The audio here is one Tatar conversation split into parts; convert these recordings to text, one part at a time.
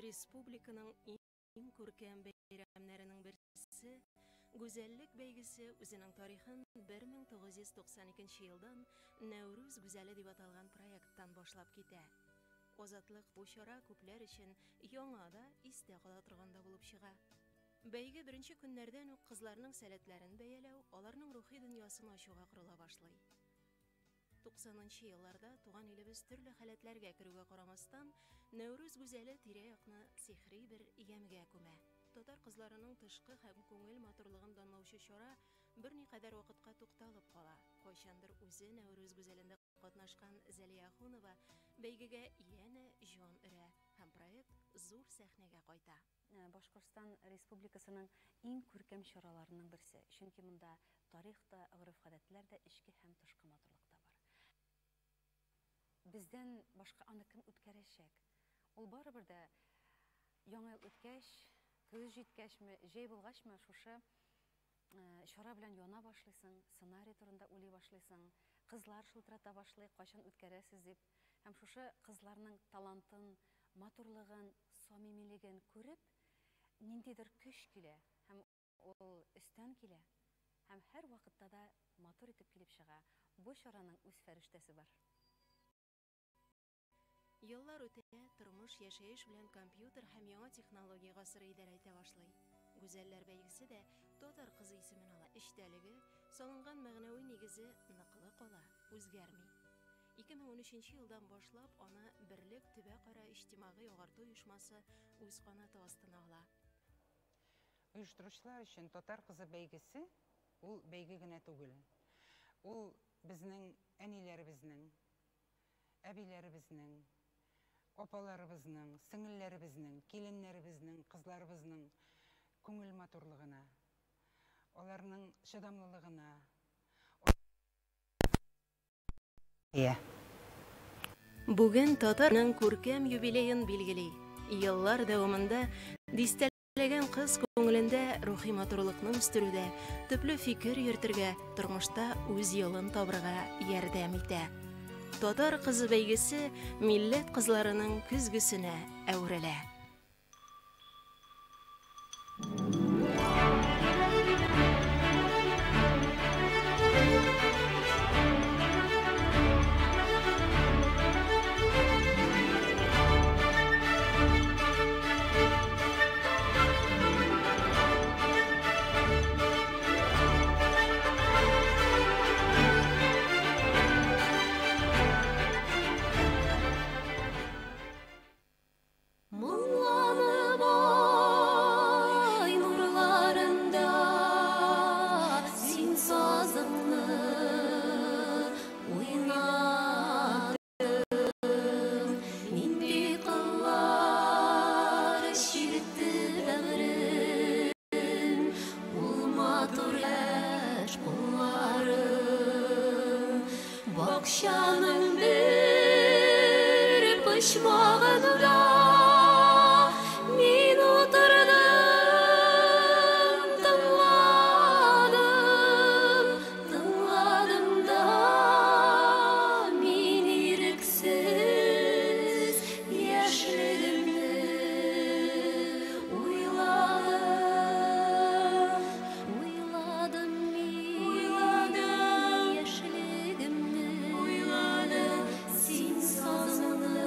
Республиканың иң күркәм бәйрәмнәренең берсе Гүзәллек бәйгесе үзенең тарихын 1992 елдан Нәүрүз гүзәле дип аталган проекттан башлап китә. Азатлык бу чара күпләр өчен яңа да, истә кала торган да булып чыга. Бәйге беренче көннәрдән үк кызларның сәләтләрен бәяләү, аларның рухи дөньясын ачуга корыла башлый. 90 нчы елларда туган илебез төрле халәтләргә керүгә карамастан, Нәүрүз гүзәле тирә-якны сихри бер ямьгә күмә. Татар кызларының тышкы һәм күңел матурлыгын данлаучы чара берникадәр вакытка тукталып кала. Кайчандыр үзе Нәүрүз гүзәлендә катнашкан Зәлия Ахунова бәйгегә янә җан өрә һәм проект зур сәхнәгә кайта. Башкортстан Республикасының иң күркәм чараларының берсе, чөнки монда тарих та, гореф-гадәтләр дә, эчке һәм тышкы матурлык та бар. Бездән башка аны кем үткәрәчәк? Ул барыбер дә Яңа ел үткәч, көз җиткәчме, җәй булгачмы, шушы чара белән яна башлыйсың, сценарий турында уйлый башлыйсың, кызлар шылтырата башлый, кайчан үткәрәсез дип. Һәм шушы кызларның талантын, матурлыгын, самимилеген күреп, ниндидер көч килә һәм ул өстән килә һәм һәрвакытта да матур итеп килеп чыга. Бу чараның үз фәрештәсе бар. Еллар үтә, тормыш, яшәеш белән компьютер һәм яңа технология гасыры идарә итә башлый. Гүзәлләр бәйгесе дә Татар кызы исемен ала. Эчтәлеге, салынган мәгънәви нигезе ныклы кала, үзгәрми. 2013 елдан башлап аны Берлек төбәкара иҗтимагый агарту оешмасы үз канаты астына ала. Оештыручылар өчен Татар кызы бәйгесе ул бәйге генә түгел. Ул безнең әниләребезнең, әбиләребезнең, апаларыбызның, сеңелләребезнең, киленнәребезнең, кызларыбызның күңел матурлыгына, аларның чыдамлылыгына, Ия. Бүген татарның күркәм юбилеен билгели. Еллар дәвамында дистәләгән кыз күңелендә рухи матурлыкны үстерүдә, төпле фикер йөртергә, тормышта үз юлын табырга ярдәм итә. Татар кызы бәйгесе милләт кызларының көзгесенә әверелә. Моңланып ай нурларында син сазыңны уйнадың. Нинди кыллар чиртте бәгърем, ул матур яшь кулларың. Бакчаның бер почмагында мин утырдым, тыңладым, тыңладым да мин ирексез яшьлегемне уйладым, уйладым мин, уйладым яшьлегемне, уйладым син сазыңны.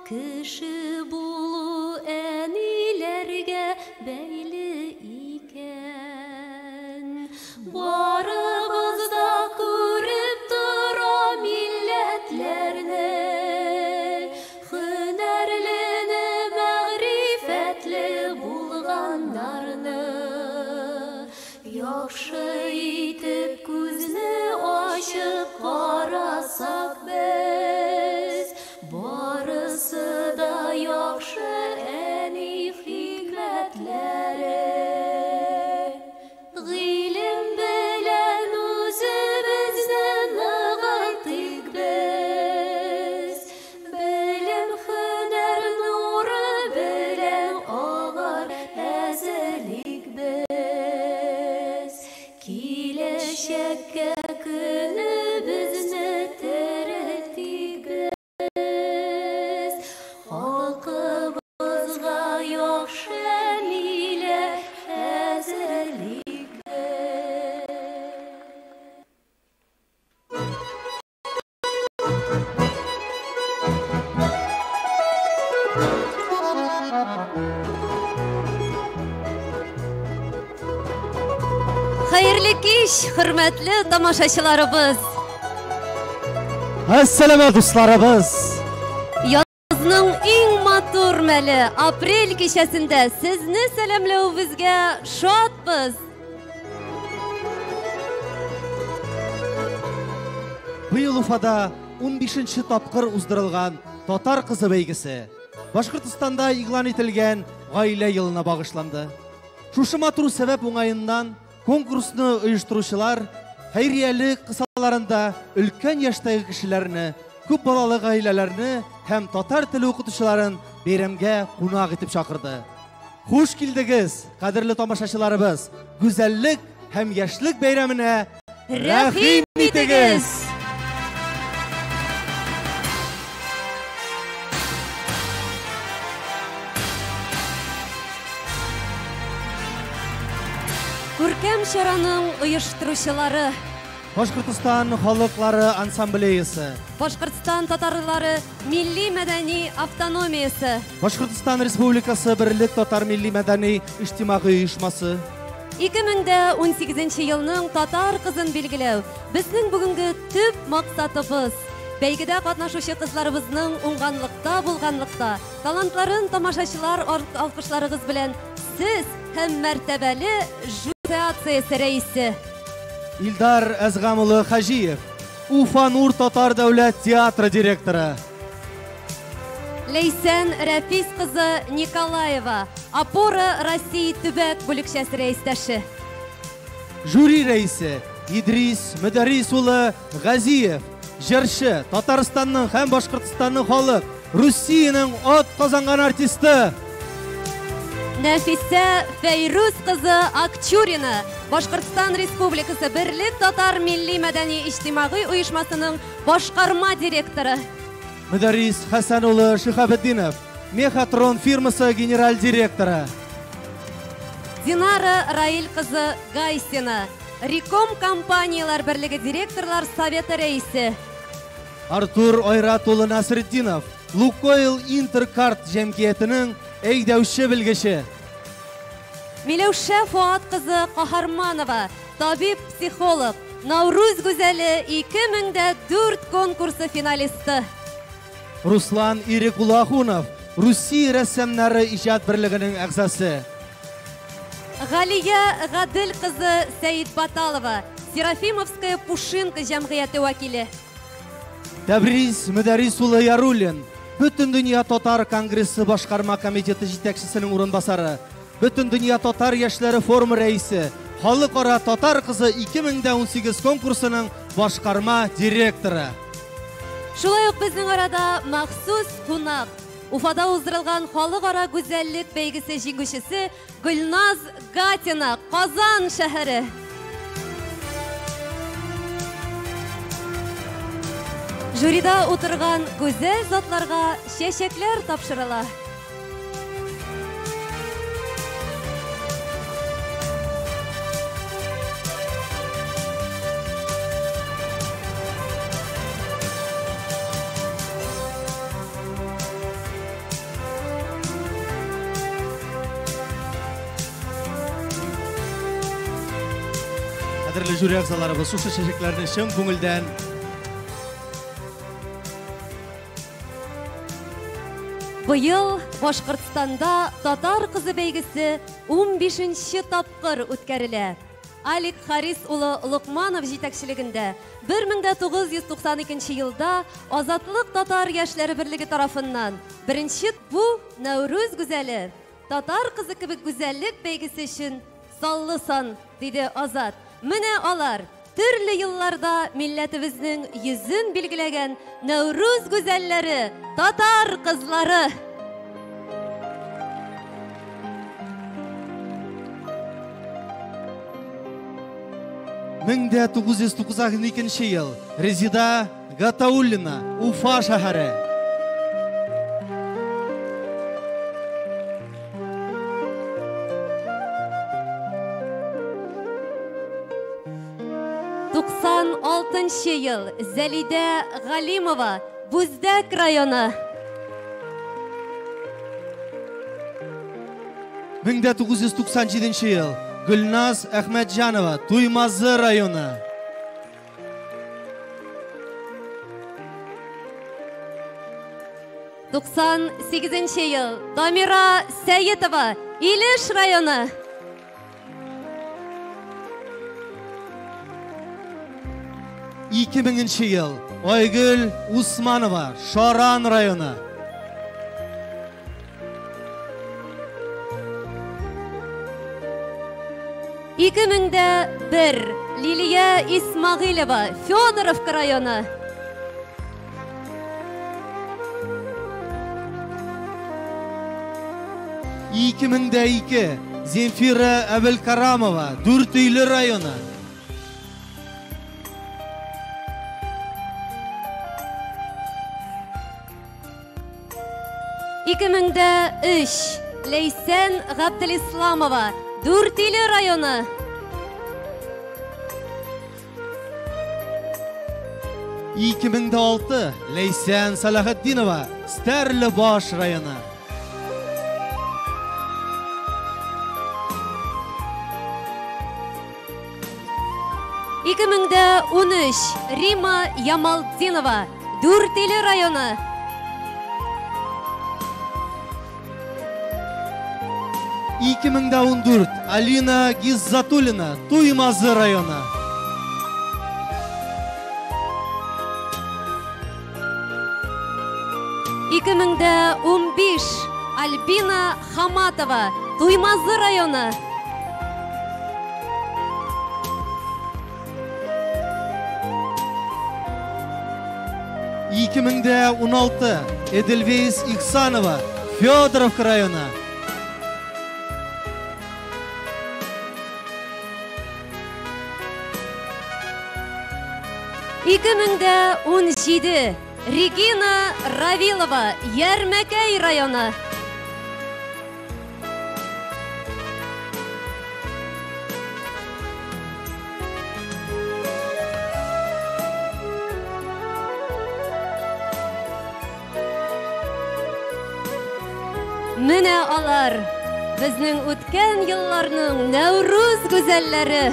Кеше булу әниләргә бәйле икән. Барыбыз да күреп тора милләтләрне, һөнәрлене, мәгърифәтле булганнарны. Яхшы итеп күзне ачып карасак без, барысы да яхшы әни хикмәтләре. Гыйлем белән үзебезне ныгытыйк без, белем һөнәр нуры белән агар әзерлик без. Киләчәккә көнебезне терелтик без, халкыбызга яхшы әниләр әзерлик без. Хәерле кич, хөрмәтле тамашачыларыбыз. Әссәләмә, дусларыбыз! Язның иң матур мәле апрель кичәсендә сезне сәламләүебезгә шатбыз. Быел Уфада 15нче тапкыр уздырылган Татар кызы бәйгесе Башкортстанда игълан ителгән Гаилә елына багышланды. Шушы матур сәбәп уңаеннан конкурсны оештыручылар хәйриялек кысаларында өлкән яшьтәге кешеләрне, күп балалы гаиләләрне һәм татар теле укытучыларын бәйрәмгә кунак итеп чакырды. Хуш килдегез, кадерле тамашачыларыбыз! Гүзәллек һәм яшьлек бәйрәменә рәхим итегез! Күркәм чараның оештыручылары: Башкортостан халыклары ассамблеясы, Башкортстан татарлары милли мәдәни автономиясе, Башкортостан Республикасы Берлек татар милли мәдәни иҗтимагый оешмасы. 2018 елның татар кызын билгеләү безнең бүгенге төп максатыбыз. Бәйгедә катнашучы кызларыбызның уңганлыкта, булганлыкта, талантларын тамашачылар алкышларыгыз белән сез һәм мәртәбәле жюри ассоциациясе рәисе Илдар Әзгам улы Хаҗиев, Уфа Нур татар дәүләт театры директоры. Ләйсән Рәфис кызы Николаева, Опора России төбәк бүлекчәсе рәистәше. Жюри рәисе Идрис Мөдәррис улы Газиев, җырчы, Татарстанның һәм Башкортстанның халык, Русиянең ат казанган артисты. Нәфисә Фәйрүз кызы Акчурина, Башкортстан Республикасы Берлек татар милли мәдәни иҗтимагый оешмасының башкарма директоры. Мөдәррис Хәсән улы Шиһабетдинов, Мехатрон фирмасы генераль директоры. Динара Раил кызы Гайсина, Риком компанияләр берлеге директорлар советы рәисе. Артур Айрат улы Насретдинов, Лукойл Интеркарт җәмгыятенең әйдәүче белгече. Миләүшә Фуат кызы Каһарманова, табиб-психолог, Науруз гүзәле 2004 конкурсы финалисты. Руслан Ирек улы Ахунов, Русия рәссамнары иҗат берлегенең әгъзасы. Галия Гадел кызы Сәидбаталова, Серафимовская пушинка җәмгыяте вәкиле. Тәбрис Мөдәррис улы Яруллин, Бөтендөнья татар конгрессы башкарма комитеты җитәкчесенең урынбасары, Бөтендөнья татар яшьләре форумы рәисе, Халыкара татар кызы 2018 конкурсының башкарма директоры. Шулай ук безнең арада махсус кунак, Уфада уздырылган халыкара гүзәллек бәйгесе җиңүчесе Гөлназ Гатина, Казан шәһәре. Жюрида утырган гүзәл затларга чәчәкләр тапшырыла. Кадерле жюри әгъзаларыбыз, шушы чәчәкләрне чын күңелдән Быел Башкортстанда Татар кызы бәйгесе 15нче тапкыр үткәрелә. Алик Харис улы Локманов җитәкчелегендә 1992 елда Азатлык татар яшьләре берлеге тарафыннан беренче бу Нәүрүз гүзәле татар кызы кебек гүзәллек бәйгесе өчен саллы сан, диде Азат. Менә алар төрле елларда милләтебезнең йөзен билгеләгән Нәүрүз гүзәлләре, татар кызлары. 1992 ел. Резида Гатауллина, Уфа шәһәре. 96 ел. Зәлидә Галимова, Бүздәк районы. 1997 ел. Гөлназ Әхмәтҗанова, Туймазы районы. 98 ел. Дамира Сәетова, Илеш районы. 2000 ел. Айгөл Усманова, Шаран районы. 2001. Лилия Исмагыйлева, Федоровка районы. 2002. Земфира Әбелкарамова, Дүртөйле районы. 2003. Ләйсән Габделисламова, Дүртөйле районы. 2006. Ләйсән Салахетдинова, Стәрлебаш районы. 2013. Рима Ямалтдинова, Дүртөйле районы. 2014. Алина Гиззатуллина, Туймазы районы. 2015. Альбина Хаматова, Туймазы районы. 2016. Эдельвейс Ихсанова, Федоровка районы. 2017. Регина Равилова, Ярмәкәй районы. Менә алар, безнең үткән елларның Нәүрүз гүзәлләре.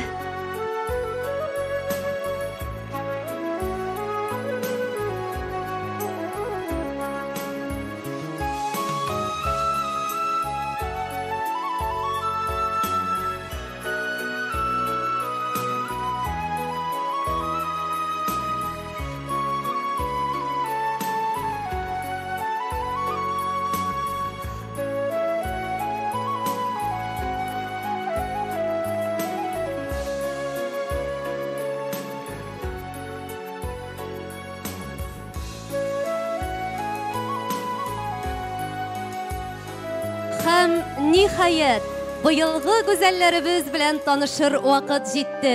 Һәм ниһаять, быелгы гүзәлләребез белән танышыр вакыт җитте.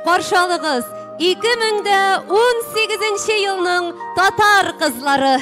Каршы алыгыз, 2018 елның татар кызлары.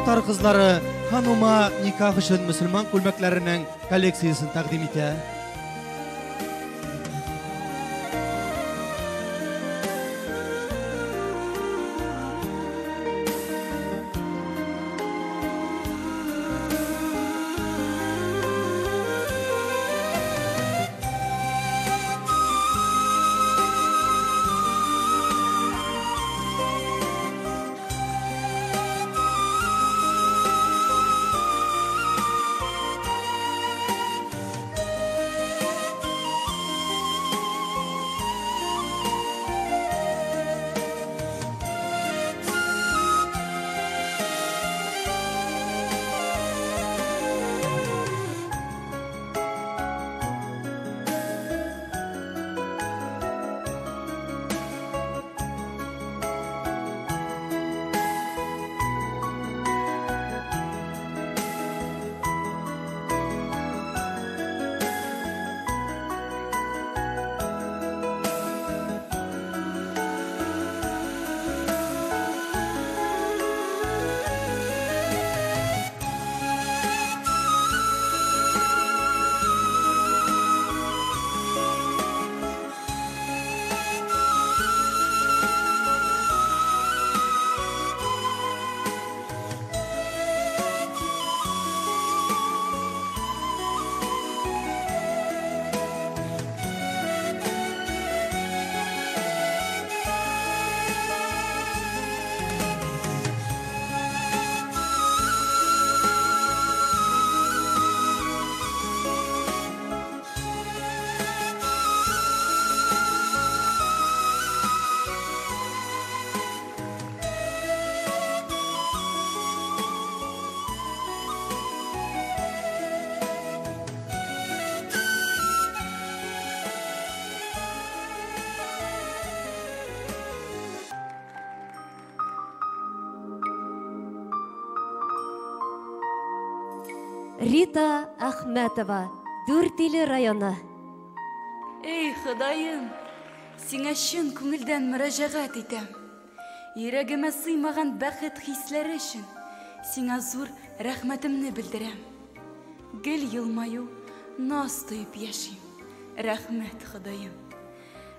Татар кызлары Ханума никах өчен мөселман күлмәкләренең коллекциясен тәкъдим итә. Рита Әхмәтова, Дүртөйле районы. Эй, Ходаем, сиңа чын күңелдән мөрәҗәгать итәм. Йөрәгемә сыймаган бәхет хисләре өчен сиңа зур рәхмәтемне белдерәм. Гел елмаю, наз тоеп яшим. Рәхмәт, Ходаем.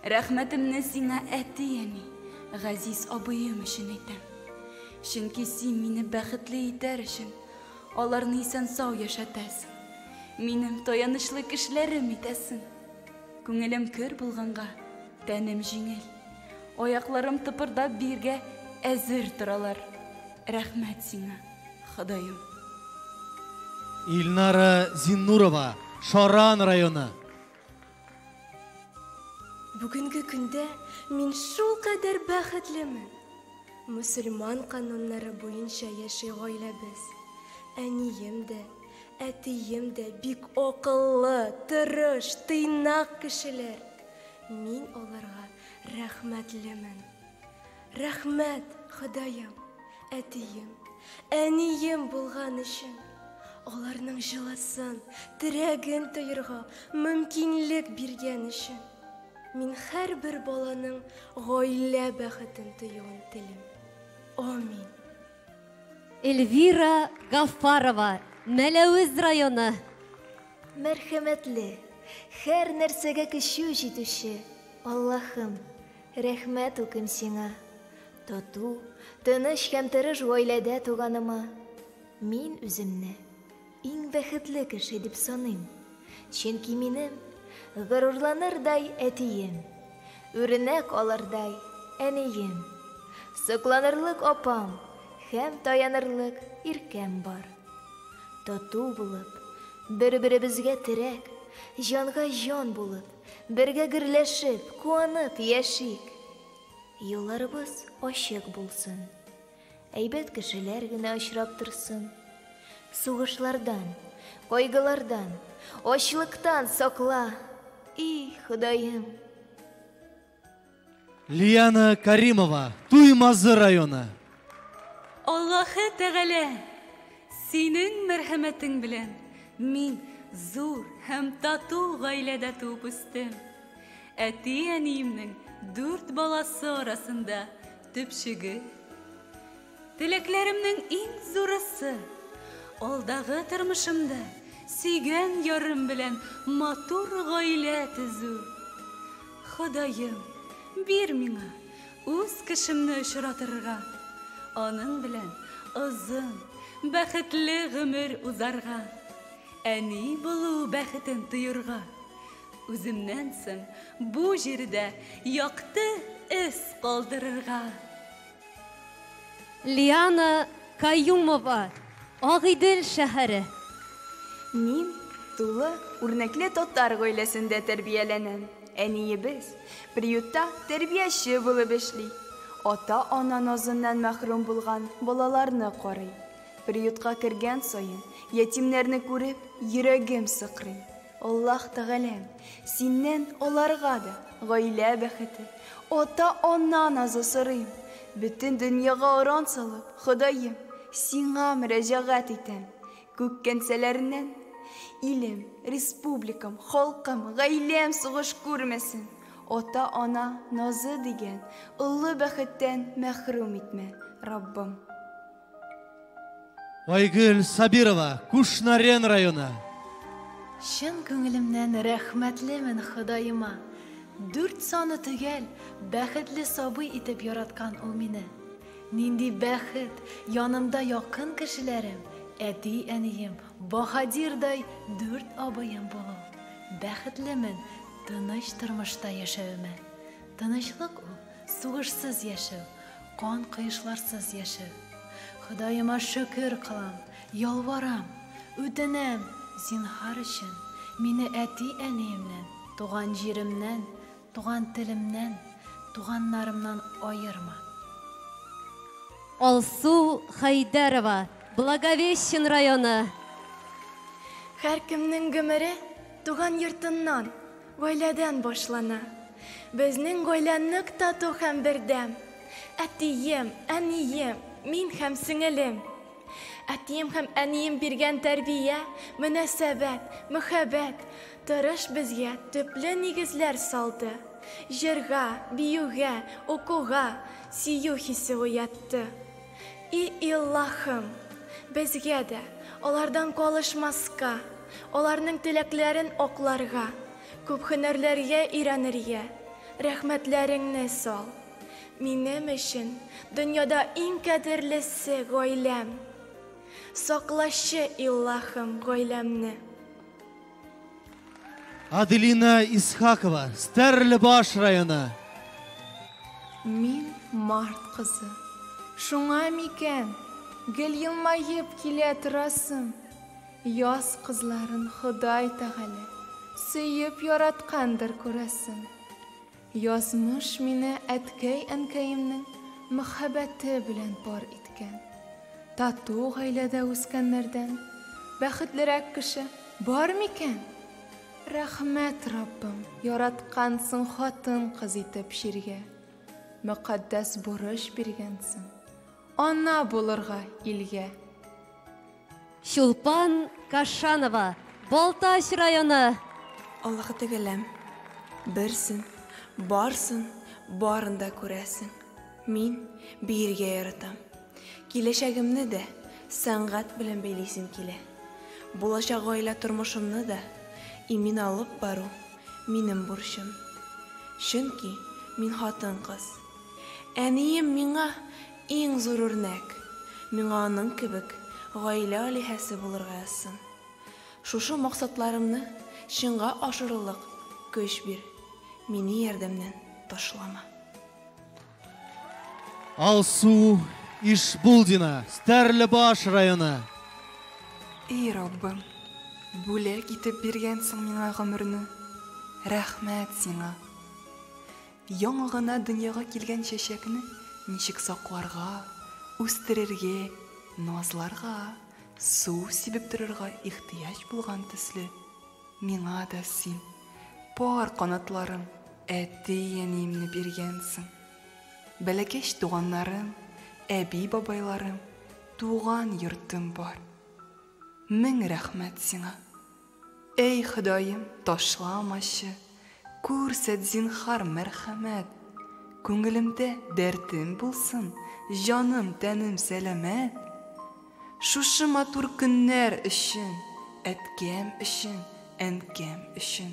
Рәхмәтемне сиңа әти-әни, газиз абыем өчен әйтәм. Чөнки син мине бәхетле итәр өчен аларны исән-сау яшәтәсең. Минем таянычлы кешеләрем итәсең. Күңелем көр булганга, тәнем җиңел. Аякларым тыпырдап биергә әзер торалар. Рәхмәт сиңа, Ходаем. Илнара Зиннурова, Шаран районы. Бүгенге көндә мин шулкадәр бәхетлемен. Мөселман кануннары буенча яши гаиләбез. Әнием дә, әтием дә бик акыллы, тырыш, тыйнак кешеләр. Мин аларга рәхмәтлемен. Рәхмәт, Ходаем, әтием, әнием булган өчен. Аларның җылысын, терәген тоерга мөмкинлек биргән өчен. Мин һәрбер баланың гаилә бәхетен тоюын телим. Амин. Эльвира Гафарова, Мәләвез районы. Мәрхәмәтле, һәр нәрсәгә көче җитүче Аллаһым, рәхмәт укыйм сиңа. Тату, тыныч һәм тырыш гаиләдә туганыма. Мин үземне иң бәхетле кеше дип саныйм. Чөнки минем горурланырдай әтием, үрнәк алырдай әнием, сокланырлык апам һәм таянырлык иркәм бар. Тату булып, бер-беребезгә терәк, җанга җан булып, бергә гөрләшеп, куанып яшик. Юлларыбыз ачык булсын. Әйбәт кешеләр генә очрап торсын. Сугышлардан, кайгылардан, ачлыктан сакла. И, Ходаем. Лиана Каримова, Туймазы районы. Аллаһы Тәгалә, синең мәрхәмәтең белән мин зур һәм тату гаиләдә туып үстем. Әти-әниемнең 4 баласы арасында төпчеге. Теләкләремнең иң зурысы, алдагы тормышымда сөйгән ярым белән матур гаилә төзү. Ходаем, бир миңа үз кешемне очратырга, аның белән озын, бәхетле гомер узарга, әни булу бәхетен тоерга, үземнән соң бу җирдә якты эз калдырырга. Лиана Каюмова, Агыйдел шәһәре. Мин тулы, үрнәкле татар гаиләсендә тәрбияләнәм. Әниебез приютта тәрбияче булып эшли. Ата-ана назыннан мәхрүм булган балаларны карый. Приютка кергән саен, ятимнәрне күреп, йөрәгем сыкрый. Аллаһ Тәгаләм, синнән аларга да гаилә бәхете, ата-ана назы сорыйм. Бөтен дөньяга оран салып, Ходаем, сиңа мөрәҗәгать итәм. Күк кәнсәләреннән илем, республикам, халкым, гаиләм сугыш күрмәсен. Ата-ана назы дигән олы бәхеттән мәхрүм итмә, Раббым. Айгөл Сабирова, Кушнарен районы. Чын күңелемнән рәхмәтлемен Ходаема. Дүрт саны төгәл, бәхетле сабый итеп яраткан ул мине. Нинди бәхет, янымда якын кешеләрем, әти-әнием, баһадирдай дүрт абыем булу. Бәхетлемен тыныч тормышта яшәвемә. Тынычлык ул, сугышсыз яшәү, кан коешларсыз яшәү. Ходаема шөкер кылам, ялварам, үтенәм, зинһар өчен, мине әти-әниемнән, туган җиремнән, туган телемнән, туганнарымнан аерма. Алсу Хәйдәрова, Благовещен районы. Һәркемнең гомере туган йортыннан, гаиләдән башлана. Безнең гаилә нык тату һәм бердәм. Әтием, әнием, мин һәм сеңелем. Әтием һәм әнием биргән тәрбия, мөнәсәбәт, мөхәббәт, тырыш безгә төпле нигезләр салды. Җырга, биюгә, укуга сөю хисе уятты. И Иллаһым, безгә дә алардан калышмаска, аларның теләкләрен акларга, күп һөнәрләргә өйрәнергә рәхмәтләреңне сал. Минем өчен дөньяда иң кадерлесе гаиләм. Саклачы, Иллаһым, гаиләмне. Аделина Исхакова, Стәрлебаш районы. Мин март кызы. Шуңа микән, гел елмаеп килә торасым. Яз кызларын Ходай Тәгалә сөеп яраткандыр, күрәсең. Язмыш мине әткәй-әнкәемнең мәхәббәте белән пар иткән. Тату гаиләдә үскәннәрдән бәхетлерәк кеше бар микән? Рәхмәт, Раббым, яраткансың хатын-кыз итеп җиргә. Мөкатдәс бурыч биргәнсең, ана булырга илгә. Чулпан Кашанова, Балтач районы. Аллаһы Тәгаләм, берсен, барсын, барын да күрәсең. Мин биергә яратам. Киләчәгемне дә сәнгать белән бәйлисем килә. Булачак гаилә тормышымны да имин алып бару минем бурычым. Чөнки мин хатын-кыз. Әнием миңа иң зур үрнәк. Миңа аның кебек гаилә алиһәсе булырга язсын. Шушы максатларымны чынга ашырырлык көч бир. Мине ярдәмнән ташлама. Алсу Ишбулдина, Стәрлебаш районы. И Раббым, бүләк итеп биргәнсең миңа гомерне. Рәхмәт сиңа. Яңа гына дөньяга килгән чәчәкне ничек сакларга, үстерергә, назларга, су сибеп торырга ихтыяҗ булган төсле, миңа да син, пар канатларым, әти-әниемне биргәнсең. Бәләкәч туганнарым, әби-бабайларым, туган йортым бар. Мең рәхмәт сиңа. Әй, Ходаем, ташламачы, күрсәт, зинһар, мәрхәмәт. Күңелемдә дәртем булсын, җаным, тәнем сәламәт. Шушы матур көннәр өчен, әткәм өчен, әнкәм өчен,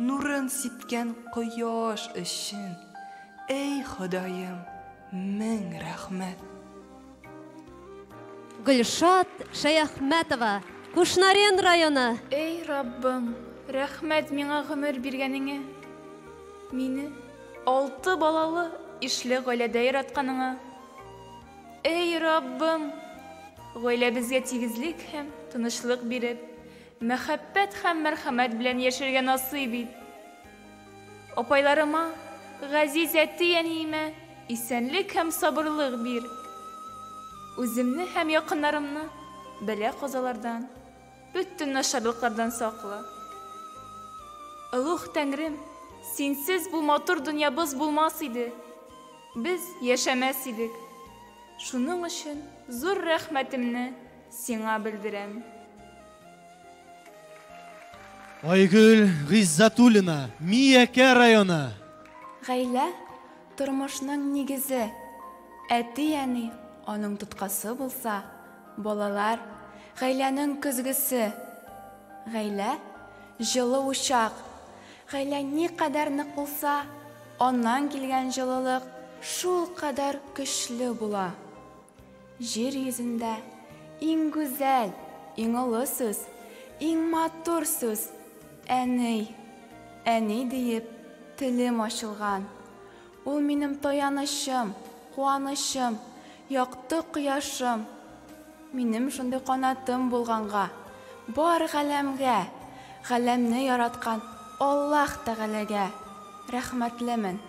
нурын сипкән кояш өчен, әй Ходаем, мең рәхмәт. Гөлшат Шәяхмәтова, Кушнарен районы. Эй, Раббым, рәхмәт миңа гомер биргәнеңә. Мине алты балалы ишле гаиләдә яратканыңа. Эй, Раббым, гаиләбезгә тигезлек һәм тынычлык биреп, мәхәббәт һәм мәрхәмәт белән яшәргә насыйп ит. Апайларыма, газиз әти-әниемә исәнлек һәм сабырлык бир. Үземне һәм якыннарымны бәла-казалардан, бөтен начарлыклардан сакла. Олуг Тәңрем, синсез бу матур дөньябыз булмас иде. Без яшәмәс идек. Шуның өчен зур рәхмәтемне сиңа белдерәм. Айгөл Гыйззатуллина, Миякә районы. Гаилә, тормышның нигезе. Әти-әни аның тоткасы булса, балалар, гаиләнең көзгесе. Гаилә, җылы учак. Гаилә никадәр нык булса, аннан килгән җылылык шулкадәр көчле була. Җир йөзендә иң гүзәл, иң олы сүз, иң матур сүз әни. Әни диеп телем ачылган. Ул минем таянычым, куанычым, якты кояшым. Минем шундый канатым булганга, бар галәмгә, галәмне яраткан Аллаһ Тәгаләгә рәхмәтлемен.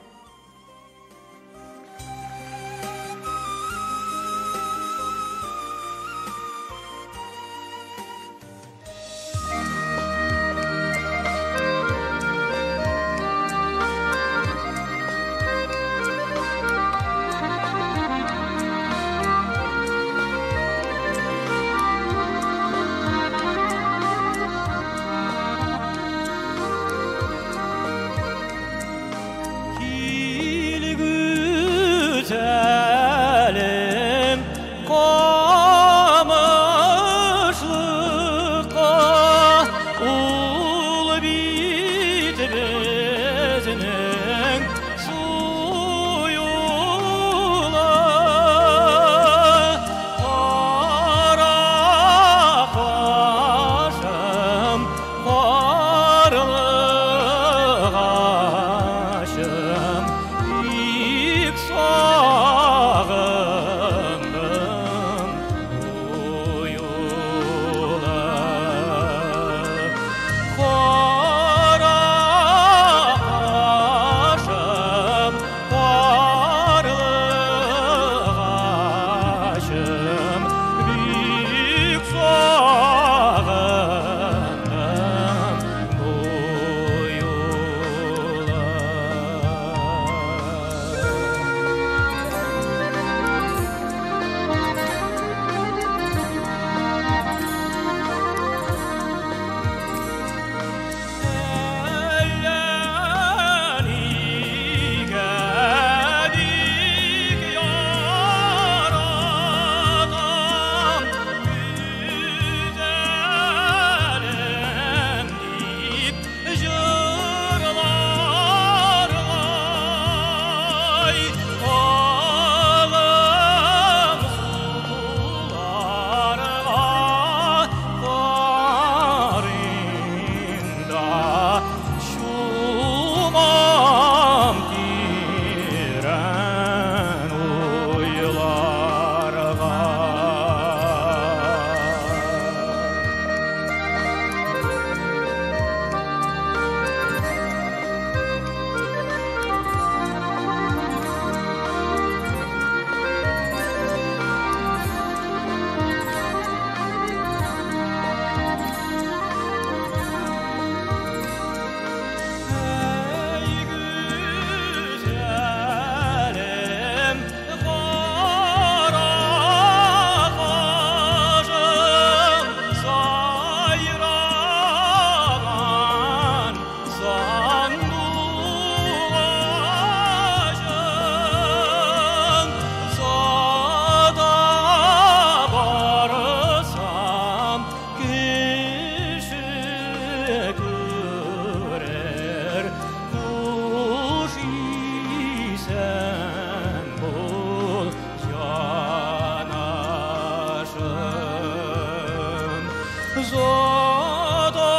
Зода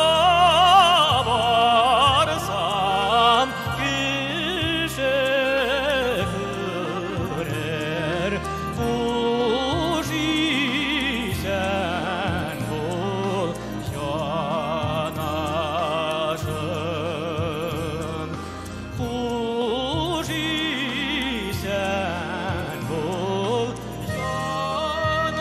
барсам кеше күрер, хуш исән бул, җанашым. Хуш исән бул, җанашым.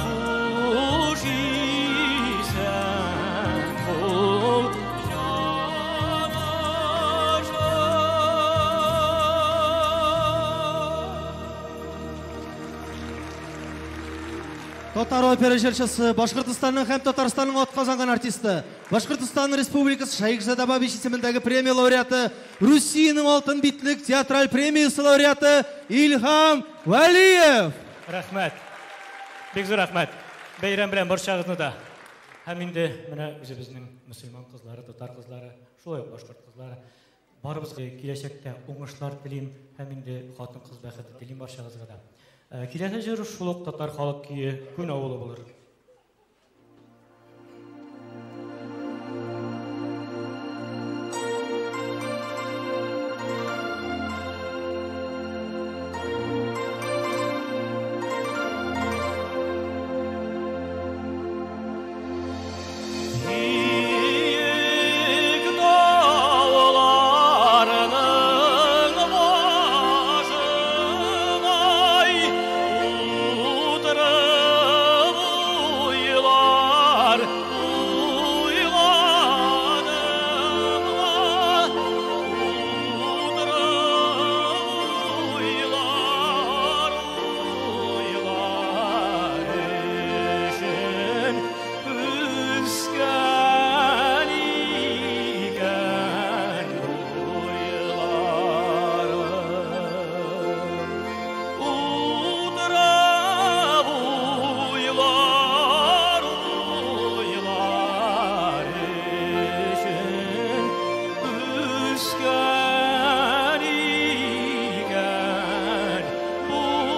Хуш исән бул, җанашым. Татар опера җырчысы, Башкортостанның һәм Татарстанның атказанган артисты, Башкортостан Республикасы Шәехзадә Бабич исемендәге премия лауреаты, Русиянең Алтын битлек театраль премиясе лауреаты Илһам Вәлиев. Рәхмәт. Бик зур рәхмәт. Бәйрәм белән барчагызны да. Һәм инде менә үзебезнең мөселман кызлары, татар кызлары, шулай ук башкорт кызлары барыбызга киләчәктә уңышлар телим һәм инде хатын-кыз бәхете телим барчагызга да. Киләсе җыр шул ук татар халык көе Күн авылы булыр. Биек тауларның башынай утырып уйлар уйладым ла, утырып уйлар уйлар өчен үскән икән буйларым. Утырып уйлар уйлар өчен үскән икән буйларым.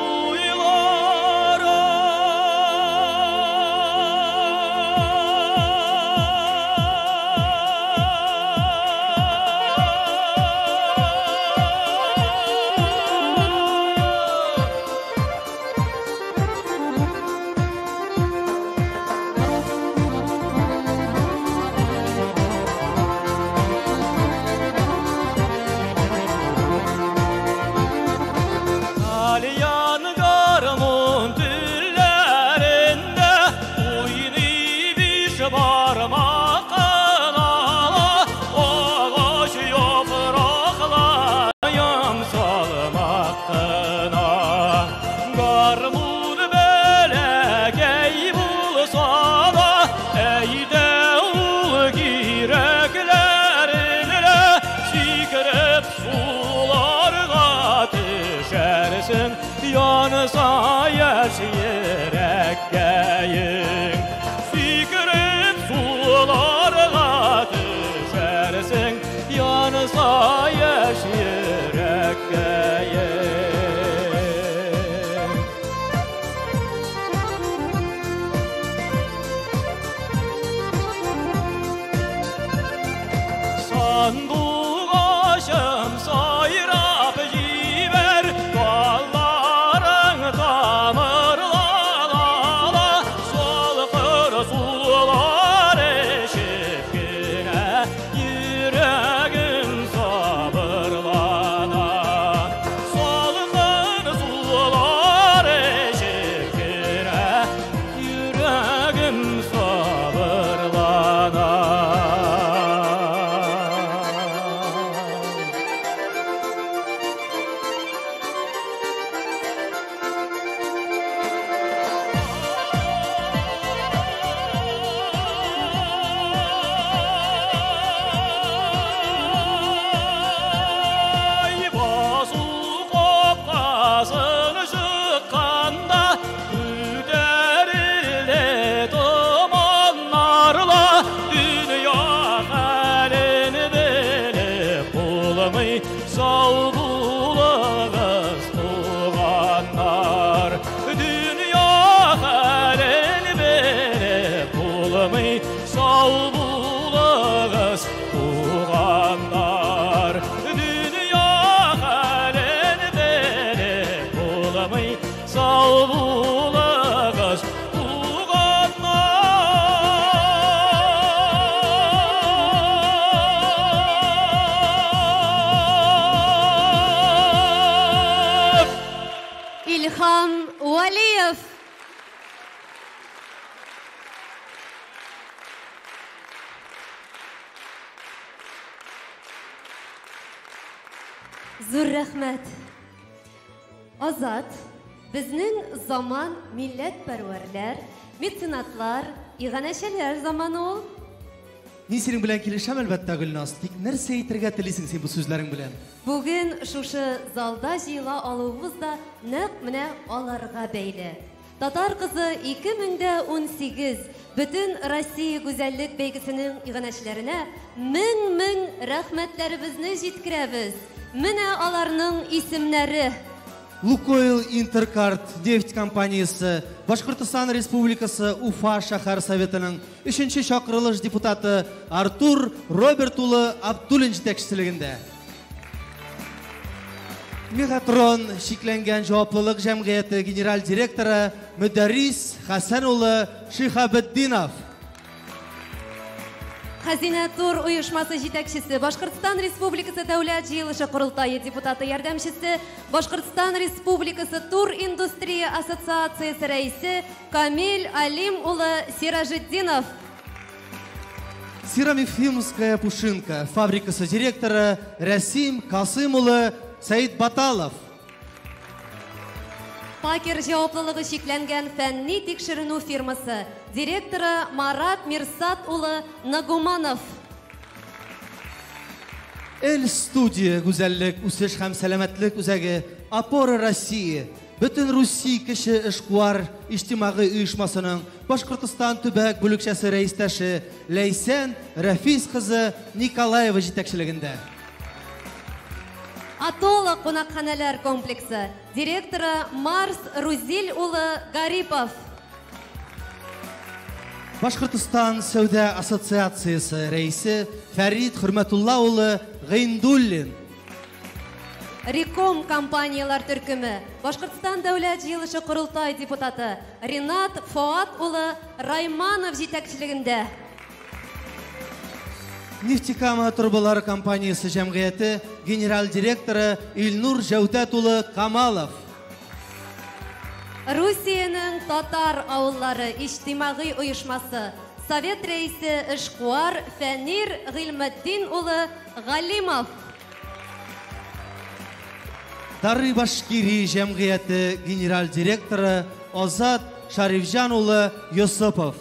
Тальян гармун телләрендә уйный биш бармак кына, агач яфракларым салмак кына. Гармун бәләкәй булса да, әйдә ул кирәкләренә сикереп суларга төшәрсең, янса яшь йөрәккәең. Сикереп суларга төшәрсең, янса яшь йөрәккәең. Сандугачым Сау булыгыз, туганнар. Дөнья хәлен белеп булмый, сау булыгыз, туганнар. Дөнья хәлен белеп булмый, сау булыгыз, туганнар. Илһам Вәлиев. Зур рәхмәт. Азат, безнең заман милләтпәрвәрләр, меценатлар, иганәчеләр заманы ул. Мин синең белән килешәм, әлбәттә, Гөлназ. Тик нәрсә әйтергә телисең син бу сүзләрең белән? Бүген шушы залда җыела алуыбыз да нәкъ менә аларга бәйле. Татар кызы 2018 бөтен Россия гүзәллек бәйгесенең иганәчеләренә мең-мең рәхмәтләребезне җиткерәбез. Менә аларның исемнәре. Лукойл Интеркарт нефть компаниясе, Башкортостан Республикасы Уфа шәһәр советының 3нче чакырылыш депутаты Артур Роберт улы Абдуллин җитәкчелегендә. Мегатрон чикләнгән җаваплылык җәмгыяте генераль директоры Мөдәррис Хәсән улы Шиһабетдинов. Хәзинә тур оешмасы җитәкчесе, Башкортстан Республикасы Дәүләт җыелышы Корылтае депутаты ярдәмчесе, Башкортстан Республикасы Тур индустрия ассоциациясе рәисе Камил Алим улы Сираҗетдинов. Сирамифимская пушинка фабрикасы директоры Рәсим Касым улы Сәид Баталов. Пакер җаваплылыгы чикләнгән фәнни тикшеренү фирмасы директоры Марат Мирсат улы Нагуманов. Эль студия гүзәллек, үсеш һәм сәламәтлек үзәге Опора России Бөтен Руси кеше эшкуар иҗтимагый оешмасының Башкортостан төбәк бүлекчәсе рәистәше Ләйсән Рәфис кызы Николаева җитәкчелегендә. Атолла кунакханәләр комплексы директоры Марс Рузил улы Гарипов. Башкортостан сәүдә ассоциациясе рәисе Фәрид Хөрмәтулла улы Гыйндуллин. Реком компанияләр төркеме Башкортстан Дәүләт җыелышы Корылтай депутаты Ринат Фоат улы Райманов җитәкчелегендә. Нефтекама торбалары компаниясе җәмгыяте генераль директоры Илнур Җәүдәт улы Камалов. Русиянең татар авыллары иҗтимагый оешмасы Совет рәисе эшкуар Фәнир Гыйльметдин улы Галимов. Дары Башкири җәмгыяте генераль директоры Азат Шарифҗан улы Йосыпов.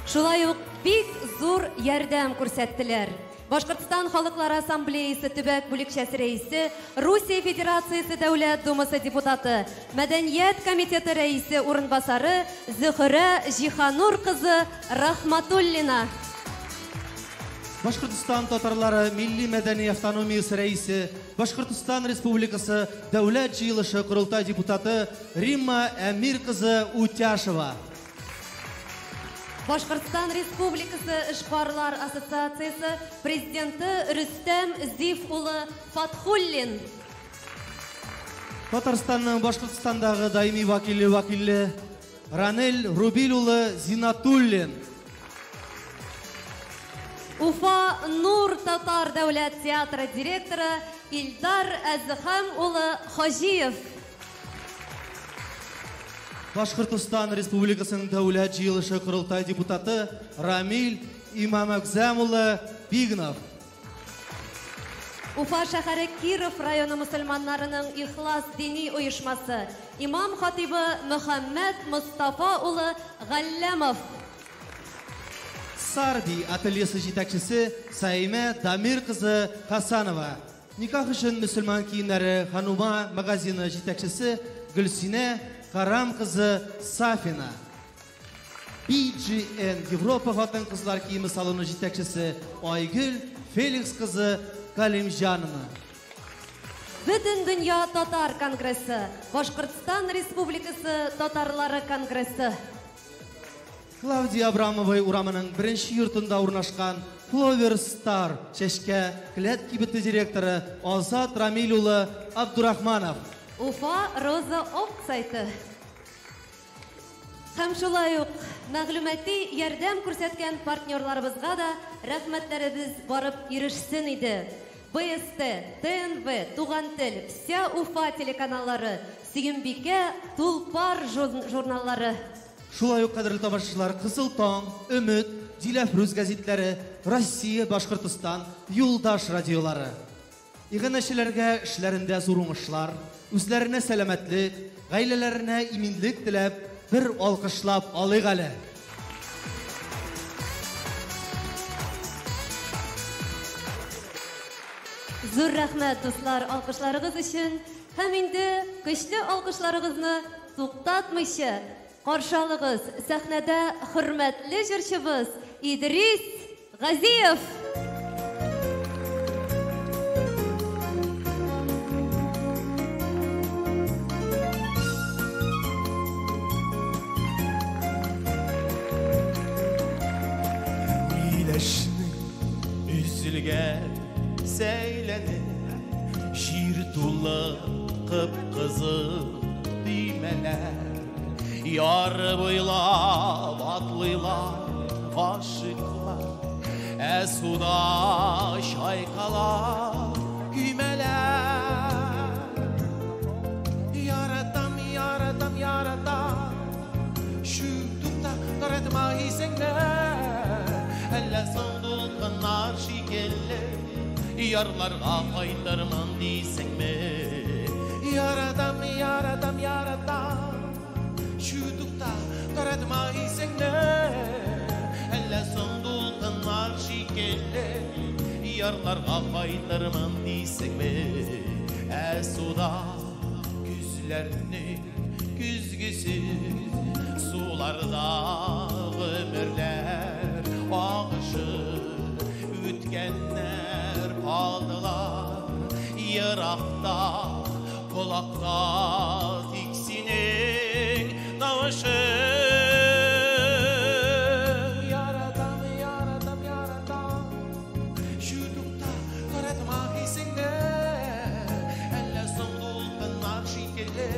Шулай ук бик зур ярдәм күрсәттеләр. Башкортстан Халыклар Ассамблеясы төбәк бүлекчәсе рәисе, Русия Федерациясе Дәүләт Думасы депутаты, Мәдәният комитеты рәисе урынбасары Зөһрә Җиһанур кызы Рахматуллина. Башкортстан татарлары милли мәдәни автономиясе рәисе, Башкортстан Республикасы Дәүләт җыелышы Корылтай депутаты Римма Әмир кызы Утяшева. Башкортстан Республикасы Эшкуарлар ассоциациясе президенты Рөстәм Зиф улы Фатхуллин. Татарстанның Башкортстандагы даими вәкиле Ранель Рубил улы Зинатуллин. Уфа Нур татар дәүләт театры директоры Илдар Әзһәм улы Хаҗиев. Башкортостан Республикасының Дәүләт җыелышы Корылтай депутаты Рамил Имамәгъзәм улы Бигнов. Уфа шәһәре Киров районы мөселманнарының Ихлас дини оешмасы имам хатибы Мөхәммәд Мостафа улы Галләмов. Сарби ательесы җитәкчесе Саимә Дамир кызы Хасанова. Никах өчен мөселман киемнәре Ханума магазины җитәкчесе Гөлсинә Карам кызы Сафина. BGN Европа хатын-кызлар киеме салоны җитәкчесе Айгөл Феликс кызы Калимҗанова. Бөтен дөнья татар конгрессы, Башкортстан Республикасы татарлары конгрессы. Клавдия Абрамовой урамының беренче йортында урнашкан Flower Star чәчкә келәт кибете директоры Азат Рамил улы Абдурахманов. Уфа Роза Опт сайты. Һәм шулай ук мәгълүмати ярдәм күрсәткән партнерларыбызга да рәхмәтләребез барып ирешсен иде. БСТ, ТНВ, Туган тел, Вся Уфа телеканаллары, Сөембикә, Тулпар журналлары. Шулай ук кадерле тамашачылар, Кызыл таң, Өмет, Диләфрүз гәзитләре, Россия, Башкортостан, Юлдаш радиолары. Иганәчеләргә эшләрендә зур уңышлар, үзләренә сәламәтлек, гаиләләренә иминлек теләп, бер алкышлап алыйк әле. Зур рәхмәт, дуслар, алкышларыгыз өчен. Һәм инде көчле алкышларыгызны туктатмыйча каршы алыгыз. Сәхнәдә хөрмәтле җырчыбыз Идрис Газиев. Миләшнең өзелгән сәйләне, җир тулы кып-кызыл төймәләр. Яр буйлап атлыйлар гашыйклар, ә суда чайкала көймәләр. Яратам, яратам, яратам, чү тукта, таратма хисеңне. Әллә соң дулкыннар шикелле ярларга кайтырмын дисеңме? Яратам, яратам, яратам, чү тукта, таратма хисеңне. Әллә соң дулкыннар шикелле ярларга кайтырмын дисеңме? Ә суда күзләрнең көзгесе, суларда гомерләр агышы, үткәннәр калдылар еракта, колакта тик синең тавышың. Яратам, яратам, яратам, чү тукта, таратма хисеңне. Әллә соң дулкыннар шикелле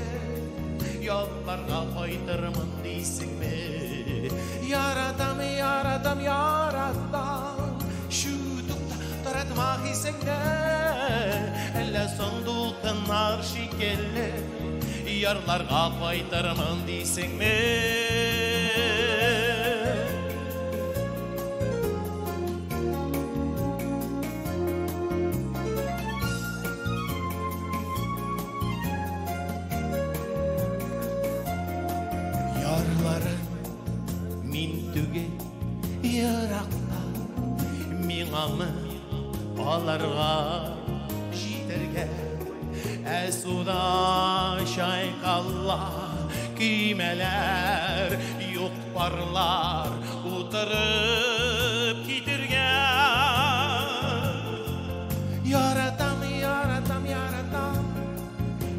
ятларга кайтырмын дисеңме? Яратам, яратам, яратам, чү тукта, таратма хисеңне. Әллә соң дулкыннар шикелле ярларга кайтырмын дисеңме? Ярлары мин түгел еракта, миңамы аларга җитәргә? Ә суда чайкала көймәләр, юк парлар утырып китергә. Яратам, яратам, яратам,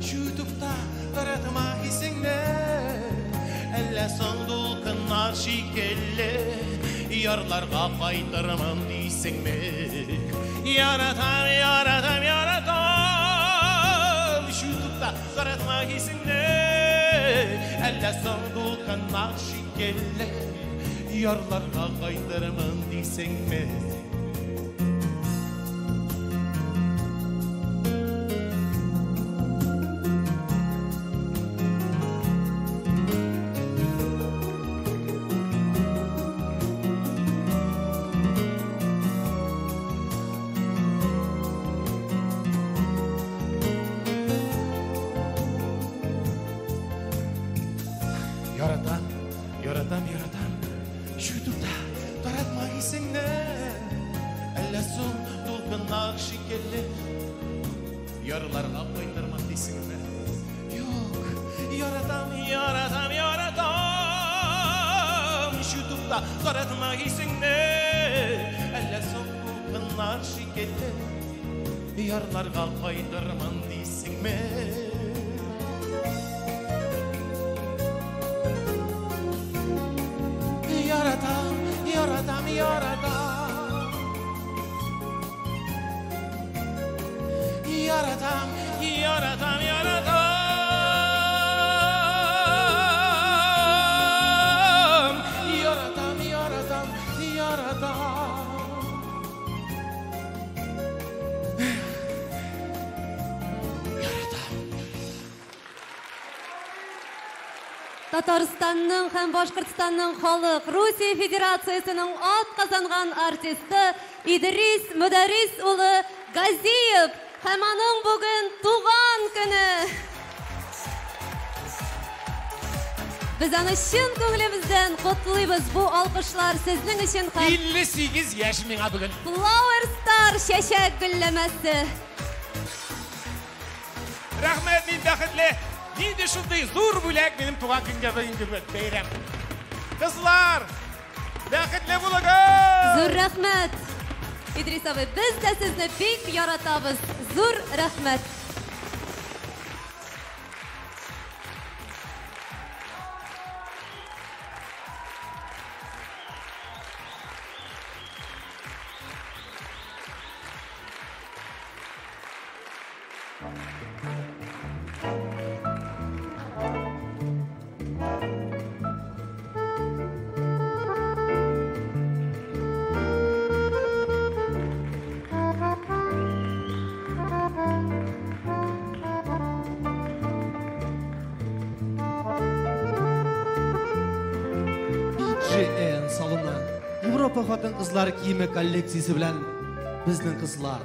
чү тукта, таратма хисеңне. Әллә соң дулкыннар шикелле ярларга кайтырмын дисеңме? Яратам, яратам, яратам, чү тукта, таратма хисеңне. Әллә соң дулкыннар шикелле ярларга кайтырмын дисеңме? Яратам, яратам, яратам, чү тукта, таратма хисеңне. Әллә соң дулкыннар шикелле ярларга кайтырмын дисеңме? Юк, яратам, яратам, яратам, чү тукта, таратма хисеңне. Әллә соң дулкыннар шикелле ярларга кайтырмын дисеңме? димме? Яратам, яратам, яратам. Яратам, яратам, яратам. Яратам, яратам, яратам. Татарстанның һәм Башкортстанның халык Русия Федерациясының ат казанган артисты Идрис Мөдәррис улы Газиев һәм аның бүген туган көне. Без аны чын күңелебездән котлыйбыз. Бу алкышлар сезнең өчен һәм 58 яшь миңа бүген. Flower Star чәчәк гөлләмәсе. Рәхмәт, мин бәхетле. Нинди шундый зур бүләк минем туган көнгә бүгенге бәйрәм. Кызлар, бәхетле булыгыз! Зур рәхмәт. Идрис абый, без дә сезне бик яратабыз. Зур рәхмәт. BGN салоны Европа хатын-кызлар киеме коллекциясе белән безнең кызлар.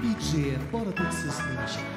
BGN бары тик сезнең өчен.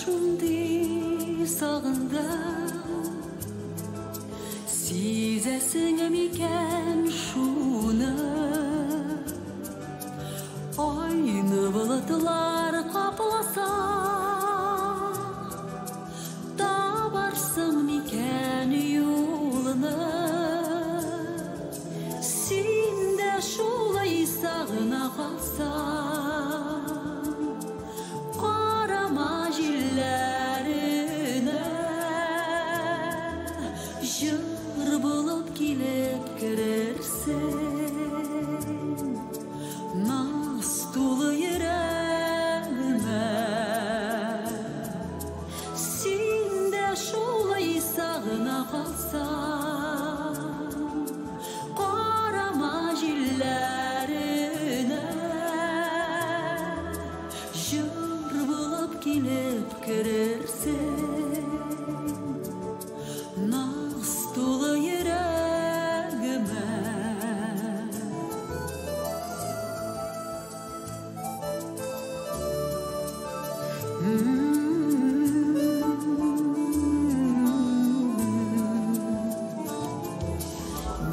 Шундый сагындым, сизәсең микән шуны? Айны болытлар капласа, табарсың микән юлны? Син дә шулай сагына калсаң, карама җилләренә, җыр булып килеп керерсең наз тулы йөрәгемә. Син дә шулай сагына калсаң, карама җилләренә, җыр булып килеп керерсең наз тулы йөрәгемә.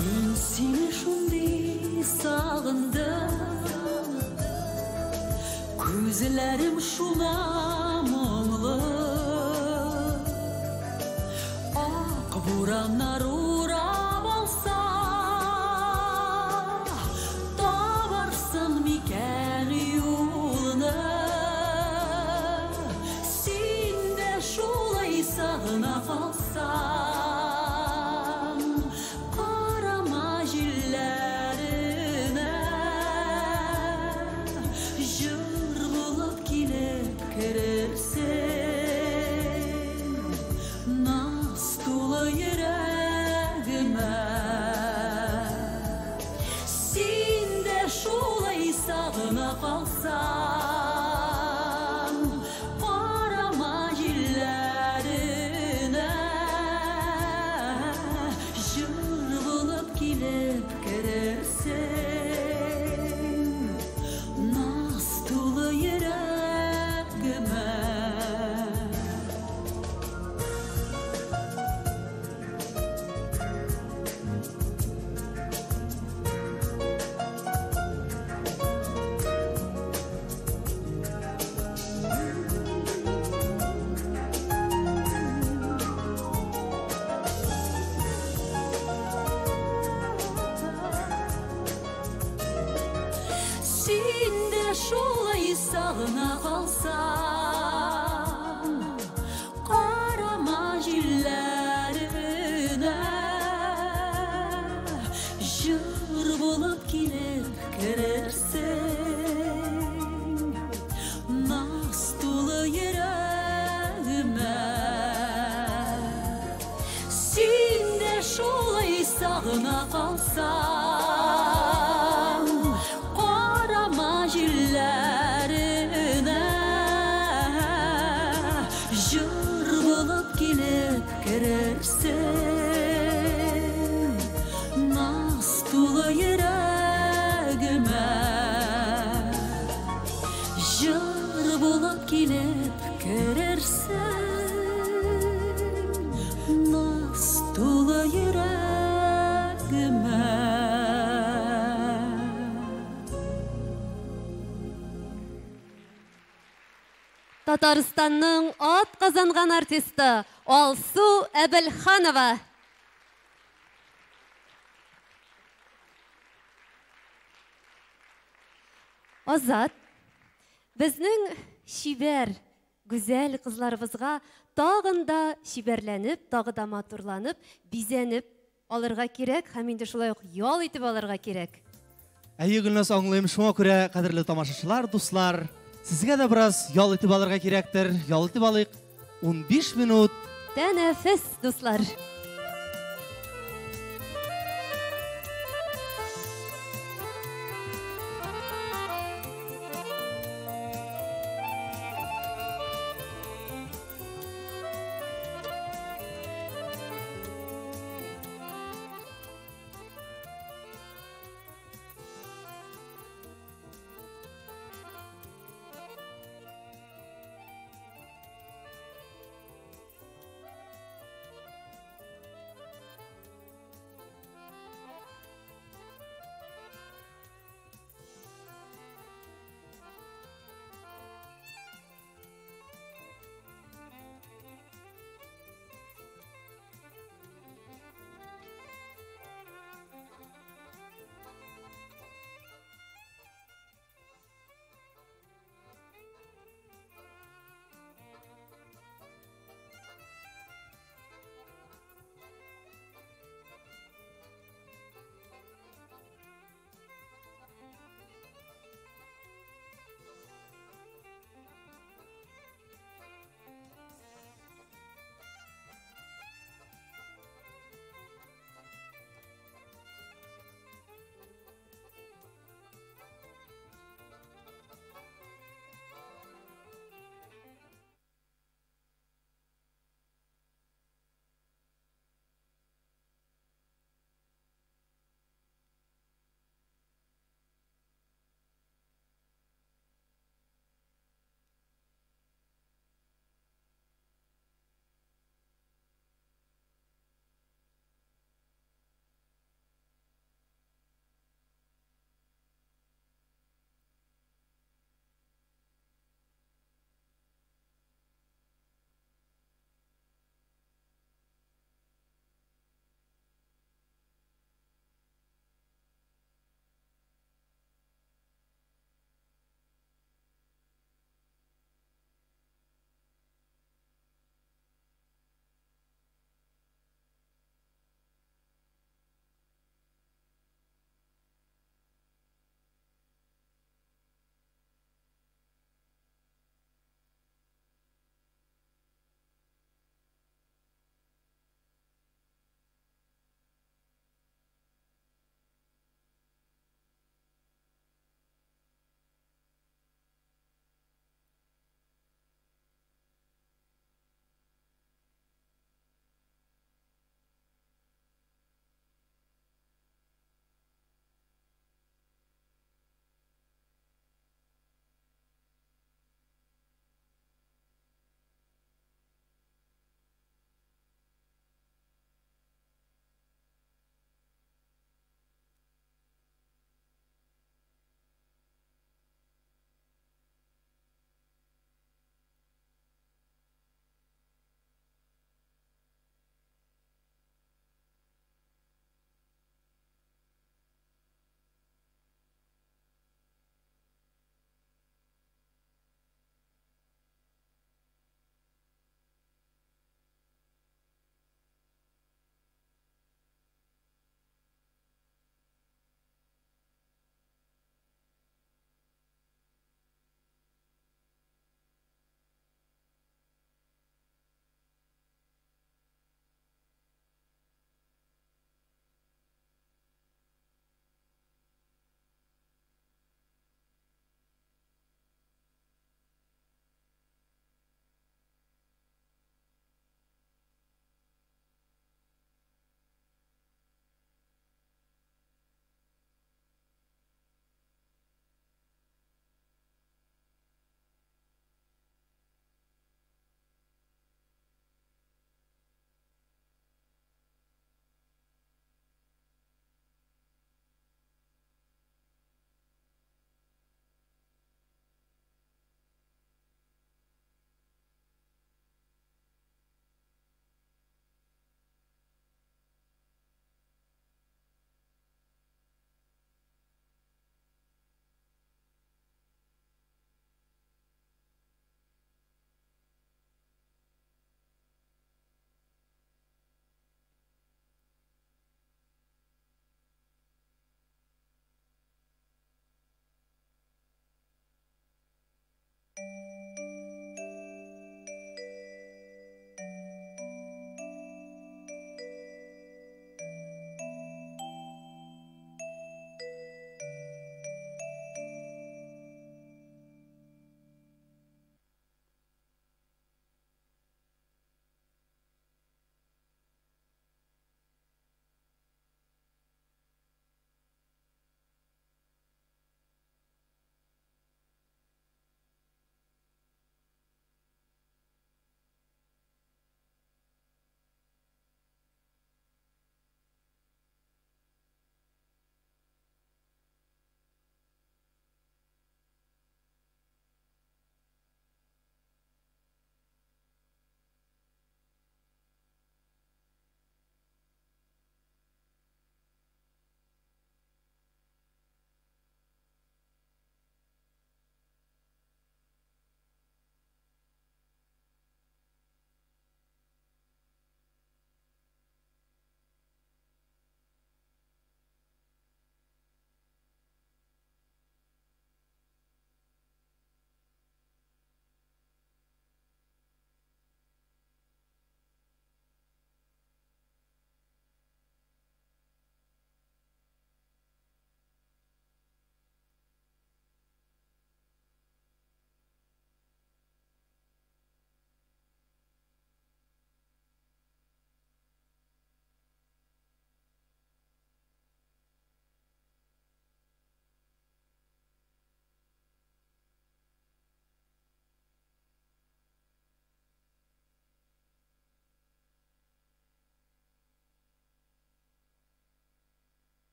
Мин сине шундый сагындым, күзләрем шуңа моңлы. Ак бураннар урап алса, табарсың микән юлны? Син дә шулай сагына калсаң, карама җилләренә, җыр булып килеп керерсең наз тулы йөрәгемә. Син дә шулай сагына калсаң, карама җилләренә, җыр булып килеп керерсең наз тулы йөрәгемә. Син дә шулай сагына калсаң, карама җилләренә, җыр булып килеп керерсең наз тулы йөрәгемә. Син дә шулай сагына калсаң, карама җилләренә, җыр булып килеп керерсең наз тулы йөрәгемә. Җыр булып килеп керерсең наз тулы йөрәгемә. Татарстанның ат казанган артисты Алсу Әбелханова. Азат, безнең чибәр, гүзәл кызларыбызга тагын да чибәрләнеп, тагы да матурланып, бизәнеп алырга кирәк һәм инде шулай ук ял итеп алырга кирәк. Әйе, Гөлназ, аңлыйм. Шуңа күрә, кадерле тамашачылар, дуслар, сезгә дә бераз ял итеп алырга кирәктер. Ял итеп алыйк. 15 минут. Тәнәфес, дуслар.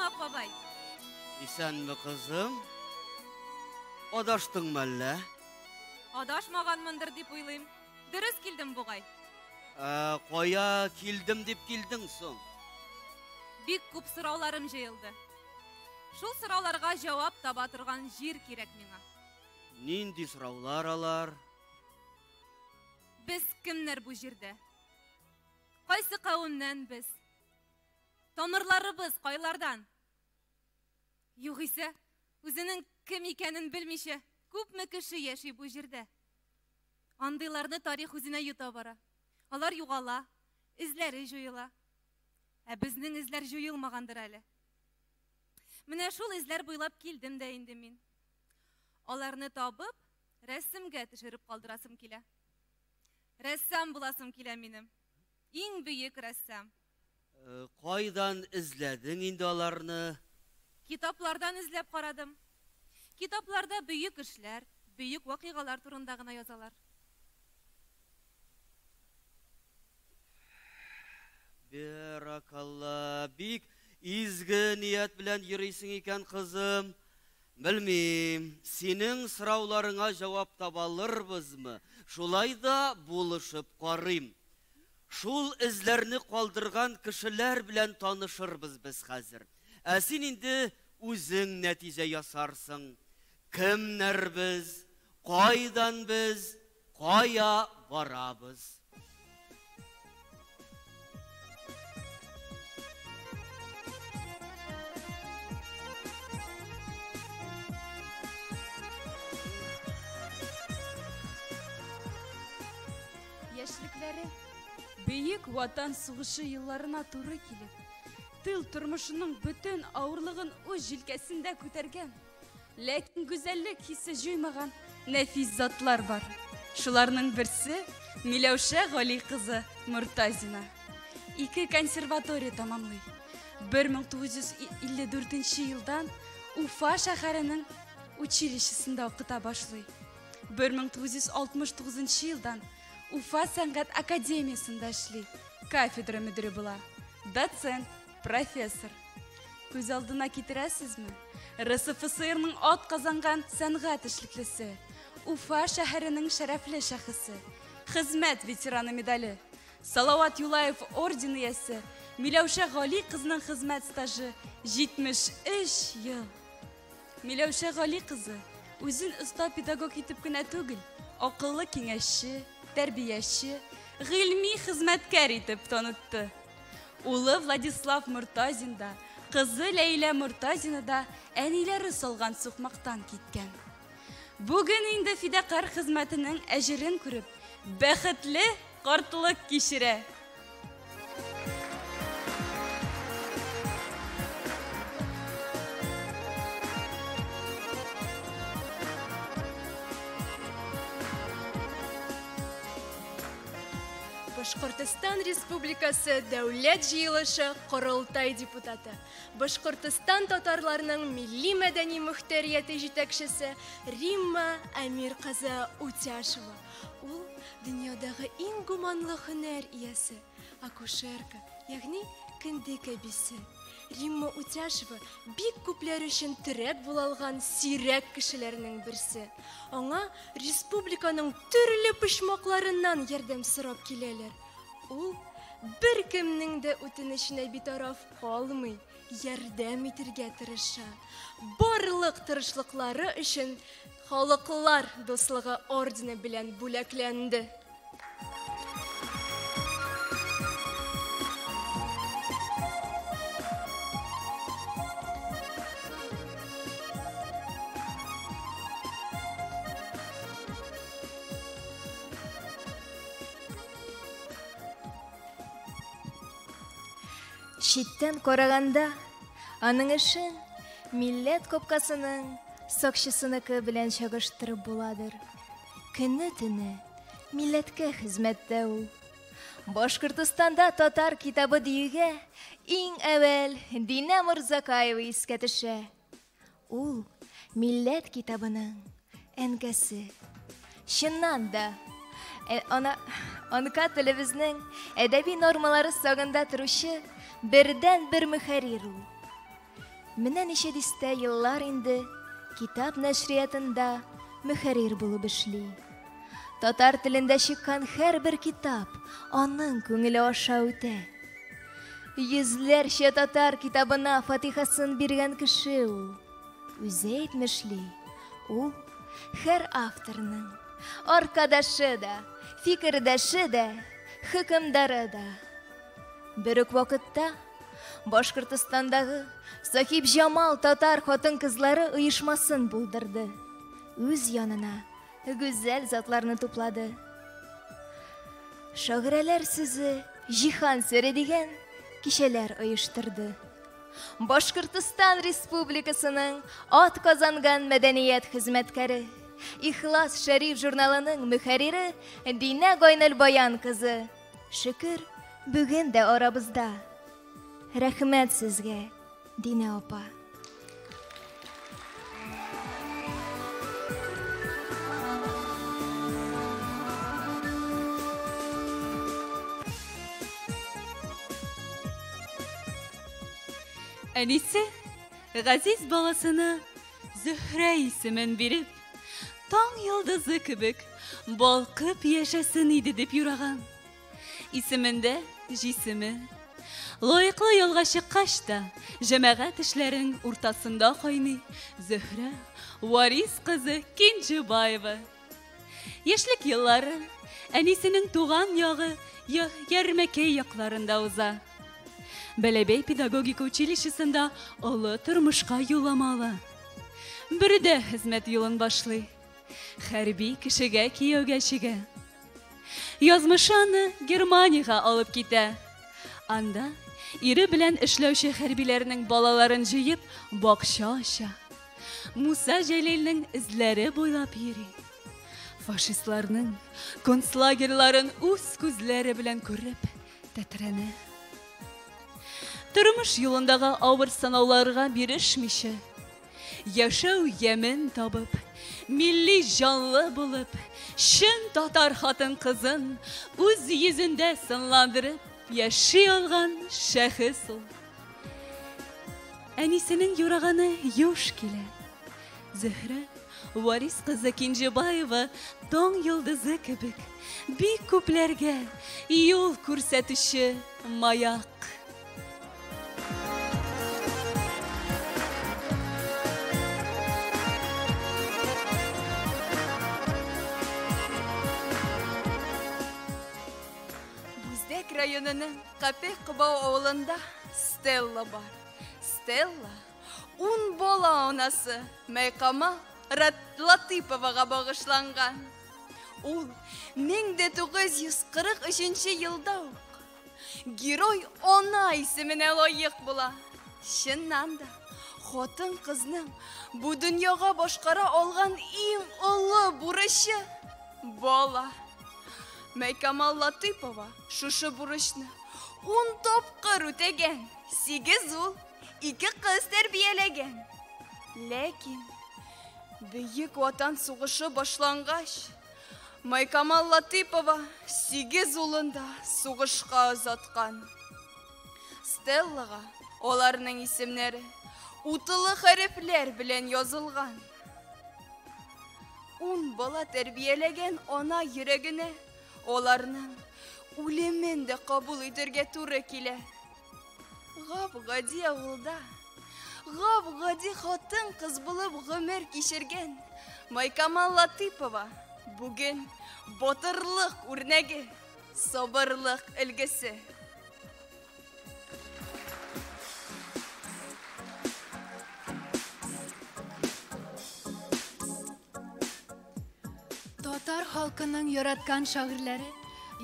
Ак бабай. Исәнме, кызым? Адаштыңмы әллә? Адашмаганмындыр дип уйлыйм. Дөрес килдем бугай. Ә, кая килдем дип килдең соң? Бик күп сорауларым җыелды. Шул сорауларга җавап таба торган җир кирәк миңа. Нинди сораулар алар? Без кемнәр бу җирдә? Кайсы кавемнән без? Тамырларыбыз кайлардан? Югыйсә, үзенең кем икәнен белмичә, күпме кеше яши бу җирдә? Андыйларны тарих үзенә йота бара. Алар югала, эзләре җуела. Ә безнең эзләр җуелмагандыр әле. Менә шул эзләр буйлап килдем дә инде мин. Аларны табып, рәсемгә төшереп калдырасым килә. Рәссам буласым килә минем. Иң бөек рәссам. Кайдан эзләдең инде аларны? Китаплардан эзләп карадым. Китапларда бөек эшләр, бөек вакыйгалар турында гына язалар. Бәракалла, бик изге ният белән йөрисең икән, кызым. Белмим, синең сорауларыңа җавап таба алырбызмы? Шулай да булышып карыйм. Шул эзләрне калдырган кешеләр белән танышырбыз без хәзер. Ә син инде үзең нәтиҗә ясарсың. Кемнәр без, кайдан без, кая барабыз? Яшьлекләре Бөек Ватан сугышы елларына туры килеп, тыл тормышының бөтен авырлыгын үз җилкәсендә күтәргән, ләкин гүзәллек хисе җуймаган нәфис затлар бар. Шуларның берсе Миләүшә Гали кызы Мортазина. Ике консерватория тәмамлый. 1954 елдан Уфа шәһәренең училищесында укыта башлый. 1969 елдан Уфа сәнгать академиясендә эшли, кафедра мөдире була, доцент, профессор. Күз алдына китерәсезме? РСФСРның ат казанган сәнгать эшлеклесе, Уфа шәһәренең шәрәфле шәхесе, хезмәт ветераны медале, Салават Юлаев ордены иясе Миләүшә Гали кызының хезмәт стажы 73 ел. Миләүшә Гали кызы үзен оста педагог итеп кенә түгел, акыллы киңәшче, тәрбияче, гыйльми хезмәткәр итеп танытты. Улы Владислав Мортазин да, кызы Ләйлә Мортазина да әниләре салган сукмактан киткән. Бүген инде фидакарь хезмәтенең әҗерен күреп, бәхетле картлык кичерә. Башкортостан Республикасы Дәүләт җыелышы Корылтай депутаты, Башкортостан татарларының милли-мәдәни мөхтәрияте җитәкчесе Римма Әмир кызы Утяшева. Ул дөньядагы иң гуманлы һөнәр иясе, акушерка, ягъни кендек әбисе. Римма Утяшева бик күпләр өчен терәк була алган сирәк кешеләрнең берсе. Аңа республиканың төрле почмакларыннан ярдәм сорап киләләр. Ул беркемнең дә үтенеченә битараф калмый, ярдәм итергә тырыша. Барлык тырышлыклары өчен Халыклар дуслыгы ордены белән бүләкләнде. Читтән караганда, аның эшен милләт капкасының сакчысыныкы белән чагыштырып буладыр. Көне-төне милләткә хезмәттә ул. Башкортостанда татар китабы диюгә иң әүвәл Динә Морзакаева искә төшә. Ул милләт китабының әнкәсе. Чыннан да, э, ана, анка телебезнең әдәби нормалары сагында торучы бердән-бер мөхәррир ул. Менә ничә дистә еллар инде китап нәшриятында мөхәррир булып эшли. Татар телендә чыккан һәрбер китап аның күңеле аша үтә. Йөзләрчә татар китабына фатихасын биргән кеше ул. Үзе әйтмешли, ул һәр авторның аркадашы да, фикердәше дә, хөкемдары да. Бер үк вакытта Башкортостандагы Сахибҗамал татар хатын-кызлары оешмасын булдырды. Үз янына гүзәл затларны туплады. Шагыйрәләр сүзе җиһан сере дигән кичәләр оештырды. Башкортостан Республикасының атказанган мәдәният хезмәткәре, Ихлас Шәриф журналының мөхәррире Динә Гайнелбаян кызы, шөкер, бүген дә арабызда. Рәхмәт сезгә, Динә апа. Әнисе газиз баласына Зөһрә исемен биреп, таң йолдызы кебек балкып яшәсен иде дип юраган. Исемендә җисеме. Лаеклы ялга чыккач та, җәмәгать эшләрең уртасында кайный Зөһрә Варис кызы Кинҗебаева. Яшьлек еллары әнисенең туган ягы Ярмәкәй якларында уза. Бәләбәй педагогика училищесында олы тормышка юллама ала. Бөредә хезмәт юлын башлый. Хәрби кешегә кияүгә чыга. Язмышы аны Германиягә алып китә. Анда ире белән эшләүче хәрбиләрнең балаларын җыеп, бакча ача. Муса Җәлилнең эзләре буйлап йөри. Фашистларның концлагерьларын үз күзләре белән күреп, тетрәнә. Тормыш юлындагы авыр сынауларга бирешмичә, яшәү ямен табып, милли җанлы булып, чын татар хатын-кызын үз йөзендә сынландырып яши алган шәхес ул. Әнисенең юраганы юш килә. Зөһрә Варис кызы Кинҗебаева таң йолдызы кебек бик күпләргә юл күрсәтүче маяк. Бүздәк районының Капе Кыбау авылында Стелла бар. Стелла ун бала анасы Мәйкама Латыповага багышланган. Ул 1943 елда ук Герой ана исеменә лаек була. Чыннан да, хатын-кызның бу дөньяга башкара алган иң олы бурычы бала. Мәйкамал Латыпова шушы бурычны ун тапкыр үтәгән, сигез ул, ике кыз тәрбияләгән. Ләкин Бөек Ватан сугышы башлангач, Майкамал Латыпова сигез улын да сугышка озаткан. Стеллага аларның исемнәре утлы хәрефләр белән язылган. Ун бала тәрбияләгән ана йөрәгенә аларның үлемен дә кабул итәргә туры килә. Гап-гади авылда, гап-гади хатын-кыз булып гомер кичергән Майкамал Латыпова бүген батырлык үрнәге, сабырлык өлгесе. Татар халкының яраткан шагыйрьләре,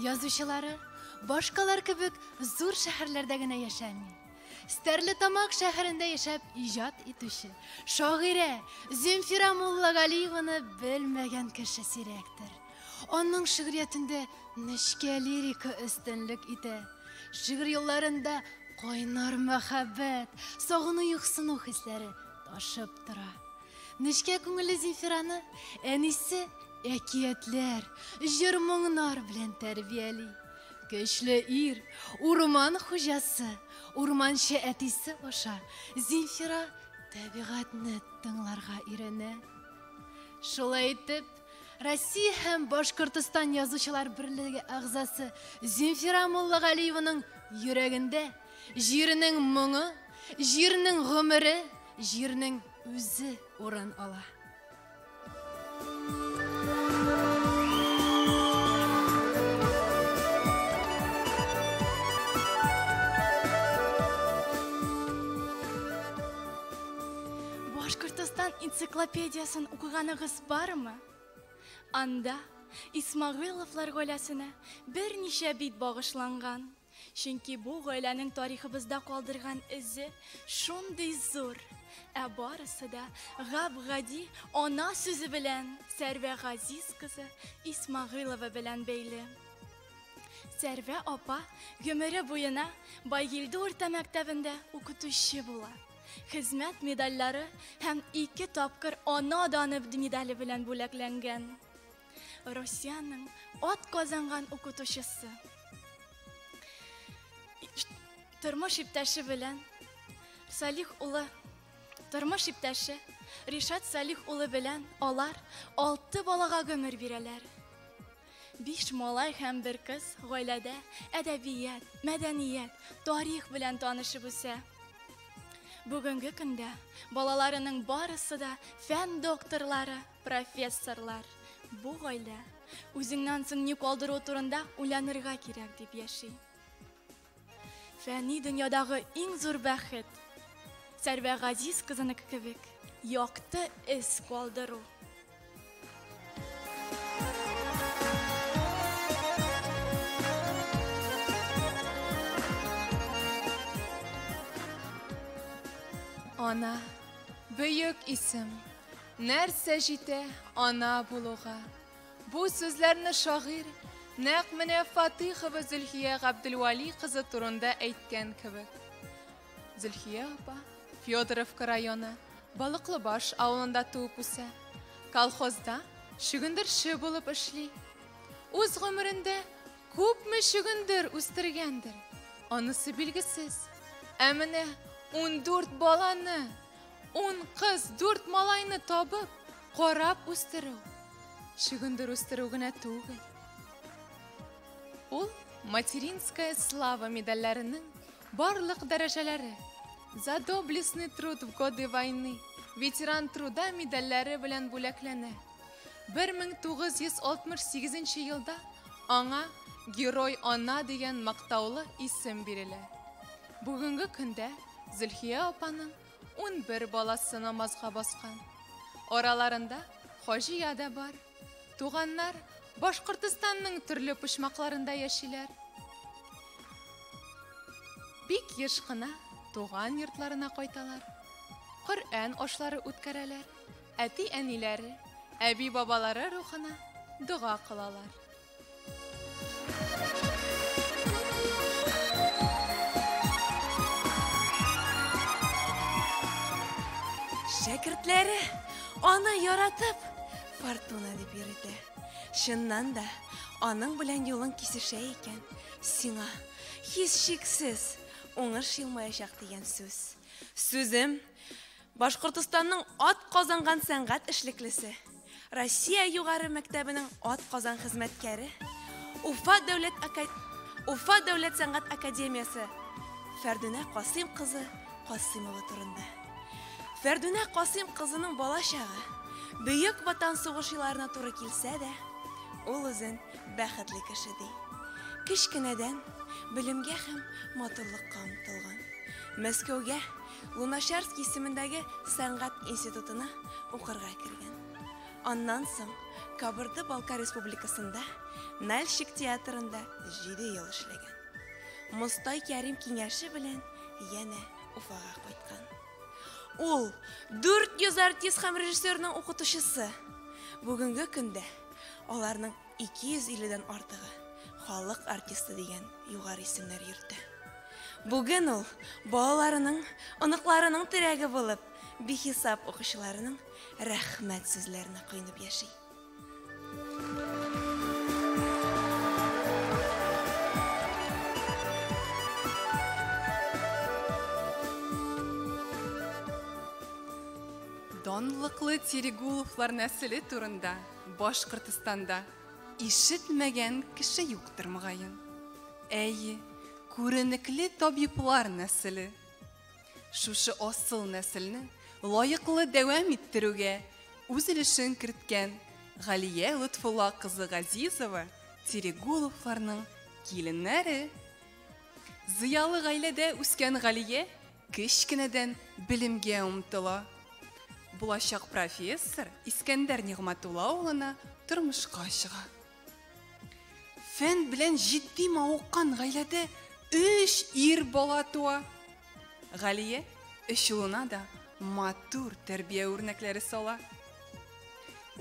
язучылары башкалар кебек зур шәһәрләрдә генә яшәми. Стәрлетамак шәһәрендә яшәп иҗат итүче шагыйрә Земфира Муллагалиеваны белмәгән кеше сирәктер. Аның шигъриятендә нечкә лирика өстенлек итә. Шигырь юлларында кайнар мәхәббәт, сагыну-юксыну хисләре ташып тора. Нечкә күңелле Земфираны әнисе әкиятләр, җыр-моңнар белән тәрбияли. Көчле ир, урман хуҗасы, урманчы әтисе аша Зинфира табигатьне тыңларга өйрәнә. Шулай итеп, Россия һәм Башкортостан Язучылар берлеге әгъзасы Зинфира Муллагалиеваның йөрәгендә җирнең моңы, җирнең гомере, җирнең үзе урын ала. Башкортостан энциклопедиясен укыганыгыз бармы? Анда Исмәгыйловлар гаиләсенә берничә бит багышланган. Чөнки бу гаиләнең тарихыбызда калдырган эзе шундый зур. Ә барысы да гап-гади ана сүзе белән Сәрвә Газиз кызы Исмәгыйлова белән бәйле. Сәрвә апа гомере буена Байгилде урта мәктәбендә укытучы була. Хезмәт медальләре һәм ике тапкыр Ана даны медале белән бүләкләнгән. Россиянең ат казанган укытучысы. Тормыш иптәше белән Салих улы, тормыш иптәше Ришат Салих улы белән алар алты балага гомер бирәләр. Биш малай һәм бер кыз гаиләдә әдәбият, мәдәният, тарих белән танышып үсә. Бүгенге көндә балаларының барысы да фән докторлары, профессорлар. Бу гаилә үзеңнән соң ни калдыру турында уйланырга кирәк дип яши. Фәнни дөньядагы иң зур бәхет, Сәрвә Газиз кызыныкы кебек якты эз калдыру. Ана, бөек исем. Нәрсә җитә ана булуга? Бу сүзләрне шагыйрь нәкъ менә Фатыйхова Зөлхия Габделвәли кызы турында әйткән кебек. Зөлхия апа Федоровка районы Балыклыбаш авылында туып үсә. Колхозда чөгендерче булып эшли. Үз гомерендә күпме чөгендер үстергәндер, анысы билгесез. Ә менә 14 баланы, ун кыз, дүрт малайны табып, карап үстерү, чөгендер үстерү генә түгел. Ул Материнская слава медальләренең барлык дәрәҗәләре, За доблестный труд в годы войны, Ветеран труда медальләре белән бүләкләнә. 1968 елда аңа Герой ана дигән мактаулы исем бирелә. Бүгенге көндә Зөлхия апаның 11 баласы намазга баскан. Араларында Хаҗия дә бар. Туганнар Башкортостанның төрле почмакларында яшиләр. Бик еш кына туган йортларына кайталар. Коръән ашлары үткәрәләр, әти-әниләре, әби-бабалары рухына дога кылалар. Шәкертләре аны яратып Фортуна дип йөртә. Чыннан да, аның белән юлың кисешә икән, сиңа, һичшиксез, уңыш елмаячак дигән сүз. Сүзем Башкортостанның ат казанган сәнгать эшлеклесе, Россия югары мәктәбенең ат казан хезмәткәре, Уфа дәүләт ака... Уфа дәүләт сәнгать академиясе Фәрдүнә Касыйм кызы Касыймова турында. Фәрдүнә Касыйм кызының бала чагы Бөек Ватан сугыш елларына туры килсә дә, ул үзен бәхетле кеше ди. Кечкенәдән белемгә һәм матурлыкка омтылган. Мәскәүгә Луначарский исемендәге сәнгать институтына укырга кергән. Аннан соң Кабарда-Балкар Республикасында Нальчик театрында җиде ел эшләгән. Мостай Кәрим киңәше белән янә Уфага кайткан. Ул 400 артист һәм режиссерның укытучысы. Бүгенге көндә аларның 250 дән артыгы халык артисты дигән югары исемнәр йөртә. Бүген ул балаларының, оныкларының терәге булып, бихисап укучыларының рәхмәт сүзләренә коенып яши. Данлыклы Терегуловлар нәселе турында Башкортстанда ишетмәгән кеше юктыр, мөгаен. Әйе, күренекле табиблар нәселе. Шушы асыл нәселне лаеклы дәвам иттерүгә үз өлешен керткән Галия Лотфулла кызы Газизова Терегуловларның киленнәре. Зыялы гаиләдә үскән Галия кечкенәдән белемгә омтыла. Булачак профессор Искәндәр Нигъмәтулла улына тормышка чыга. Фән белән җитди мавыккан гаиләдә өч ир бала туа. Галия өч улына да матур тәрбия үрнәкләре сала.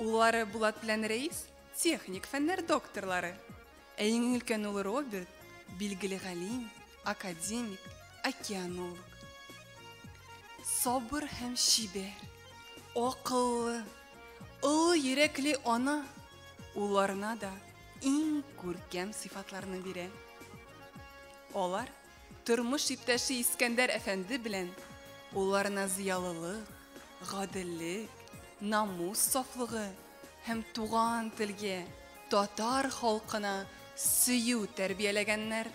Уллары Булат белән Рәис техник фәннәр докторлары. Ә иң өлкән улы Роберт билгеле галим, академик, океанолог. Сабыр һәм чибәр, акыллы, олы йөрәкле ана улларына да иң күркәм сыйфатларны бирә. Алар тормыш иптәше Искәндәр әфәнде белән улларына зыялылык, гаделлек, намус сафлыгы һәм туган телгә, татар халкына сөю тәрбияләгәннәр.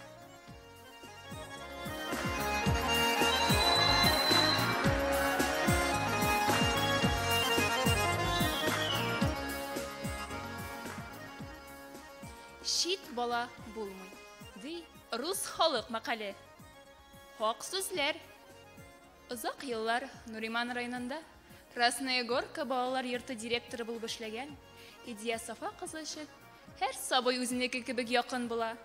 Чит бала булмый, ди рус халык мәкале. Хак сүзләр. Озак еллар Нуриман районында Красная Горка балалар йорты директоры булып эшләгән Идия Сафа кызы өчен һәр сабый үзенеке кебек якын була.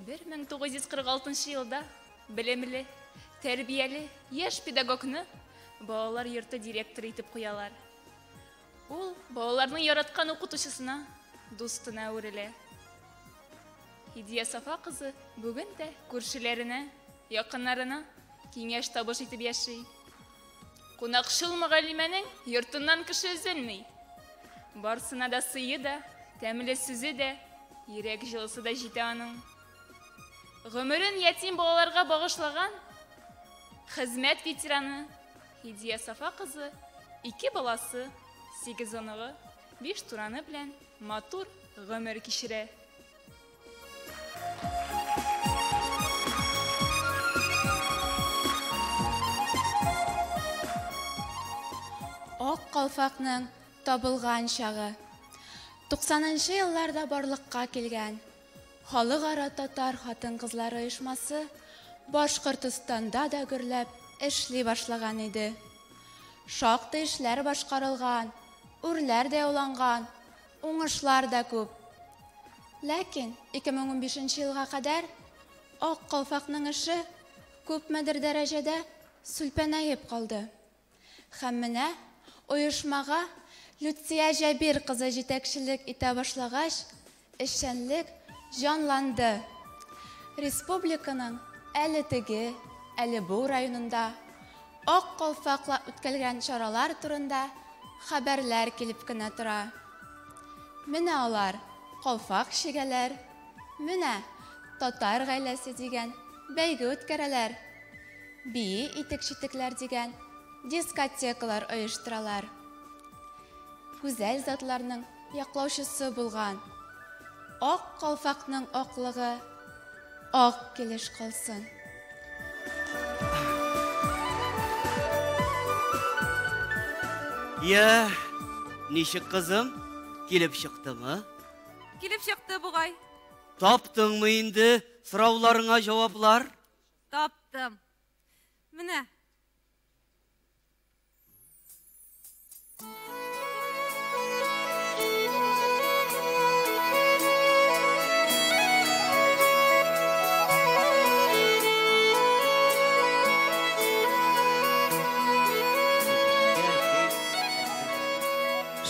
1946 елда белемле, тәрбияле яшь педагогны балалар йорты директоры итеп куялар. Ул балаларның яраткан укытучысына, дустына әверелә. Идия Сафа кызы бүген дә күршеләренә, якыннарына киңәш табыш итеп яши. Кунакчыл мөгаллимәнең йортыннан кеше өзелми. Барсына да сые да, тәмле сүзе дә, йөрәк җылысы да җитә аның. Гомерен ятим балаларга багышлаган хезмәт ветераны Һидия Сафа кызы ике баласы, сигез оныгы, биш тураны белән матур гомер кичерә. Ак калфакның табылган чагы. 90 нчы елларда барлыкка килгән Халыкара татар хатын-кызлары оешмасы Башкортостанда да гөрләп эшли башлаган иде. Шактый эшләр башкарылган, үрләр дә яуланган, уңышлар да күп. Ләкин 2015 нче елга кадәр Ак калфакның эше күпмедер дәрәҗәдә сүлпәнәеп калды. Һәм менә оешмага Люция Җәбир кызы җитәкчелек итә башлагач, эшчәнлек җанланды. Республиканың әле теге, әле бу районында Ак калфак ла үткәлгән чаралар турында хәбәрләр килеп кенә тора. Менә алар калфак чигәләр, менә Татар гаиләсе дигән бәйге үткәрәләр, Бии итек-читекләр дигән дискотекалар оештыралар. Гүзәл затларның яклаучысы булган Ак калфакның аклыгы ак килеш калсын. Я, ничек кызым, килеп чыктымы? Килеп чыкты бугай. Таптыңмы инде сорауларыңа җаваплар? Таптым. Менә.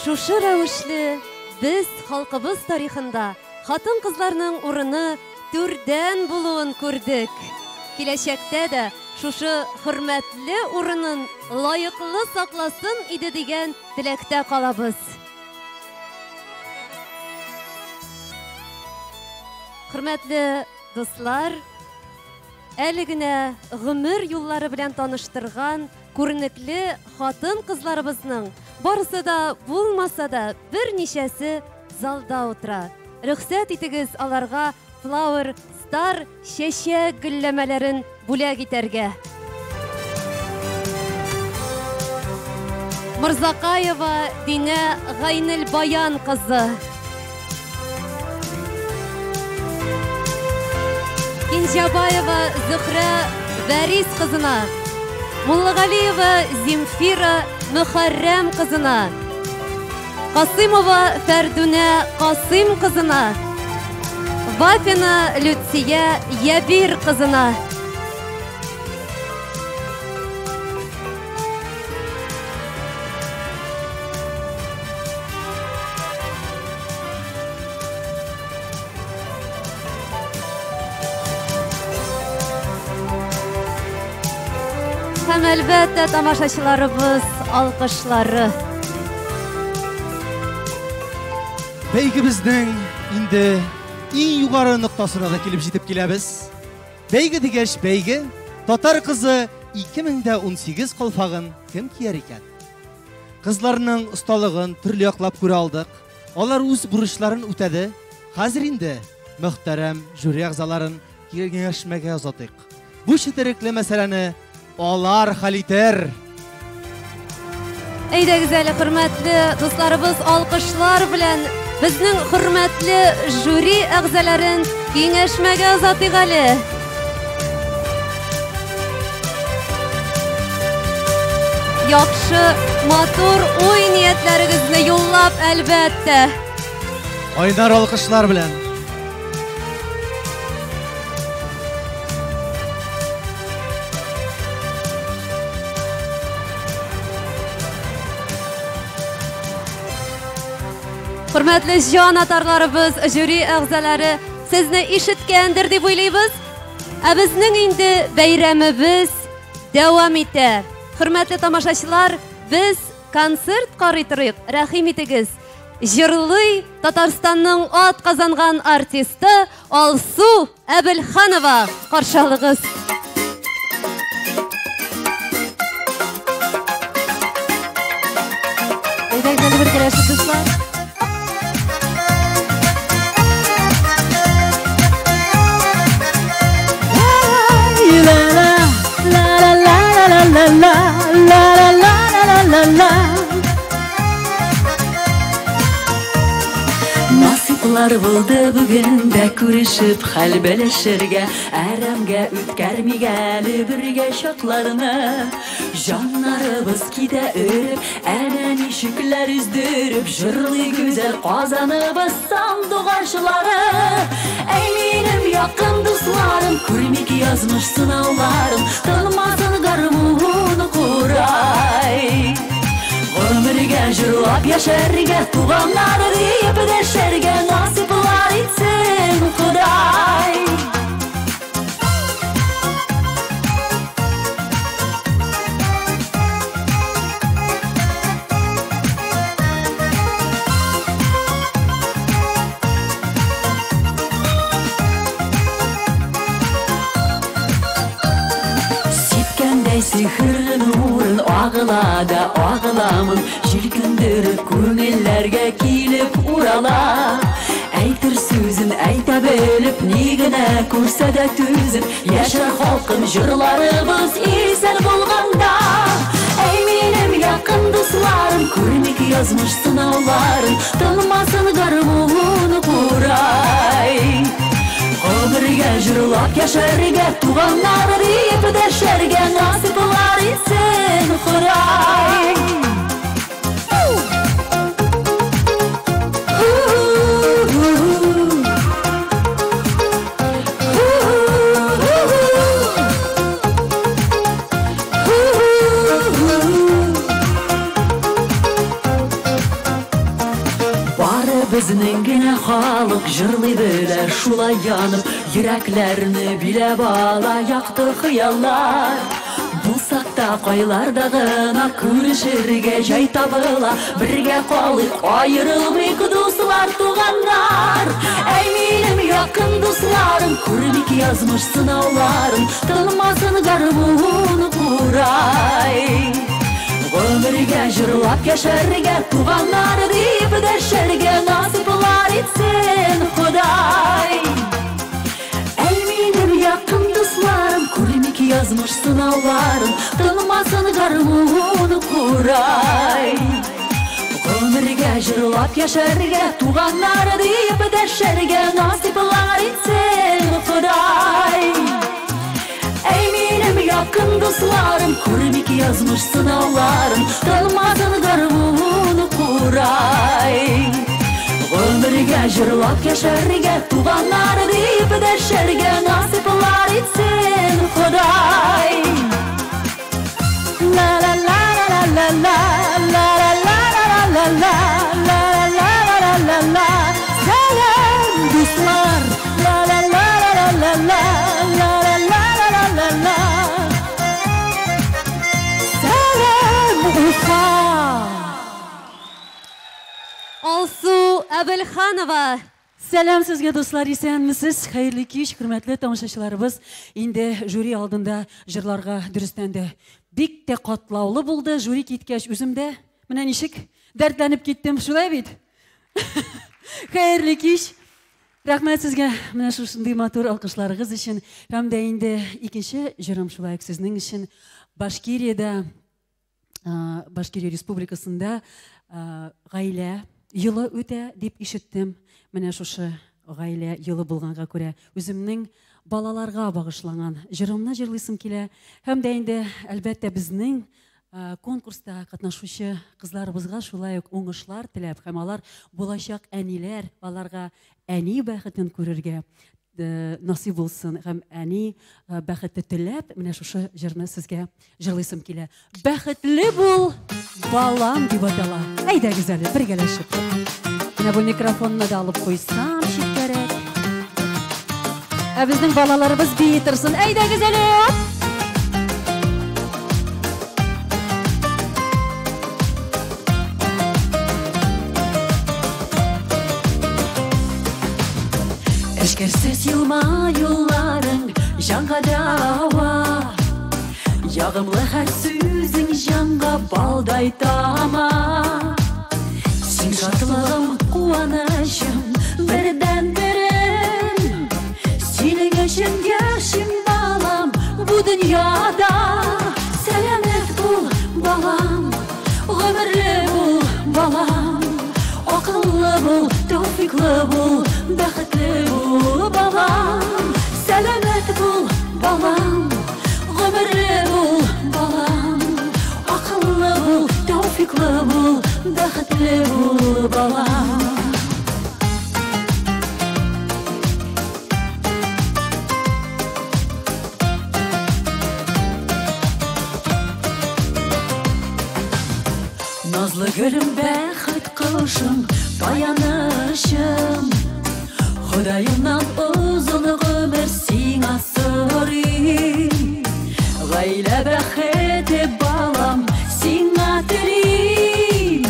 Шушы рәвешле без халкыбыз тарихында хатын-кызларның урыны түрдән булуын күрдек. Киләчәктә дә шушы хөрмәтле урынын лаеклы сакласын иде дигән теләктә калабыз. Хөрмәтле дуслар, әле генә гомер юллары белән таныштырган Күренекле хатын-кызларыбызның барысы да булмаса да, берничәсе залда утыра. Рөхсәт итегез аларга Flower Star чәчәк гөлләмәләрен бүләк итәргә. Мырзакаева Динә Гайнелбаян кызы. Кинҗабаева Зөхрә Вәрис кызына. Муллагалиева Земфира Мөхәррәм кызына. Касыймова Фәрдүнә Касыйм кызына. Вафина Люция Ябир кызына. Һәм әлбәттә тамашачыларыбыз алкышлары. Бәйгебезнең инде иң югары ноктасына да килеп җитеп киләбез. Бәйге дигәч бәйге, татар кызы 2018 калфагын кем кияр икән? Кызларның осталыгын төрле яклап күрә алдык. Алар үз бурычларын үтәде. Хәзер инде мөхтәрәм жюри әгъзаларын киңәшмәгә озатыйк. Бу четерекле мәсьәләне алар хәл итәр. Әйдәгез әле, хөрмәтле дусларыбыз, алкышлар белән безнең хөрмәтле жюри әгъзаларын киңәшмәгә озатыйк әле. Яхшы, матур уй ниятләрегезне юллап, әлбәттә. Кайнар алкышлар белән. Хөрмәтле җан атарларыбыз, жюри әгъзалары сезне ишеткәндер дип уйлыйбыз. Ә безнең инде бәйрәмебез дәвам итә. Хөрмәтле тамашачылар, без концерт карый торыйк. Рәхим итегез. Җырлый Татарстанның ат казанган артисты Алсу Әбелханова. Каршы алыгыз. Әйдәгез әле бергәләшеп, дуслар. Насыйплар булды бүген дә күрешеп хәл белешергә, әрәмгә үткәрмик әле бергә чакларны. Җаннарыбыз китә өреп, әнә ничекләр өздереп, җырлый гүзәл Казаныбыз сандугачлары. Әй минем якын дусларым, күрмик язмыш сынауларын, тынмасын гармун курай. Гомергә җырлап яшәргә, туганнар диеп дәшәргә насыйплар итсен Ходай. Сипкәндәй сихерле нурын агыла да агыламын, җилкендереп күңелләргә килеп урала. Әйтер сүзен әйтә белеп, ни генә күрсә дә түзеп, яшәр халкым җырларыбыз исән булганда. Әй минем якын дусларым, күрмик язмыш сынауларын, тынмасын гармун курай. Гомергә җырлап яшәргә, туганнар диеп дәшәргә насыйплар итсен Ходай. Безнең генә халык җырлый белә шулай янып, йөрәкләрне биләп ала якты хыяллар. Булсак та кайларда гына күрешергә җай табыла, бергә калыйк, аерылмыйк, дуслар. дуслар, туганнар. Әй минем якын дусларым, күрмик язмыш сынауларын, тынмасын гармун курай. Гомергә җырлап яшәргә, туганнар дип дәшәргә насыйплар итсен Ходай. Әй минем якын дусларым, күрмик язмыш сынауларын, тынмасын гармун курай. Гомергә җырлап яшәргә, туганнар дип дәшәргә насыйплар итсен Ходай. Әй минем якын дусларым, күрмик язмыш сынауларын, тынмасын гармун курай. Гомергә җырлап яшәргә, туганнар дип дәшәргә насыйплар итсен Ходай. La la la la la la la la la la la la la la la la. Сәлам, дуслар. La la la la la la la la la la la. Сәлам, Уфа! Алсу Әбелханова. Сәлам сезгә, дуслар, исәнмесез? Хәерле кич, хөрмәтле тамашачыларыбыз. Инде жюри алдында җырларга дөрестән дә бик тә катлаулы булды. Жюри киткәч, үзем дә менә ничек дәртләнеп киттем, шулай бит? Хәерле кич. Рәхмәт сезгә менә шушындый матур алкышларыгыз өчен. Һәм дә инде икенче җырым шулай ук сезнең өчен. Башкириядә, Башкирия Республикасында гаилә елы үтә дип ишеттем. Менә шушы гаилә елы булганга күрә үземнең балаларга багышланган җырымны җырлыйсым килә. Һәм дә инде әлбәттә безнең конкурста катнашучы кызларыбызга шулай ук уңышлар теләп, һәм алар булачак әниләр, аларга әни бәхетен күрергә насыйп булсын, һәм әни бәхете теләп менә шушы җырны сезгә җырлыйсым килә. Бәхетле бул, балам дип атала. Әйдәгез әле бергәләшеп. Менә бу микрофонны да алып куйсам читкәрәк. Ә безнең балаларыбыз бии торсын. Әйдәгез әле. Эчкерсез елмаюларың җанга дәва, ягымлы һәр сүзең җанга балдай тама. Син шатлыгым, куанычым, бердән-берем. Синең өчен яшим, балам, бу дөньяда. Сәламәт бул, балам, гомерле бул, балам. Акыллы бул, тәүфиклы бул, бәхетле бул, балам. Сәламәт бул, балам, гомерле бул, балам. Акыллы бул, тәүфиклы бул, бәхетле бул, балам. Назлы гөлем, бәхет кошым, таянышым. Ходаемнан озын гомер сиңа сорыйм. Гаилә бәхете, балам, сиңа телим.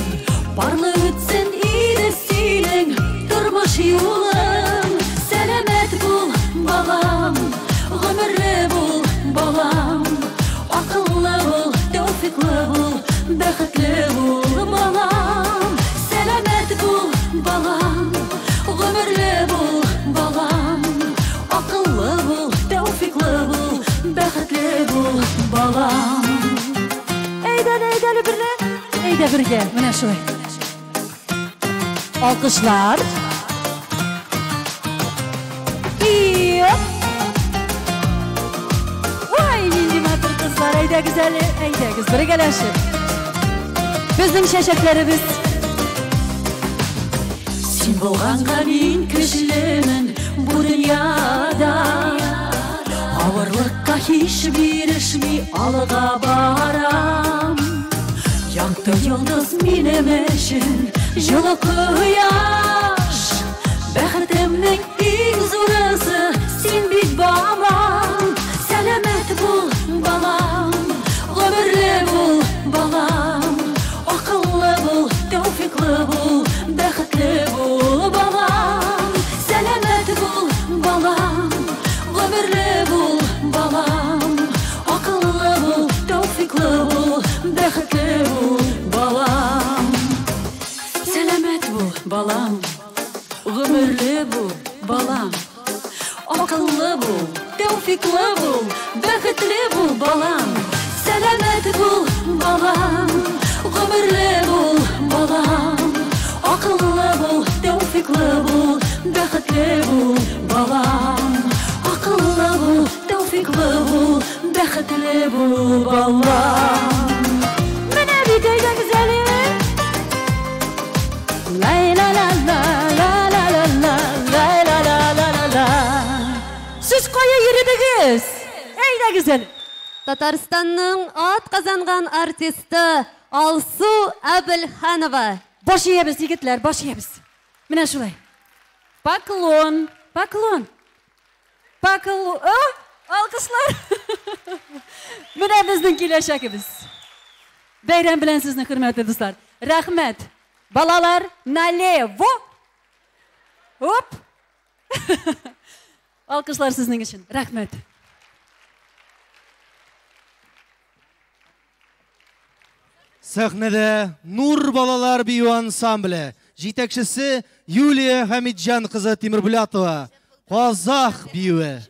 Парлы үтсен иде синең тормыш юлың. Сәламәт бул, балам, гомерле бул, балам. Акыллы бул, тәүфиклы бул, бәхетле бул, балам. Сәламәт бул, балам, гомерле бул, балам. Акыллы бул, тәүфиклы бул, бәхетле бул, балам. Әйдә, әйдә әле берлә. Әйдә бергә, менә шулай. Алкышлар. Ой, нинди матур кызлар, әйдәгез әле, әйдәгез бергәләшеп. Безнең чәчәкләребез. Син булганга мин көчлемен бу дөньяда. Авырлыкка һич бирешми алга барам. Якты йолдыз минем өчен җылы кояш. Бәхетемнең иң зурысы син бит, балам. Сәламәт бул, балам, гомерле бул, балам. Акыллы бул, тәүфиклы бул, бәхетле бул. Гомерле бул, балам, акыллы бул, тәүфиклы бул, бәхетле бул, балам. Сәламәт бул, балам, гомерле бул, балам. Акыллы бул, тәүфиклы бул, бәхетле бул, балам. Сәламәт бул, балам, гомерле бул, балам. Акыллы бул, тәүфиклы бул, бәхетле бул, балам. Акыллы бул, тәүфиклы бул, бәхетле бул, балам. Менә бит әйдәгез әле. Лай ла ла ла ла ла ла ла лай ла ла ла ла ла. Сез кая йөрдегез? Әйдәгез әле. Татарстанның ат казанган артисты Алсу Әбелханова. Баш иябез, егетләр, баш иябез. Менә шулай. Поклон, поклон. Поклон. А, алкышлар. Менә безнең киләчәгебез. Бәйрәм белән сезне, хөрмәтле дуслар. Рәхмәт. Балалар, налево. Оп. Алкышлар сезнең өчен. Рәхмәт. Сәхнәдә Нур балалар бию ансамбле, җитәкчесе Юлия Хәмитҗан кызы Тимербулатова, Казах биюе.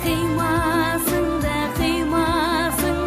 Қимасыңды, қимасыңды.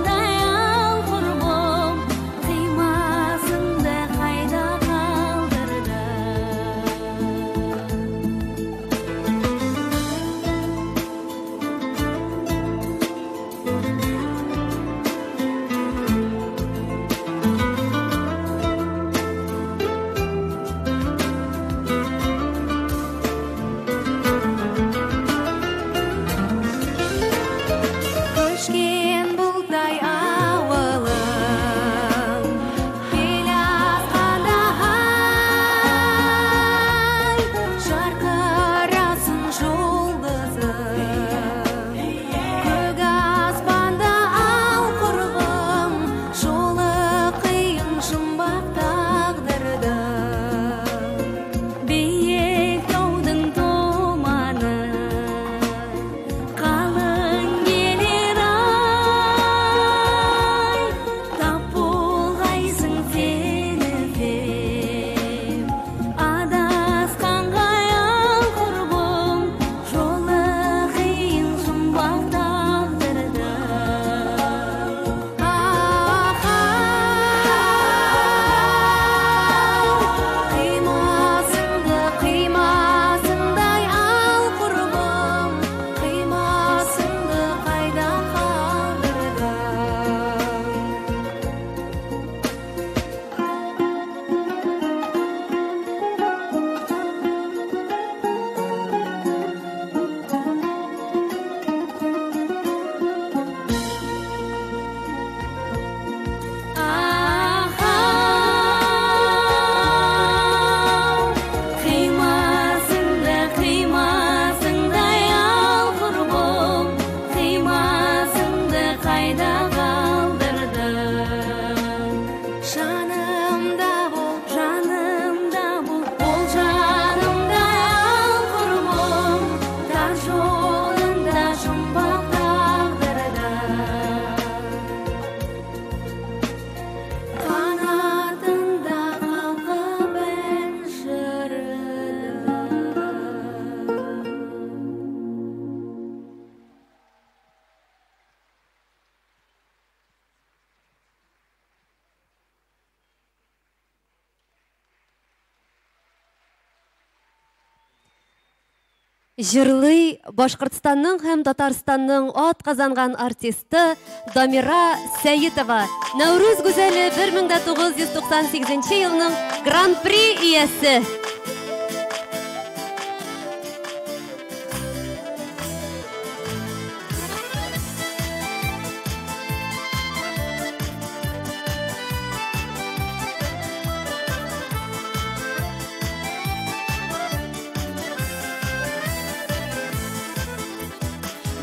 Җырлый Башкортстанның һәм Татарстанның ат казанган артисты Дамира Сәетова. Нәүрүз гүзәле 1998 елның Гран-при иясе.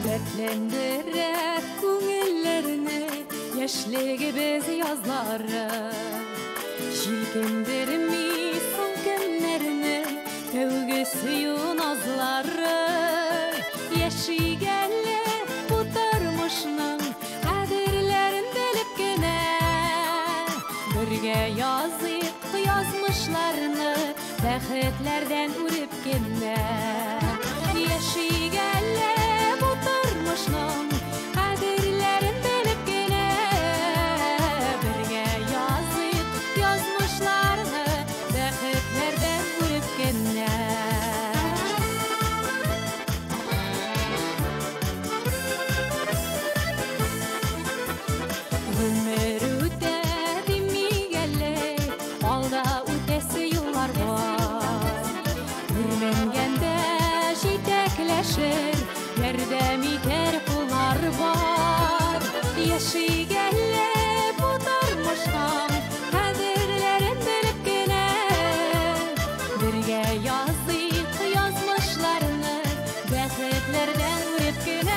Дәртләндерә күңелләрне яшьлегебез язлары. Җилкендерми соң кемнәрне тәүге сөю назлары. Яшик әле бу тормышның кадерләрен белеп кенә. Бергә языйк язмышларны бәхетләрдән үреп кенә. Яшик әле бу тормышның кадерләрен белеп кенә. Бергә языйк язмышларны бәхетләрдән үреп кенә. Гомер үтә димик әле, алда үтәсе юллар бар. Үрмәнгәндә җитәкләшер, ярдәм итәр куллар бар. Яшик әле бу тормышның кадерләрен белеп кенә. Бергә языйк язмышларны бәхетләрдән үреп кенә.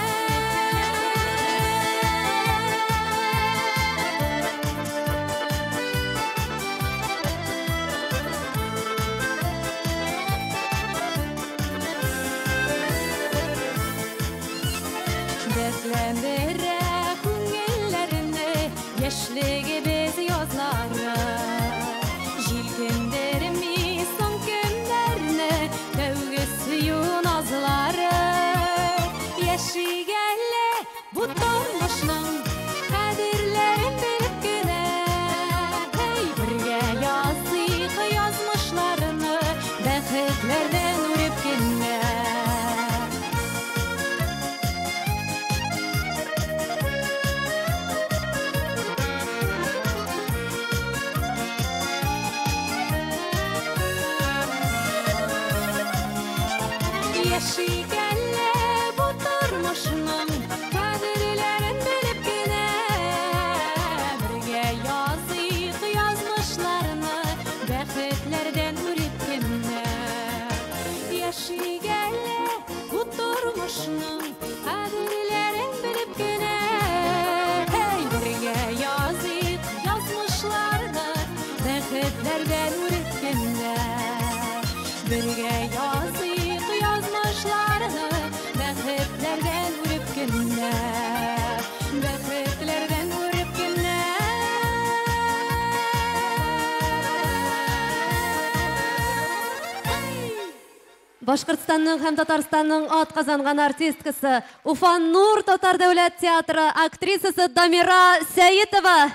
Дәртләндерә күңелләрне яшьлегебез язлары. Җилкендерми соң кемнәрне тәүге сөю назлары. Яшик әле бу тормышның кадерләрен белеп кенә. Һәй, бергә языйк язмышларны бәхетләрдән үреп кенә. Яшик әле бу тормышның кадерләрен белеп кенә. Бергә языйк язмышларны бәхетләрдән үреп кенә. Яшик әле бу тормышның кадерләрен белеп кенә. Һәй, бергә языйк язмышларны бәхетләрдән үреп кенә. Бергә языйк язмышларны бәхетләрдән үреп кенә. Бәхетләрдән үреп кенә. Башкортстанның һәм Татарстанның ат казанган артисткасы, Уфа Нур Татар дәүләт театры актрисасы Дамира Сәетова.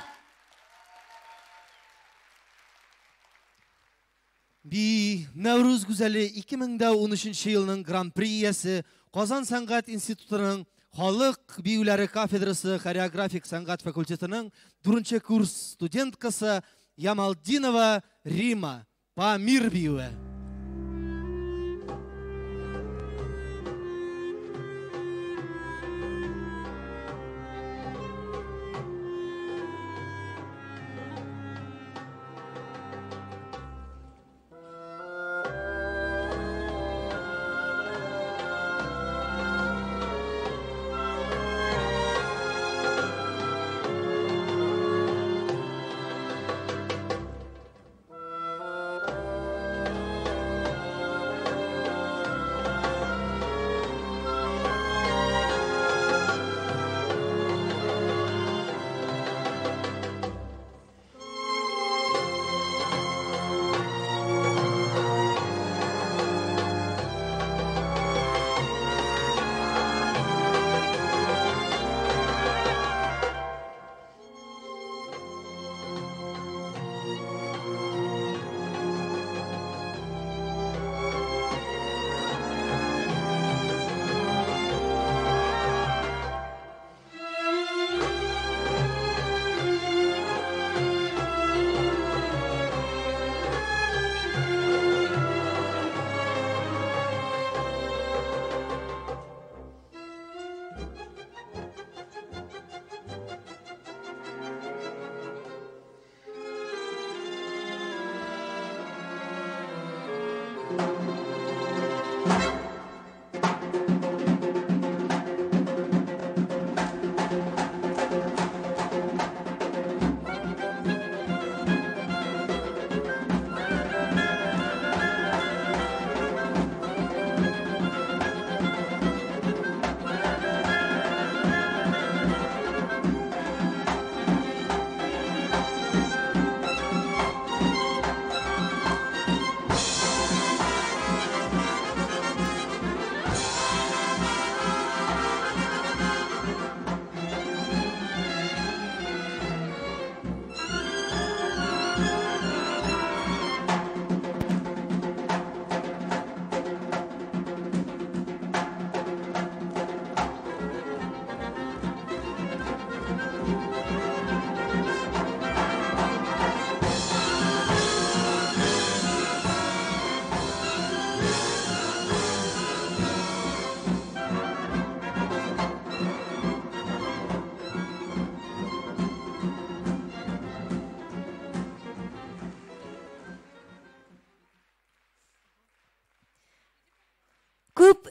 Би Нәүрүз гүзәле 2013 елның Гран-при иясе, Казан сәнгать институтының халык биюләре кафедрасы хореографик сәнгать факультетының 4 курс студенткасы Ямалдинова Рима. Памир биюе. Thank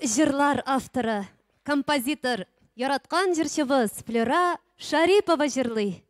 җырлар авторы, композитор, яраткан җырчыбыз Флера Шарипова җырлый.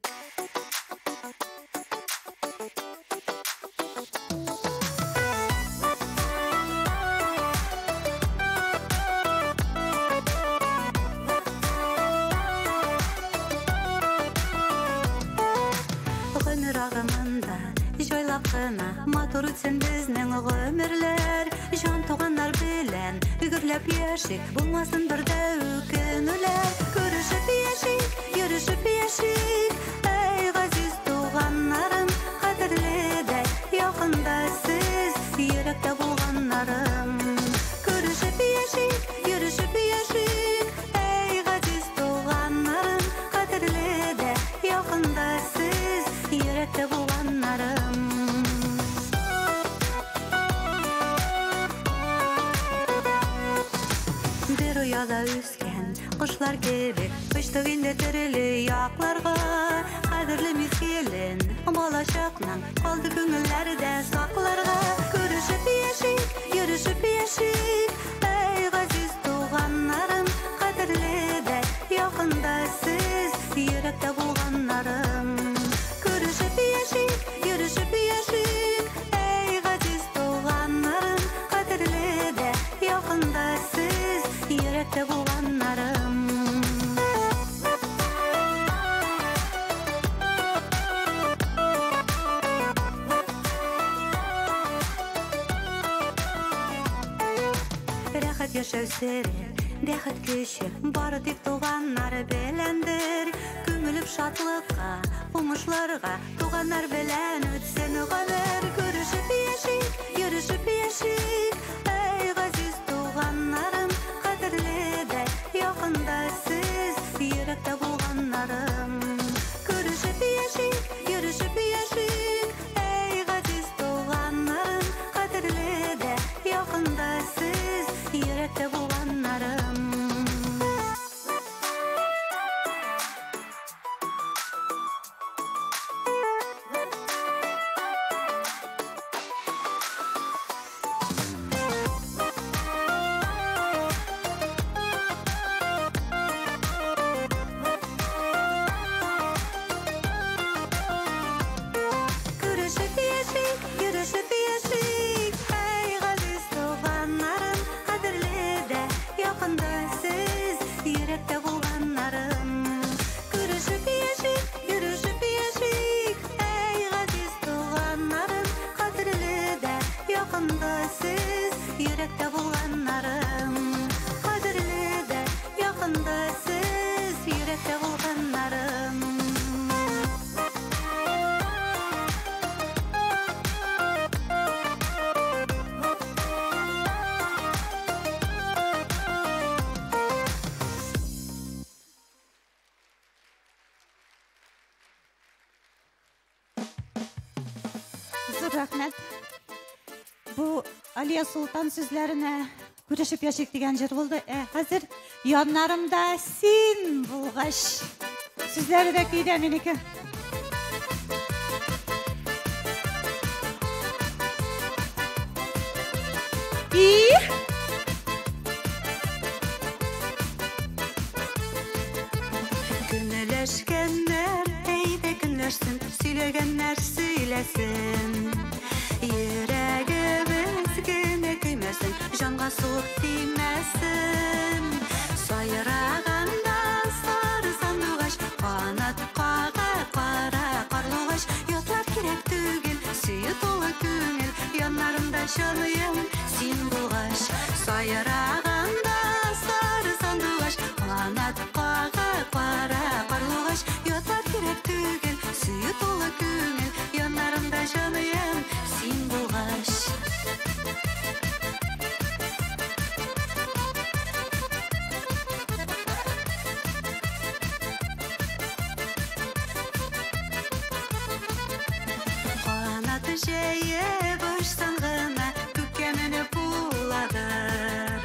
Гомер агымында җайлап кына матур үтсен безнең гомерләр. Җан туганнар белән гөрләп яшик, булмасын бер дә үкенүләр. Күрешеп яшик, йөрешеп яшик, әй газиз туганнарым, кадерле дә якында сез, йөрәктә булганнарым. Күрешеп яшик, йөрешеп яшик, әй газиз туганнарым, кадерле дә якында сез, йөрәктә булганнарым. Бер ояда үскән кошлар кебек очтык инде төрле якларга. Кадерле мизгелен балачакның калды күңелләрдә сакларга. Күрешеп яшик, йөрешеп яшик, әй газиз туганнарым, кадерле дә якында сез, йөрәктә булганнарым. Күрешеп яшик, йөрешеп яшик, әй газиз туганнарым, кадерле дә якында сез, йөрәктә булганнарым. Рәхәт яшәү сере, бәхет көче бары тик туганнар беләндер. Күмелеп шатлыкка, уңышларга туганнар белән үтсен гомер. Күрешеп яшик, йөрешеп яшик, әй газиз туганнарым, кадерле дә якында сез, йөрәктә булганнарым. Күрешеп яшик, йөрешеп яшик, әй газиз туганнарым, кадерле дә якында сез, йөрәктә булганнарым. Күрешеп яшик, йөрешеп яшик, әй газиз туганнарым, кадерле дә якында сез, йөрәктә булганнарым. Күрешеп яшик, йөрешеп яшик, әй газиз туганнарым, кадерле дә якында сез, йөрәктә булганнарым. Кадерле дә якында сез, йөрәктә булганнарым. Зур рәхмәт. Бу Алия Солтан сүзләренә күрешеп яшик дигән җыр булды. Ә хәзер яннарымда син булгач. Сүзләре дә көйдә минеке. И Көнләшкәннәр әйдә көнләшсен, сөйләгәннәр сөйләсен. Йөрәгебез генә көймәсен, җанга суык тимәсен. Сайраганда сары сандугач, канат кага кара карлугач. Ятлар кирәк түгел, сөю тулы күңел, яннарымда җаныем син булгач. Сайраганда сары сандугач, канат кага кара карлугач. Ятлар кирәк түгел, сөю тулы күңел, яннарымда җаныем син булгач. Канаты җәеп очсаң гына күккә менеп буладыр.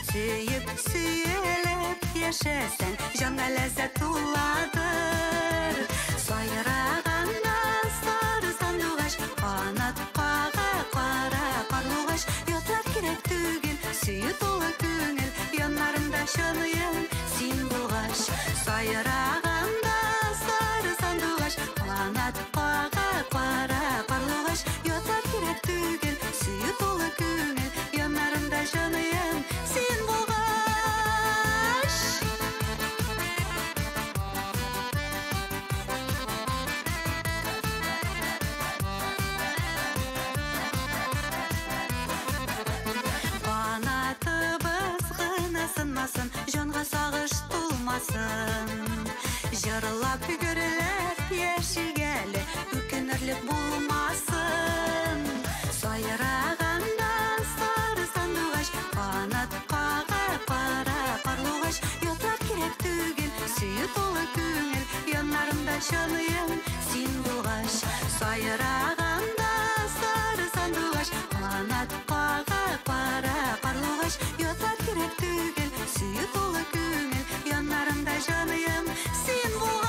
Сөеп, сөелеп яшәсәң, җанга ләззәт туладыр. Сайраганда сары сандугач, канат кага кара карлугач. Ятлар кирәк түгел, сөю тулы күңел, җаныем син булгач. Сайраганда сары сандугач, канат кага кара карлыгач. Ятлар кирәк түгел, сөю тулы күңел, яннарымда җаныем син булгач. Канатыбыз гына сынмасын, җанга сагыш тулмасын. Җырлап гөрләп яшик әле, үкенерлек булмасын. Сайраганда сары сандугач, канат кага кара карлыгач. Ятлар кирәк түгел, сөю тулы күңел, яннарымда җаныем син булгач. Сайраганда сары сандугач, канат кага кара карлыгач. Ятлар кирәк түгел, сөю тулы күңел, яннарымда җаныем син булгач.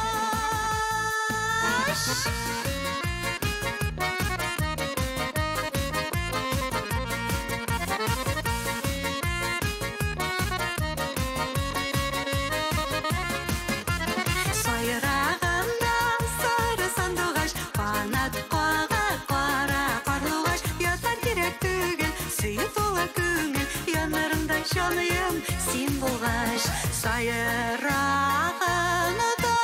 Сайраганда сары сандугач, канат кага кара карлыгач. Ятлар кирәк түгел, сөю тулы күңел, яннарымда җаныем син булгач. Сайраганда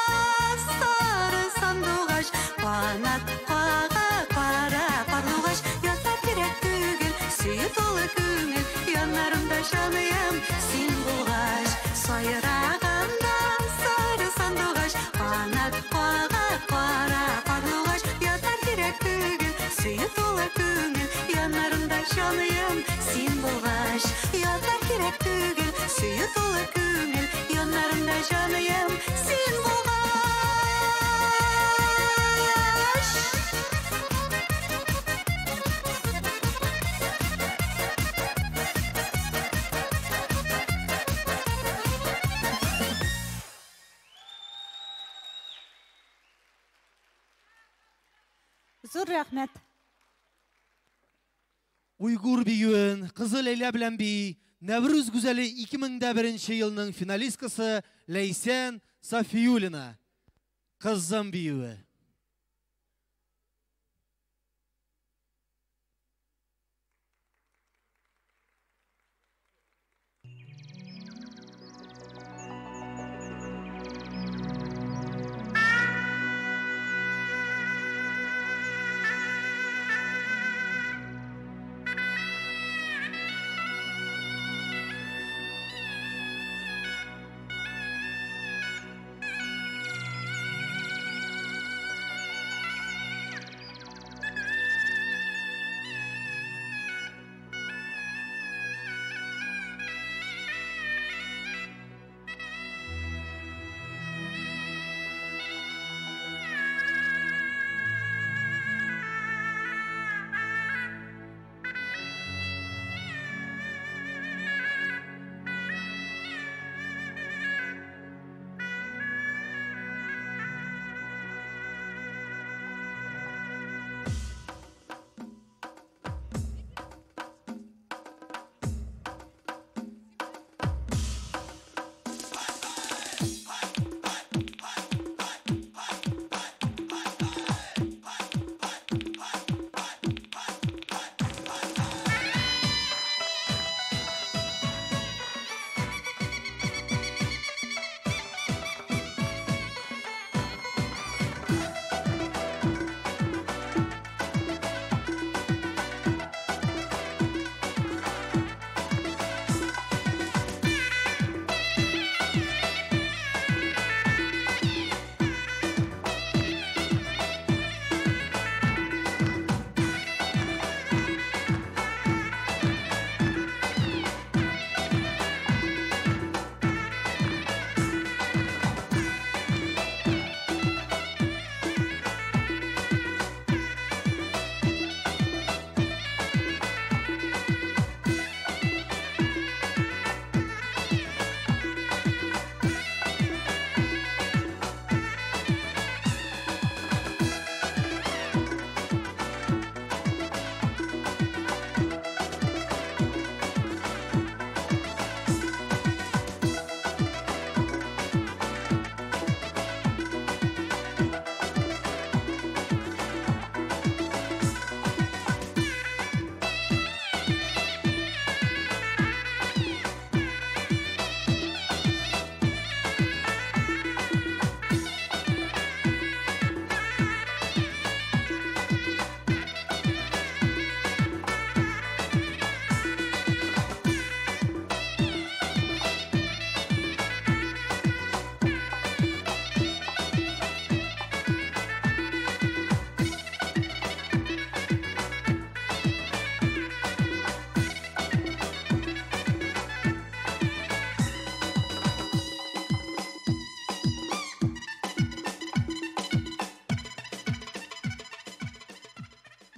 сары сандугач, канат кага кара карлыгач. Ятлар кирәк түгел, сөю тулы күңел, яннарымда җаныем син булгач. Сайраганда сары сандугач, канат кага кара карлыгач. Ятлар кирәк түгел, сөю тулы күңел, яннарымда җаныем син булгач. Ятлар кирәк түгел, сөю тулы күңел, яннарымда җаныем син булгач. Зур рәхмәт. Уйгур биюен кызы Ләйлә белән бии Нәврүз гүзәле 2001 елның финалисткасы Ләйсән Сафиуллина. Кызым биюе.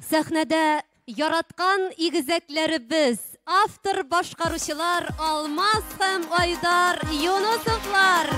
Сәхнәдә яраткан игезәкләребез, автор башкаручылар Алмаз һәм Айдар Юнусовлар.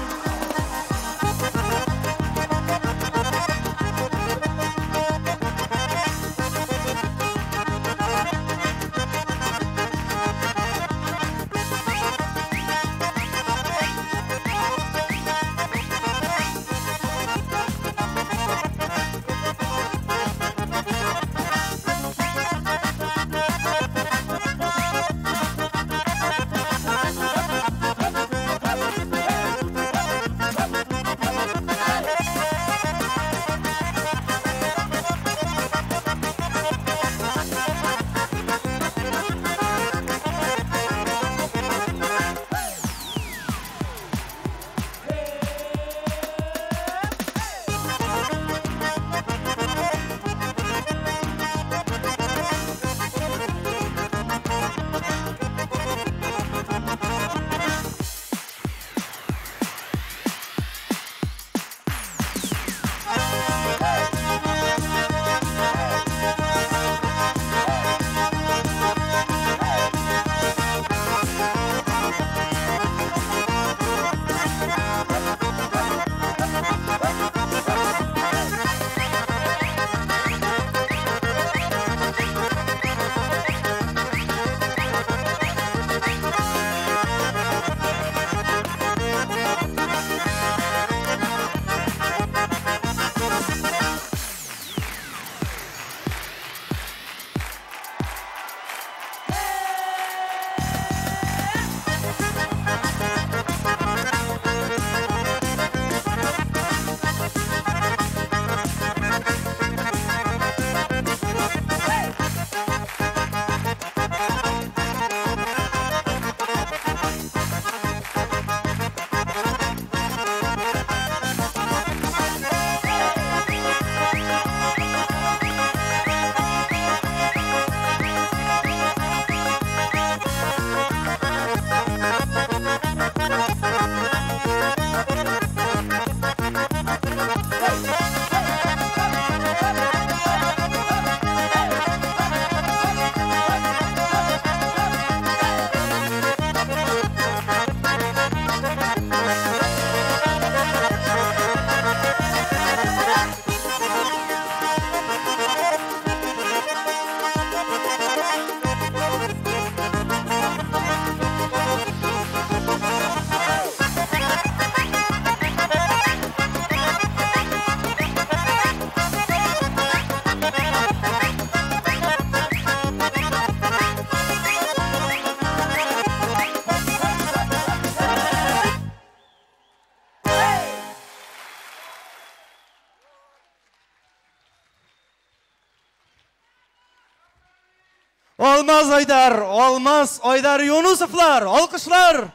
Алмаз Айдар, Алмаз Айдар Юнусовлар, алкышлар!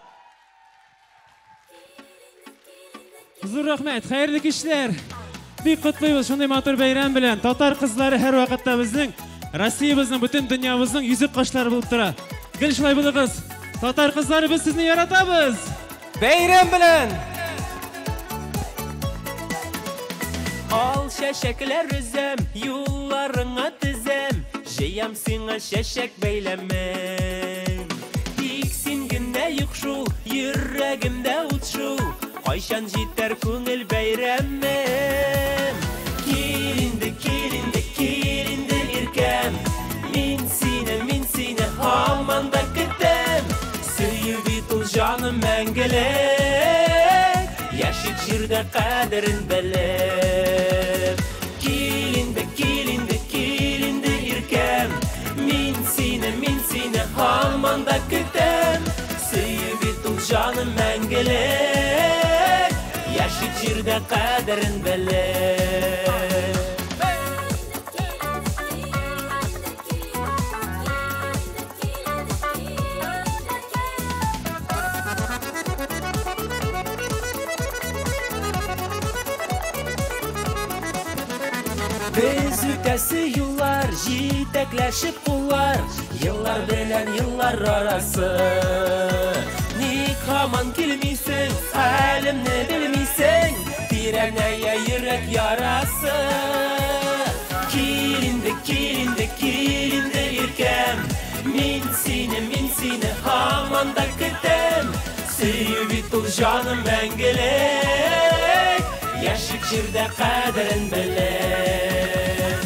Зур рәхмәт, хәерле кичләр. Бик котлыйбыз шундый матур бәйрәм белән. Татар кызлары һәр вакытта безнең Россиябезнең, бөтен дөньябызның йөзек кашлары булып тора. Гел шулай булыгыз. Татар кызлары, без сезне яратабыз. Бәйрәм белән! Ал чәчәкләр өзәм, юлларыңа тезәм, җыям сиңа чәчәк бәйләмен. Тик син генә юк шул, йөрәгемдә ут шул, кайчан җитәр күңел бәйрәмем. Кил инде, кил инде, кил инде иркәм, мин сине һаман да көтәм. Сөю бит ул җаным мәңгелек, яшик җирдә кадерен белеп. Кил инде, кил инде, кил инде иркәм, мин сине һаман да көтәм. Сөю бит ул җаным мәңгелек, яшик җирдә кадерен белеп. Без үтәсе юллар, җитәкләшеп куллар, еллар белән еллар арасы. Ник һаман килмисең, хәлемне белмисең, тирәнәя йөрәк ярасы. Кил инде, кил инде, сине, мин сине һаман да көтәм. Сөю бит ул җаным мәңгелек, яшик җирдә кадерен белеп.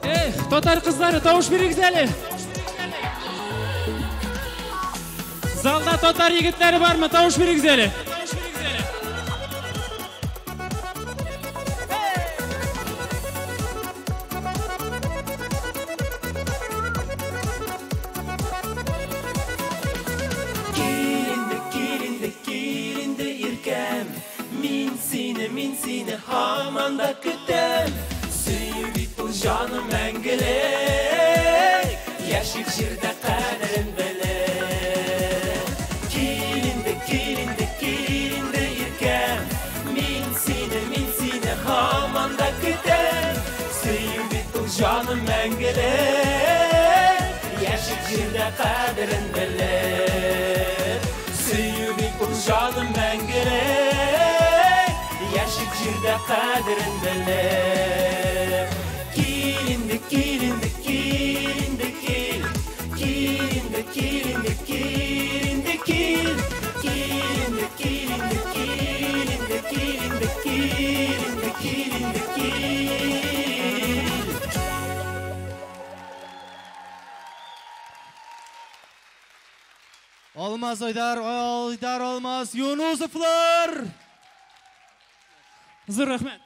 Эх, татар кызлары, тавыш бирегез әле. Залда татар егетләре бармы? Тавыш бирегез әле. Кил инде, кил инде, кил инде, иркәм. Мин сине, мин сине һаман да көтәм. Сөю бит ул җаным мәңгелек, яшик җирдә кадерен белеп. Кил инде, кил инде, кил инде, иркәм. Мин сине, мин сине һаман да көтәм. Сөю бит ул җаным мәңгелек, яшик җирдә кадерен белеп. Сөю бит ул җаным мәңгелек, яшик җирдә кадерен белеп. Кил инде, кил инде, кил инде, кил. Кил инде, кил инде, кил инде, кил. Кил инде, кил инде, кил инде, кил инде, кил инде, кил инде, кил. Алмаз Айдар, Айдар Алмаз, Юнусовлар! Зур рәхмәт.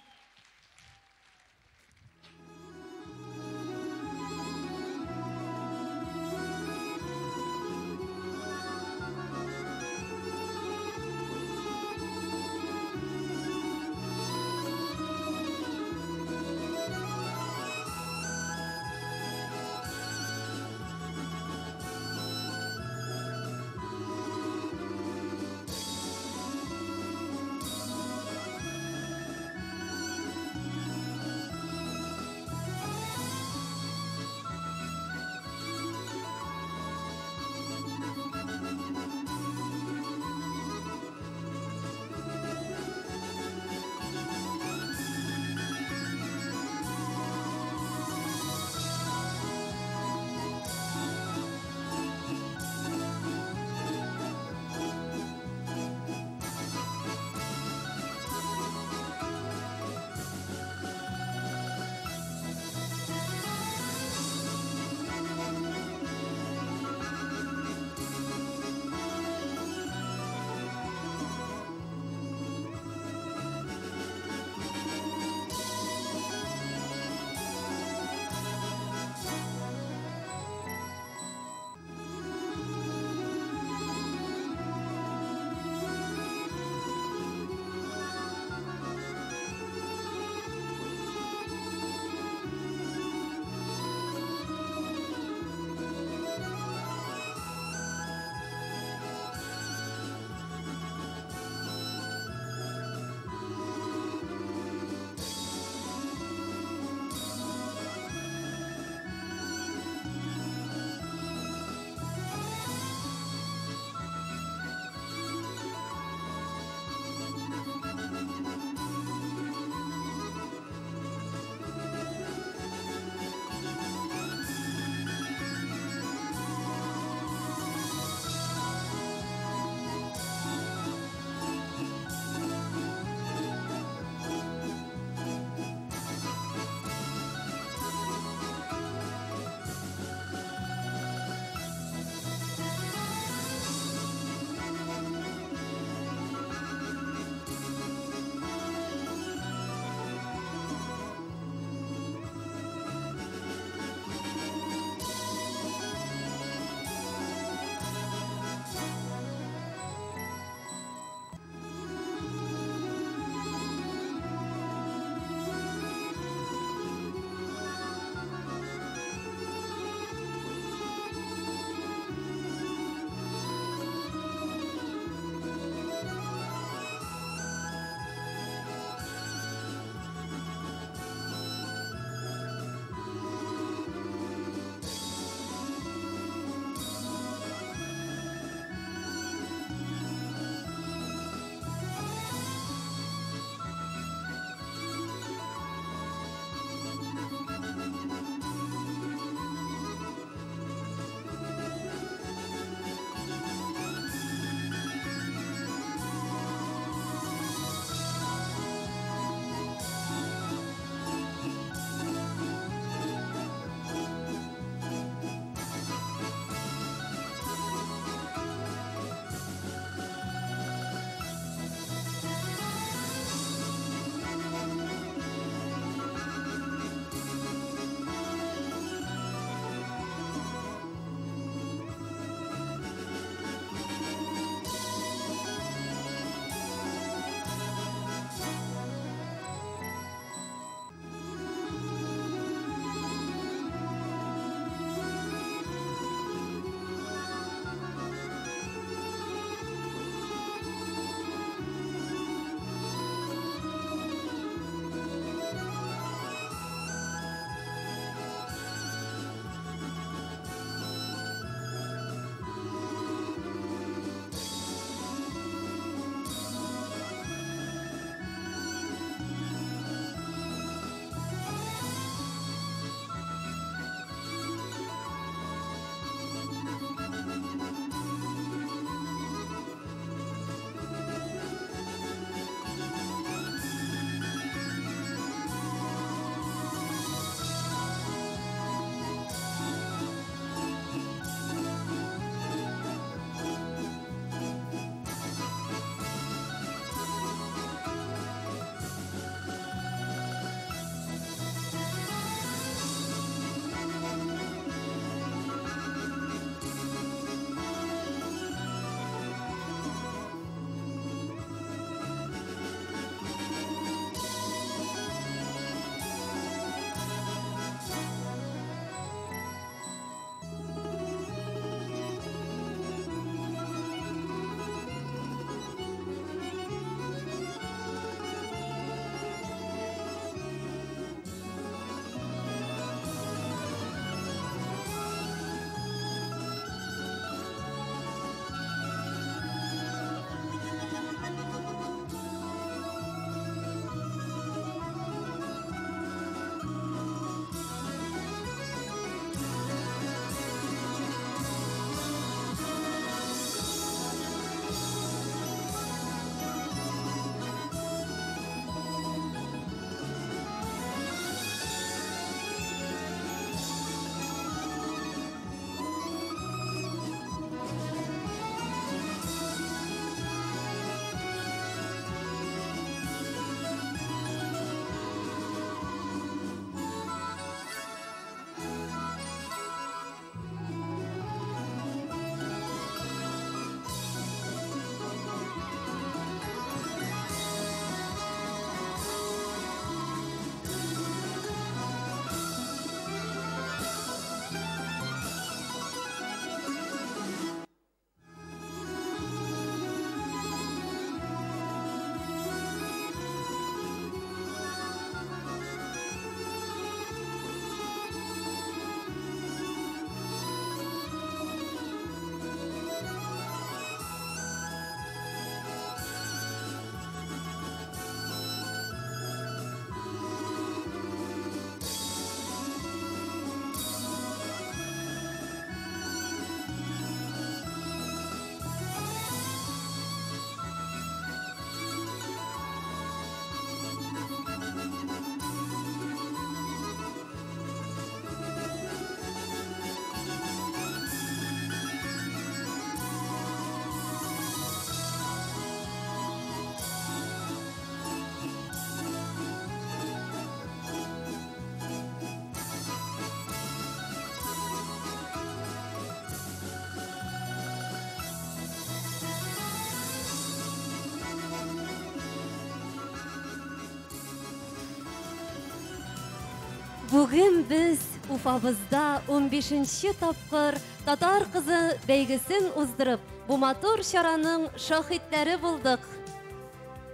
Бүген без Уфабызда 15нче тапкыр Татар кызы бәйгесен уздырып, бу матур чараның шаһитләре булдык.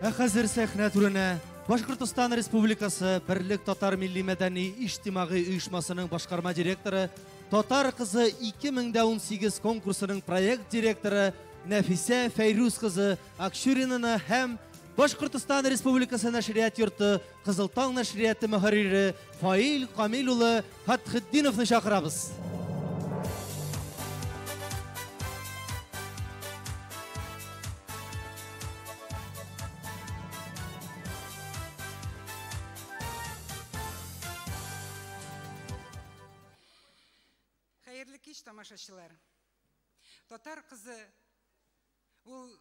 Ә хәзер сәхнә түренә Башкортостан Республикасы Берлек татар милли-мәдәни иҗтимагый оешмасының башкарма директоры, Татар кызы 2018 конкурсының проект директоры Нәфисә Фәйрүз кызы Акчуринаны һәм Башкортостан Республикасы нәшрият йорты Кызыл таң нәшрияты мөхәррире Фаил Камил улы Фәтхетдиновны чакырабыз. Хәерле кич, тамашачылар. Татар кызы ул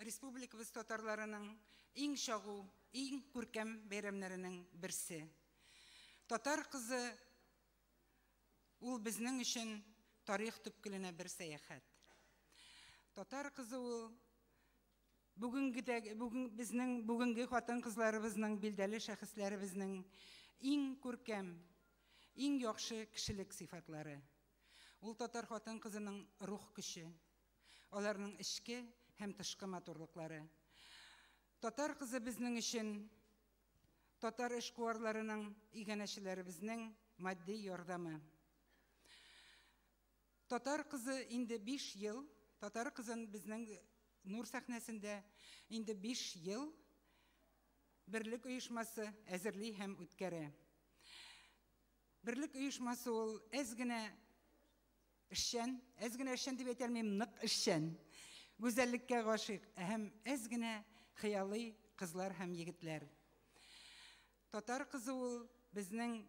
республикабыз татарларының иң чагу, иң күркәм бәйрәмнәренең берсе. Татар кызы ул безнең өчен тарих төпкеленә бер сәяхәт. Татар кызы ул бүгенгедә бүген безнең бүгенге хатын-кызларыбызның билдәле шәхесләребезнең иң күркәм, иң яхшы кешелек сыйфатлары. Ул татар хатын-кызының рух көче, аларның эчке һәм тышкы матурлыклары. Татар кызы безнең өчен татар эшкуарларының, иганәчеләребезнең матди ярдәме. Татар кызы инде 5 ел, татар кызын безнең Нур сәхнәсендә инде 5 ел Берлек оешмасы әзерли һәм үткәрә. Берлек оешмасы ул әз генә эшчән, әз генә эшчән дип әйтә алмыйм, нык эшчән. Гүзәллеккә гашыйк һәм әз генә хыялый кызлар һәм егетләр. Татар кызы ул безнең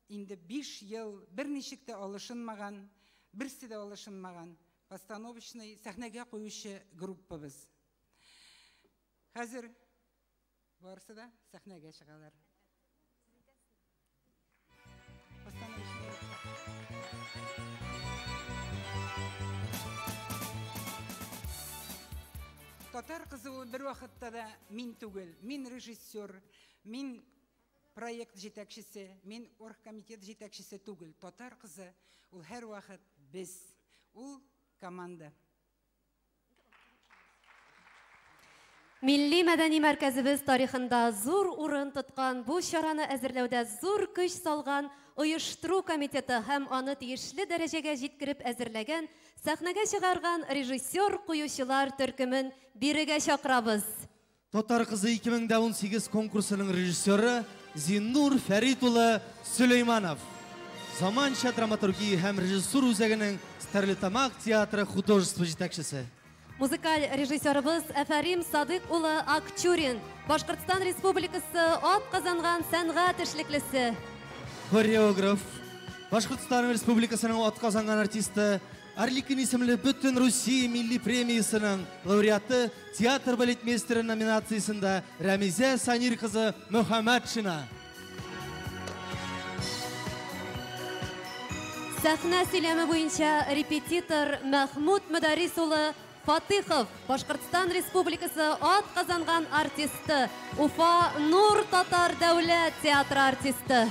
инде 5 ел берничек тә алышынмаган, берсе дә алышынмаган постановочный сәхнәгә куючы группабыз. Хәзер барысы да сәхнәгә чыгалар. Татар кызы ул бер вакытта да мин түгел. Мин режиссер, мин проект җитәкчесе, мин оргкомитет җитәкчесе түгел. Татар кызы ул һәрвакыт без. Ул команда. Милли мәдәни мәркәзебез тарихында зур урын тоткан бу чараны әзерләүдә зур көч салган оештыру комитеты һәм аны тиешле дәрәҗәгә җиткереп әзерләгән, сәхнәгә чыгарган режиссер-куючылар төркемен бирегә чакырабыз. Татар кызы 2018 конкурсының режиссеры Зиннур Фәрит улы Сөләйманов. Заманча драматургия һәм режиссура үзәгенең Стәрлетамак театры художество җитәкчесе. Музыкаль режиссерыбыз Әфәрим Садык улы Акчурин, Башкортстан Республикасы атказанган сәнгать эшлеклесе. Хореограф, Башкортстан Республикасының атказанган артисты, Арлекин исемле бөтен Русия милли премиясының лауреаты, театр балетмейстеры номинациясендә Рәмизә Санир кызы Мөхәммәтшина. Сәхнә сөйләме буенча репетитор Мәхмүт Мөдәррис улы Фатыхов, Башкортстан Республикасы атказанган артисты, Уфа Нур татар дәүләт театры артисты.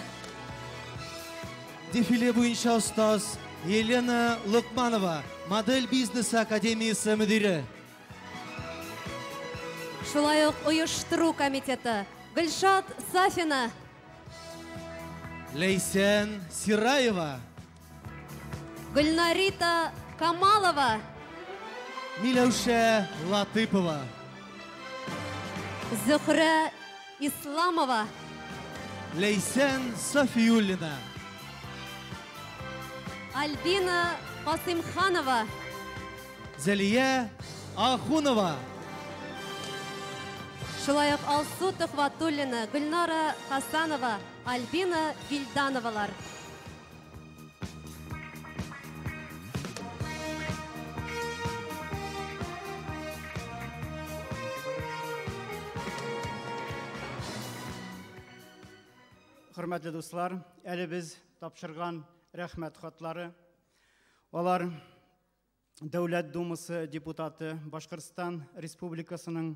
Дефиле буенча остаз Елена Лукманова, модель бизнесы академиясе мөдире. Шулай ук оештыру комитеты Гөлшат Сафина. Ләйсән Сираева. Гөлнарита Камалова. Миләүшә Латыпова. Зөһрә Исламова. Ләйсән Софиуллина. Альбина Касыймханова. Зәлия Ахунова. Шулай ук Алсу Төхвәтуллина, Гөлнара Хасанова, Альбина Вилдановалар. Хөрмәтле дуслар, әле без тапшырган рәхмәт хатлары. Алар Дәүләт Думасы депутаты, Башкортстан Республикасының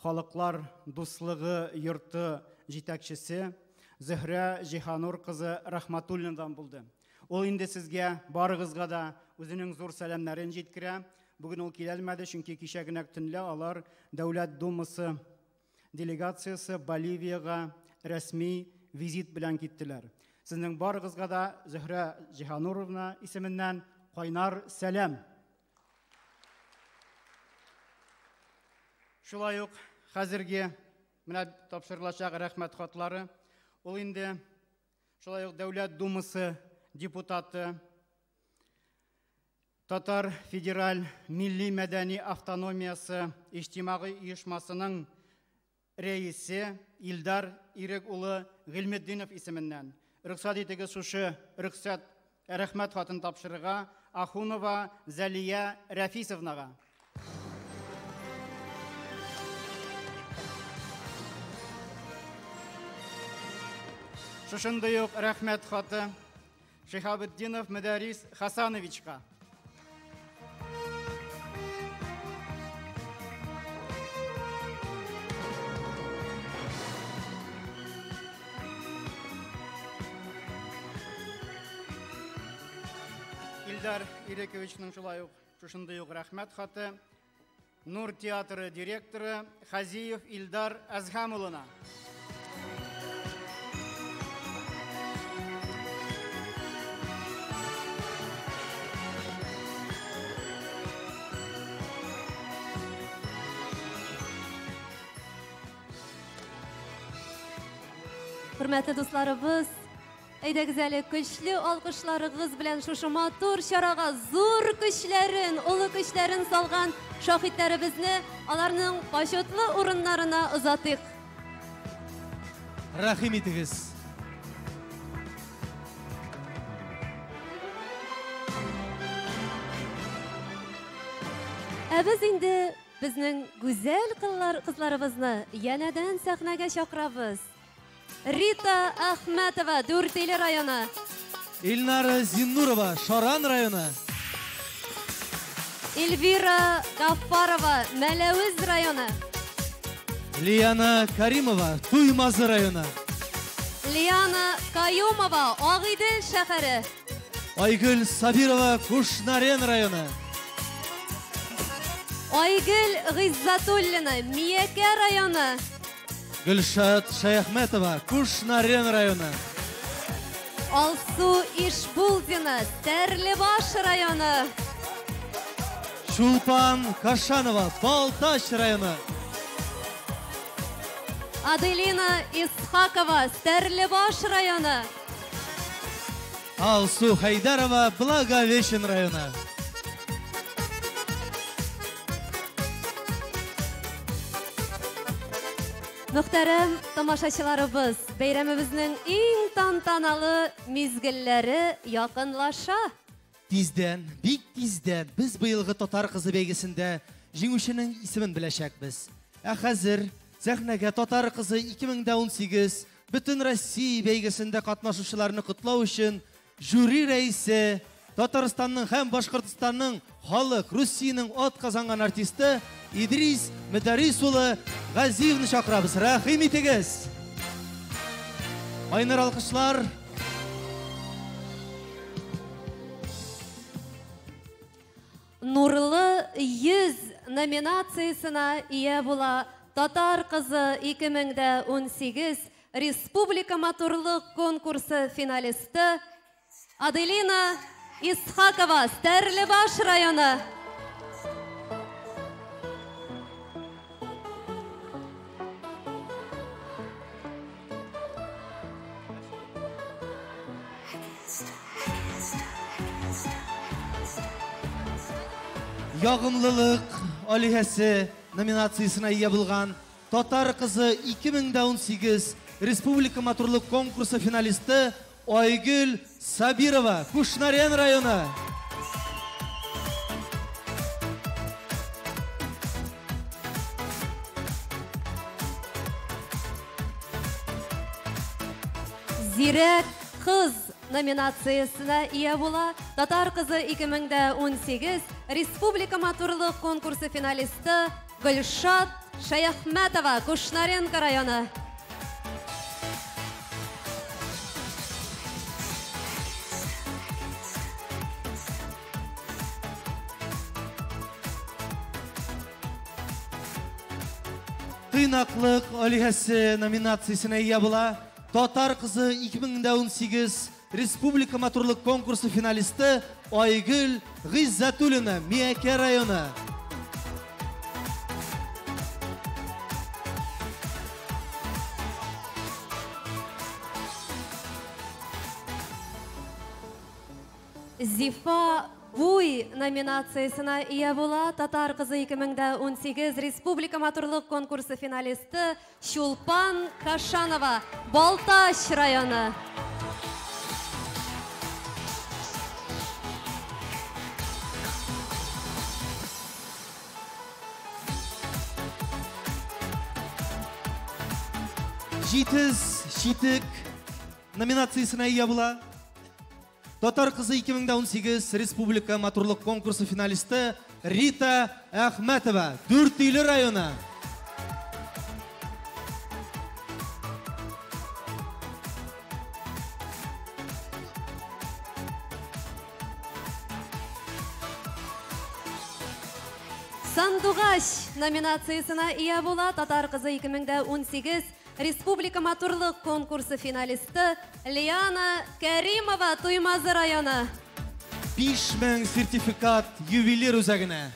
Халыклар дуслыгы йорты җитәкчесе Зөһрә Җиһанур кызы Рахматуллинадан булды. Ул инде сезгә барыгызга да үзенең зур сәламнәрен җиткерә. Бүген ул килә алмады, чөнки кичә генә төнлә алар Дәүләт Думасы делегациясе Боливиягә рәсми визит белән киттеләр. Сезнең барыгызга да Зөһрә Җиһануровна исеменнән кайнар сәлам. Шулай ук хәзерге менә тапшырылачак рәхмәт хатлары ул инде шулай ук Дәүләт Думасы депутаты, Татар федераль милли мәдәни автономиясе иҗтимагый оешмасының рәисе Илдар Ирек улы Гыйльметдинов исеменнән. Рөхсәт итегез шушы рөхсәт рәхмәт хатын тапшырырга Ахунова Зәлия Рәфисовнага. Шушындый ук рәхмәт хаты Шиһабетдинов Мөдәррис Хасановичка. Илдар Ирековичның шулай ук шушындый ук рәхмәт хаты Нур театры директоры Хазиев Илдар Әзһәм улына. Хөрмәтле дусларыбыз, әйдәгез әле көчле алкышларыгыз белән шушы матур чарага зур көчләрен, олы көчләрен салган шаһитләребезне аларның почетлы урыннарына озатыйк. Рәхим итегез. Ә без инде безнең гүзәл кызларыбызны янәдән сәхнәгә чакырабыз. Рита Ахмәтова, Дүртөйле районы. Илнара Зиннурова, Шаран районы. Эльвира Гафарова, Мәләвез районы. Лиана Каримова, Туймазы районы. Лиана Каюмова, Агыйдел шәһәре. Айгөл Сабирова, Кушнарен районы. Айгөл Гыйззатуллина, Миякә районы. Гөлшат Шаяхметова, Кушнарен районы. Алсу Ишбулдина, Стәрлебаш районы. Чулпан Кашанова, Балтач районы. Аделина Исхакова, Стәрлебаш районы. Алсу Хайдарова, Благовещен районы. Мөхтәрәм тамашачыларыбыз, бәйрәмебезнең иң тантаналы мизгелләре якынлаша. Тиздән, бик тиздән без быелгы Татар кызы бәйгесендә җиңүченең исемен беләчәкбез. Ә хәзер сәхнәгә Татар кызы 2018 бөтен Россия бәйгесендә катнашучыларны котлау өчен жюри рәисе, Татарстанның һәм Башкортстанның халык, Русиянең ат казанган артисты Идрис Мөдәррис улы Газиевны чакырабыз. Рәхим итегез. Кайнар алкышлар. Нурлы йөз номинациясенә ия була Татар кызы 2018 Республика матурлык конкурсы финалисты Аделина Исхакова, Стәрлебаш районы. Ягымлылык алиһәсе номинациясенә ия булган Татар кызы 2018 Республика матурлык конкурсы финалисты Айгөл Сабирова, Кушнарен районы. Зирәк кыз номинациясенә ия була Татар кызы 2018 Республика матурлык конкурсы финалисты Гөлшат Шаяхмәтова, Кушнаренко районы. Тыйнаклык алиһәсе номинациясенә ия була. Татар кызы 2018 республика матурлык конкурсы финалисты Айгөл Гыйззәтуллина, Миякә районы. Зифа Буй номинациясенә ия була Татар кызы 2018 республика матурлык конкурсы финалисты Чулпан Кашанова, Балтач районы. Җитез читек номинациясенә ия була. Татар кызы 2018 республика матурлык конкурсы финалисты Рита Әхмәтова, Дүртөйле районы. Сандугач номинациясенә ия була Татар кызы 2018 республика матурлык конкурсы финалисты Лиана Кәримова, Туймазы районы. 5000 сертификат ювелир үзәгенә.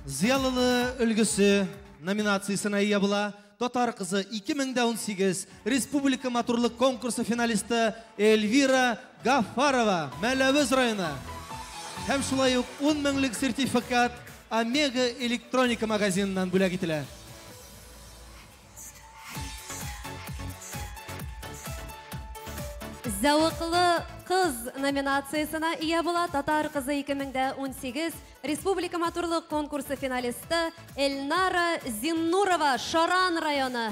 Зыялылы өлгесе номинациясенә ия була Татар кызы 2018 республика матурлык конкурсы финалисты Эльвира Гафарова, Мәләвез районы. Һәм шулай ук 10 меңлек сертификат Омега электроника магазиныннан бүләк ителә. Зәвыклы кыз номинациясенә ия була Татар кызы 2018 республика матурлык конкурсы финалисты Эльнара Зиннурова, Шаран районы.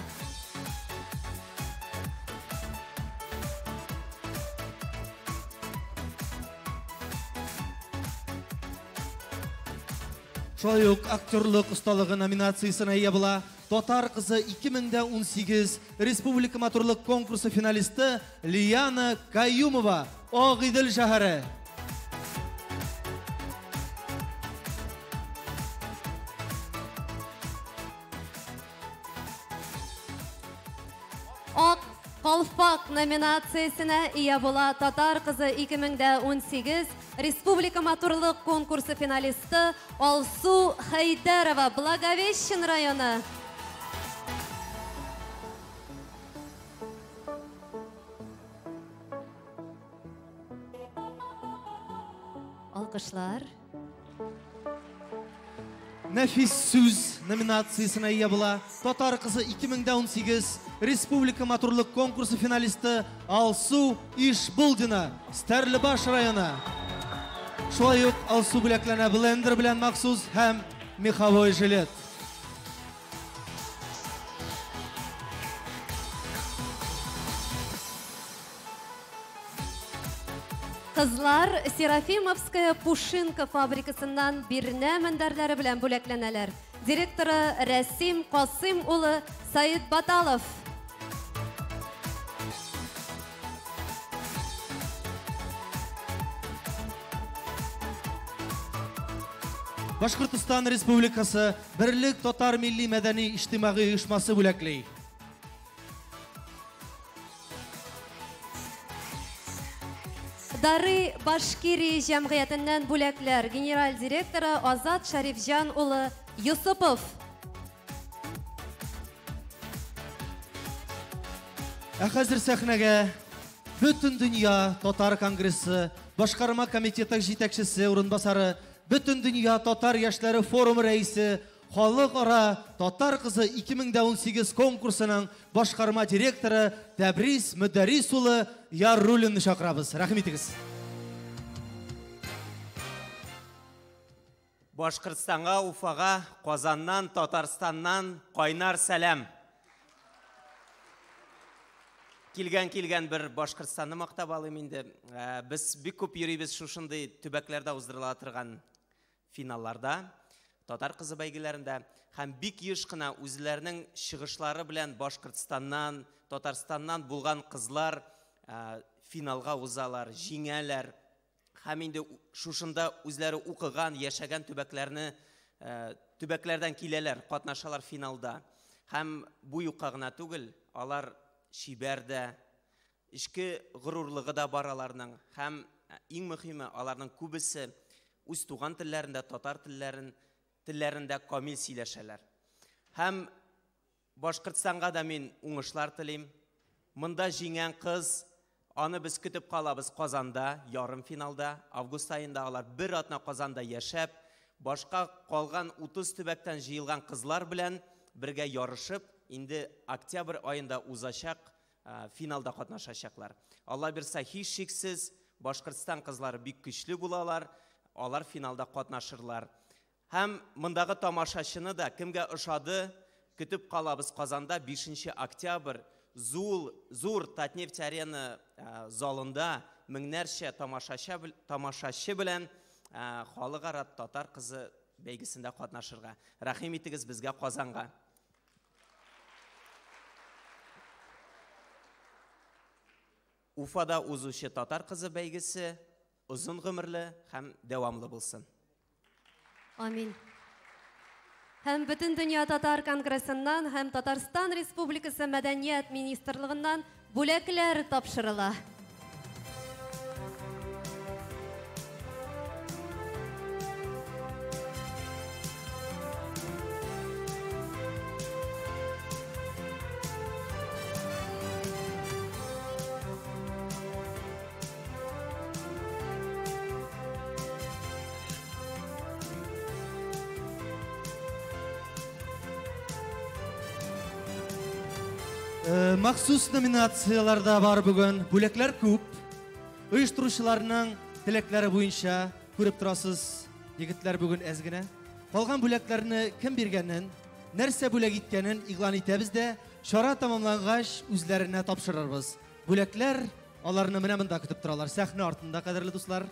Шулай ук актерлык осталыгы номинациясенә ия була Татар кызы 2018 республика матурлык конкурсы финалисты Лиана Каюмова, Агыйдел шәһәре. Ак калфак номинациясенә ия була Татар кызы 2018 республика матурлык конкурсы финалисты Алсу Хәйдәрова, Благовещен районы. Алкышлар. Нәфис сүз номинациясенә ия була Татар кызы 2018 республика матурлык конкурсы финалисты Алсу Ишбулдина, Стәрлебаш районы. Шулай ук Алсу бүләкләнә блендер белән махсус һәм меховой жилет. Кызлар Серафимовская пушинка фабрикасыннан бирнә мендәрләре белән бүләкләнәләр. Директоры Рәсим Касыйм улы Саид Баталов. Башкортостан Республикасы Берлек татар милли мәдәни иҗтимагый оешмасы бүләкли. Дары Башкирии җәмгыятеннән бүләкләр. Генераль директоры Азат Шарифҗан улы Юсупов. Ә хәзер сәхнәгә Бөтен дөнья татар конгрессы башкарма комитеты җитәкчесе урынбасары, Бөтен дөнья татар яшьләре форумы рәисе, Халыкара татар кызы 2018 конкурсының башкарма директоры Тәбрис Мөдәррис улы Яруллинны чакырабыз. Рәхим итегез. Башкортстанга, Уфага, Казаннан, Татарстаннан кайнар сәлам. Килгән-килгән бер Башкортстанны мактап алыйм инде. Без бик күп йөрибез шушындый төбәкләрдә уздырыла торган финалларда, татар кызы бәйгеләрендә һәм бик еш кына үзләренең чыгышлары белән Башкортстаннан, Татарстаннан булган кызлар финалга узалар, җиңәләр. Һәм инде шушында үзләре укыган, яшәгән төбәкләрне төбәкләрдән киләләр, катнашалар финалда. Һәм бу юкка гына түгел, алар чибәр дә, эчке горурлыгы да бар аларның. Һәм иң мөһиме, аларның күбесе үз туган телләрендә, татар телләрен, телләрендә камил сөйләшәләр. Һәм Башкортстанга да мин уңышлар телим. Монда җиңгән кыз, аны без көтеп калабыз Казанда, ярым финалда. Август аенда алар бер атна Казанда яшәп, башка калган 30 төбәктән җыелган кызлар белән бергә ярышып, инде октябрь аенда узачак финалда катнашачаклар. Алла бирса, һичшиксез, Башкортстан кызлары бик көчле булалар, алар финалда катнашырлар. Һәм мондагы тамашачыны да кемгә ошады, көтеп калабыз Казанда 5 октябрь зур, зур Татнефть Арена залында меңнәрчә тамашачы, тамашачы белән халыкара татар кызы бәйгесендә катнашырга. Рәхим итегез безгә Казанга. Уфада узучы татар кызы бәйгесе озын гомерле һәм дәвамлы булсын. Амин. Һәм Бөтендөнья татар конгрессыннан һәм Татарстан Республикасы Мәдәният министрлыгыннан бүләкләр тапшырыла. Махсус номинациялар да бар бүген. Бүләкләр күп. Оештыручыларның теләкләре буенча күреп торасыз, егетләр бүген әз генә. Калган бүләкләрне кем биргәнен, нәрсә бүләк иткәнен игълан итәбез дә, чара тәмамлангач үзләренә тапшырырбыз. Бүләкләр аларны менә монда көтеп торалар, сәхнә артында, кадерле дуслар.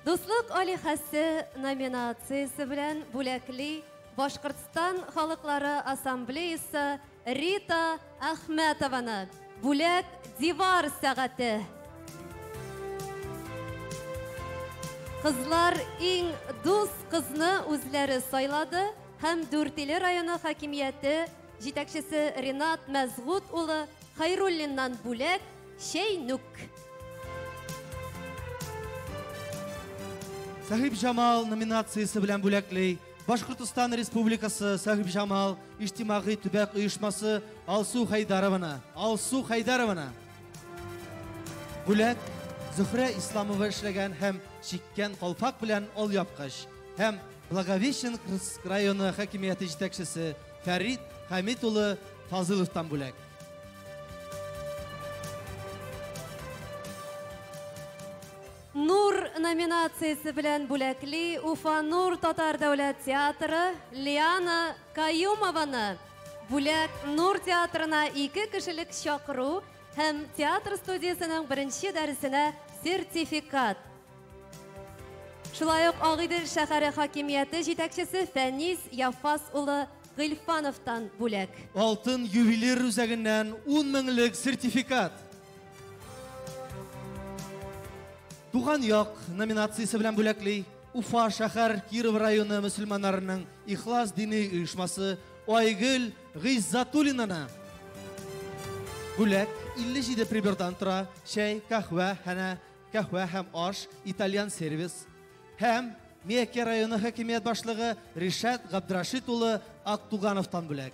Дуслык алиһәсе номинациясе белән бүләкли Башкортстан халыклары ассамблеясы Рита Әхмәтованы. Бүләк дивар сәгате. Кызлар иң дус кызны үзләре сайлады һәм Дүртөйле районы хакимияте җитәкчесе Ринат Мәзгут улы Хайруллиннан бүләк чәйнүк. Сәхибҗамал номинациясе белән бүләкли Башкортостан Республикасы Сәхибҗамал иҗтимагый төбәк оешмасы Алсу Хайдарованы. Алсу Хайдарованы. Бүләк Зөһрә Исламова эшләгән һәм чиккән калфак белән алъяпкыч һәм Благовещенск районы хакимияте җитәкчесе Фәрит Хәмит улы Фазыловтан бүләк. Нур номинациясе белән бүләкли Уфа Нур татар дәүләт театры Лиана Каюмованы. Бүләк Нур театрына ике кешелек чакыру һәм театр студиясенең беренче дәресенә сертификат. Шулай ук Агыйдел шәһәре хакимияте җитәкчесе Фәнис Яфас улы Гыйльфановтан бүләк. Алтын ювелир үзәгеннән 10 меңлек сертификат. Туган як номинациясе белән бүләкли Уфа шәһәр Киров районы мөселманнарының Ихлас дини оешмасы Айгөл Гыйззатуллинаны. Бүләк 57 прибордан тора: чәй, каһвә, хәнә, каһвә һәм аш, итальян сервис. Һәм Миякә районы хакимият башлыгы Ришат Габдрашит улы Актугановтан бүләк.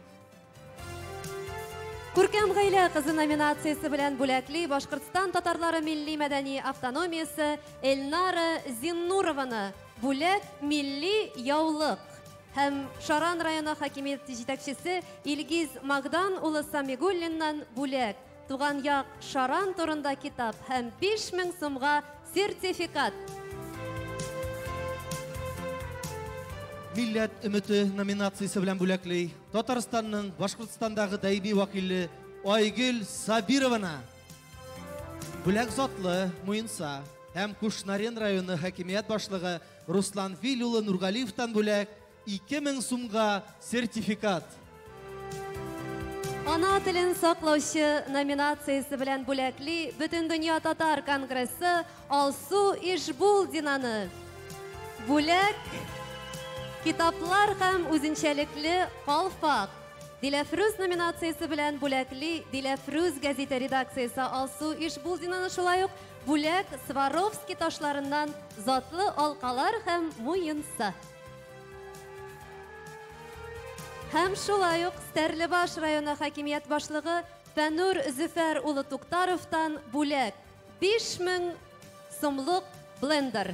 Күркәм гаилә кызы номинациясе белән бүләкли Башкортстан татарлары милли мәдәни автономиясе Эльнара Зиннурованы. Бүләк милли яулык. Һәм Шаран районы хакимияте җитәкчесе Илгиз Магдан улы Самигуллиннан бүләк. Туган як Шаран турында китап һәм 5000 сумга сертификат. Милләт өмете номинациясе белән бүләкли Татарстанның Башкортстандагы даими вәкиле Айгөл Сабированы. Бүләк затлы муенса һәм Кушнарен районы хакимият башлыгы Руслан Фил улы Нургалиевтан бүләк 2000 сумга сертификат. Ана телен саклаучы номинациясе белән бүләкли Бөтендөнья татар конгрессы Алсу Ишбулдинаны. Бүләк китаплар һәм үзенчәлекле калфак. Диләфрүз номинациясе белән бүләкли Диләфрүз гәзите редакциясе Алсу Ишбулдинаны шулай ук бүләк Сваровски ташларыннан затлы алкалар һәм муенса. Һәм шулай ук Стәрлебаш районы хакимият башлыгы Фәнүр Зөфәр улы Туктаровтан бүләк 5000 сумлык блендер.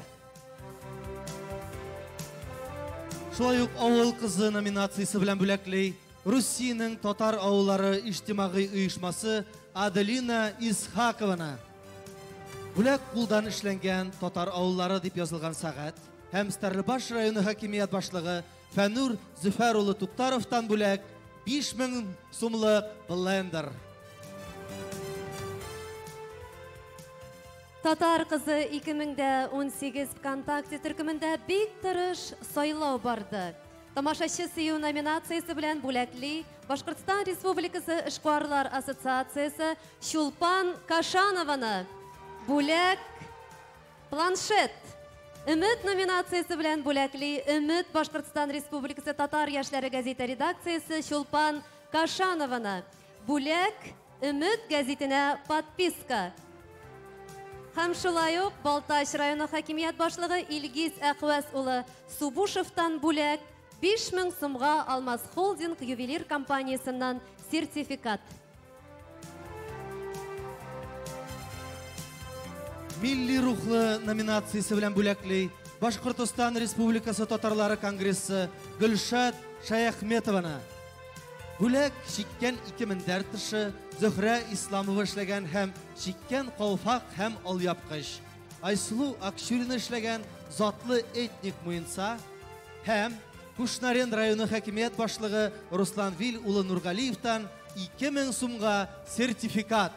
Шулай ук Авыл кызы номинациясе белән бүләкли Русиянең татар авыллары иҗтимагый оешмасы Аделина Исхакованы. Бүләк кулдан эшләнгән татар авыллары дип язылган сәгать һәм Стәрлебаш районы хакимият башлыгы Фәнүр Зөфәр улы Туктаровтан бүләк 5000 сумлык блендер. Татар кызы 2018 ВКонтакте төркемендә бик тырыш сайлау барды. Тамашачы сөю номинациясе белән бүләкли Башкортстан Республикасы Эшкуарлар ассоциациясе Чулпан Кашанованы. Бүләк планшет. Өмет номинациясе белән бүләкли Өмет Башкортстан Республикасы Татар яшьләре гәзите редакциясе Чулпан Кашанованы. Бүләк Өмет гәзитенә подписка. Һәм шулай ук Балтач районы хакимият башлыгы Илгиз Әхвәс улы Субушевтан бүләк 5000 сумга Алмаз Холдинг ювелир компаниясеннән сертификат. Милли рухлы номинациясе белән бүләкли Башкортостан Республикасы татарлары конгрессы Гөлшат Шаяхметованы. Бүләк чиккән ике мендәр тышы Зөһрә Исламова эшләгән һәм чиккән калфак һәм алъяпкыч. Айсылу Акчурина эшләгән затлы этник муенса һәм Кушнарен районы хакимият башлыгы Руслан Вил улы Нургалиевтан 2000 сумга сертификат.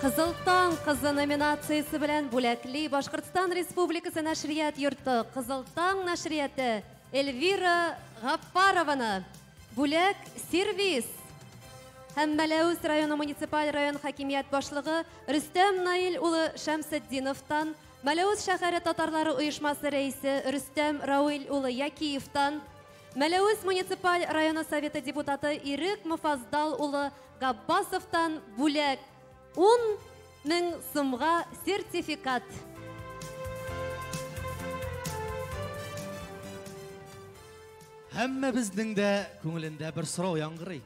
Кызыл таң кызы номинациясе белән бүләкли Башкортстан Республикасы нәшрият йорты Кызыл таң нәшрияты Эльвира Гаффарованы. Бүләк сервис. Һәм Мәләүз районы муниципаль район хакимият башлыгы Рөстәм Наил улы Шәмсетдиновтан, Мәләүз шәһәре татарлары оешмасы рәисе Рөстәм Рауил улы Якиевтан, Мәләүз муниципаль районы советы депутаты Ирек Муфаздал улы Габбасовтан бүләк 10 мең сумга сертификат. Һәммәбезнең дә күңелендә бер сорау яңгырый.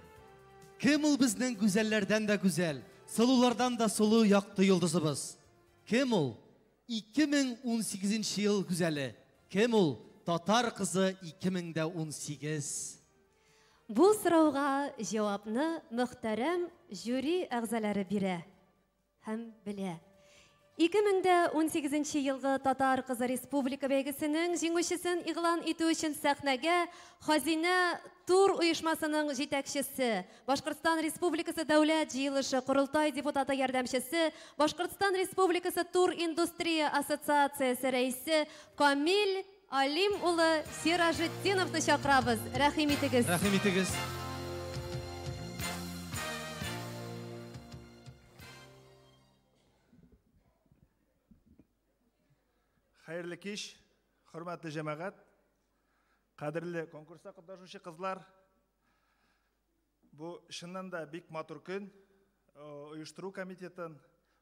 Кем ул безнең гүзәлләрдән дә гүзәл, сылулардан да сылу якты йолдызыбыз? Кем ул? 2018 ел гүзәле. Кем ул? Татар кызы 2018. Бу сорауга җавапны мөхтәрәм жюри әгъзалары бирә һәм белә. 2018 елгы Татар кызы республика бәйгесенең җиңүчесен игълан итү өчен сәхнәгә Хазинә тур оешмасының җитәкчесе, Башкортстан Республикасы Дәүләт җыелышы Корылтай депутаты ярдәмчесе, Башкортстан Республикасы Тур индустрия ассоциациясе рәисе Камил Алим улы Сиражетдиновны чакырабыз. Рәхим итегез. Рәхим итегез. Хәерле кич, хөрмәтле җәмәгать, кадерле конкурста катнашучы кызлар. Бу чыннан да бик матур көн. Оештыру комитетын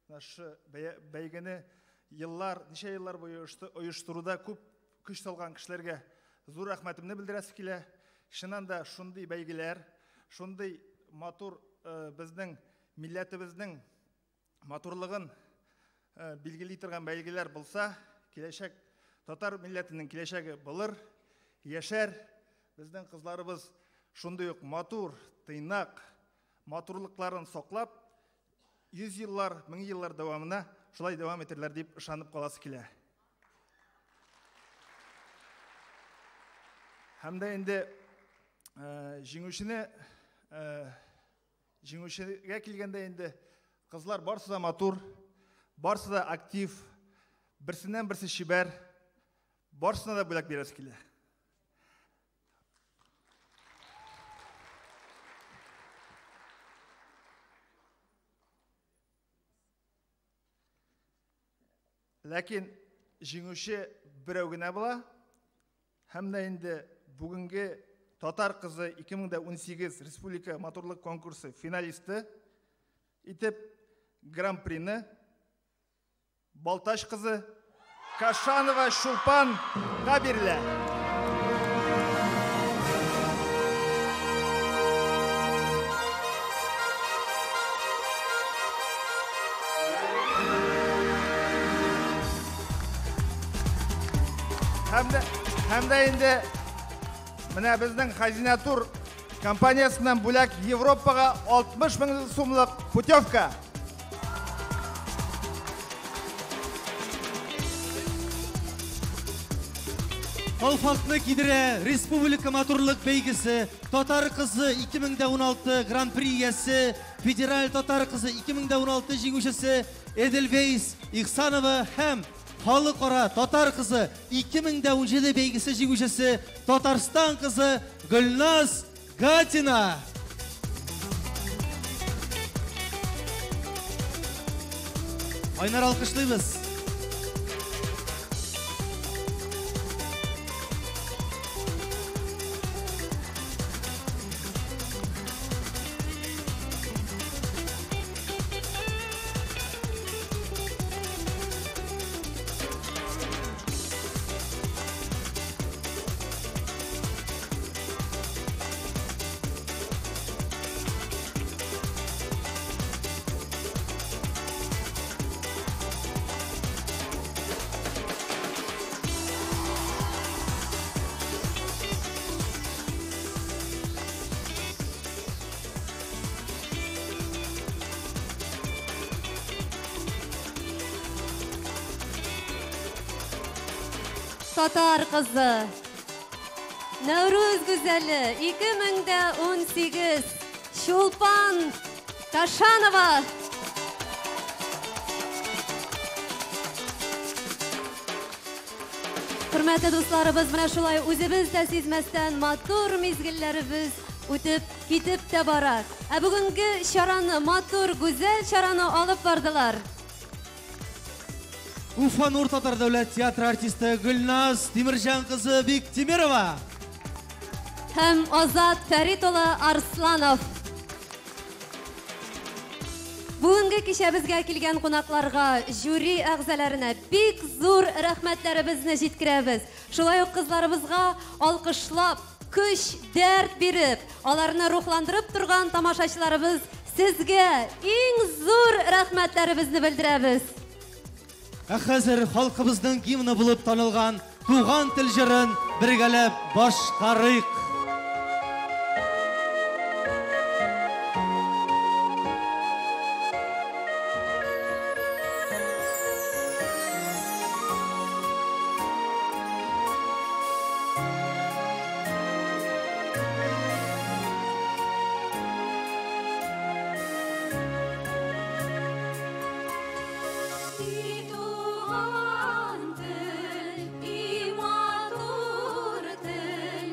менә шушы бәйгене еллар, ничә еллар буе оештыруда күп көч салган кешеләргә зур рәхмәтемне белдерәсе килә. Чыннан да шундый бәйгеләр, шундый матур безнең милләтебезнең матурлыгын билгели торган бәйгеләр булса, киләчәк татар милләтенең киләчәге булыр, яшәр. Безнең кызларыбыз шундый ук матур, тыйнак, матурлыкларын саклап, 100 еллар, 1000 еллар дәвамына шулай дәвам итерләр дип ышанып каласы килә. Һәм дә инде җиңүчегә килгәндә инде кызлар барысы да матур, барысы да актив, берсеннән берсе чибәр, барысына да бүләк бирәсе килә. Ләкин җиңүче берәү генә була. Һәм дә инде бүгенге Татар кызы 2018 республика матурлык конкурсы финалисты итеп гран-прины Балтач кызы Кашанова Чулпанга бирелә. Һәм дә инде менә безнең Хәзинә Тур компаниясеннән бүләк Европага 60 мең сумлык путевка. Калфакны кидерә Республика матурлык бәйгесе, Татар кызы 2016 Гран-при иясе, Федераль Татар кызы 2016 җиңүчесе Эдельвейс Ихсанова һәм Халыкара Татар кызы 2017 бәйгесе җиңүчесе Татарстан кызы Гөлназ Гатина. Кайнар алкышлыйбыз. Татар кызы, Нәүрүз гүзәле 2018 Чулпан Кашанова. Хөрмәтле дусларыбыз, менә шулай үзебез дә сизмәстән матур мизгелләребез үтеп китеп тә бара. Ә бүгенге чараны, матур, гүзәл чараны алып бардылар. Уфа Нур Татар дәүләт театры артисты Гөлназ Тимерҗан кызы Биктимирова. Һәм Азат Фәрит улы Арсланов. Бүгенге кичәбезгә килгән кунакларга, жюри әгъзаларына бик зур рәхмәтләребезне җиткерәбез. Шулай ук кызларыбызга алкышлап, көч, дәрт биреп, аларны рухландырып торган тамашачыларыбыз, сезгә иң зур рәхмәтләребезне белдерәбез. Ә хәзер халкыбызның гимны булып танылган Туган тел җырын бергәләп башкарыйк. И туган тел, и матур тел,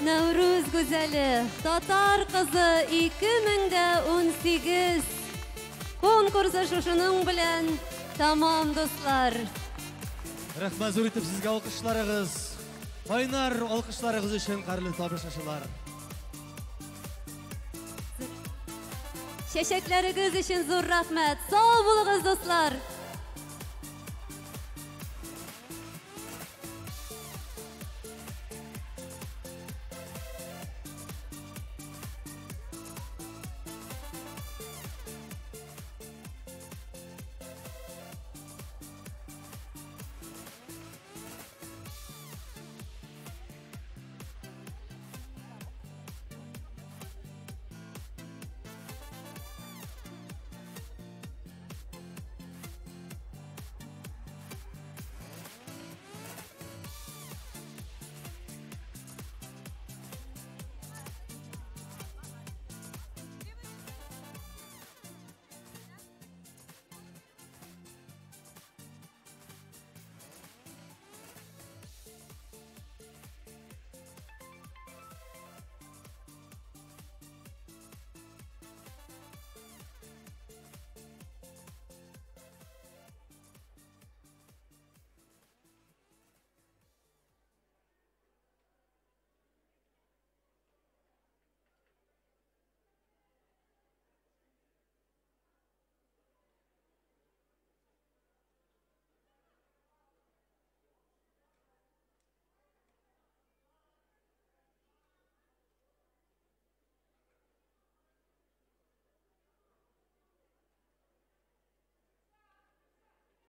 Нәүрүз гүзәле, татар кызы 2018 конкурсы шушының белән тәмам, дуслар. Рәхмәт зур итеп сезгә алкышларыгыз. Кайнар алкышларыгыз өчен, кадерле тамашачылар. Чәчәкләрегез өчен зур рәхмәт. Сау булыгыз, дуслар.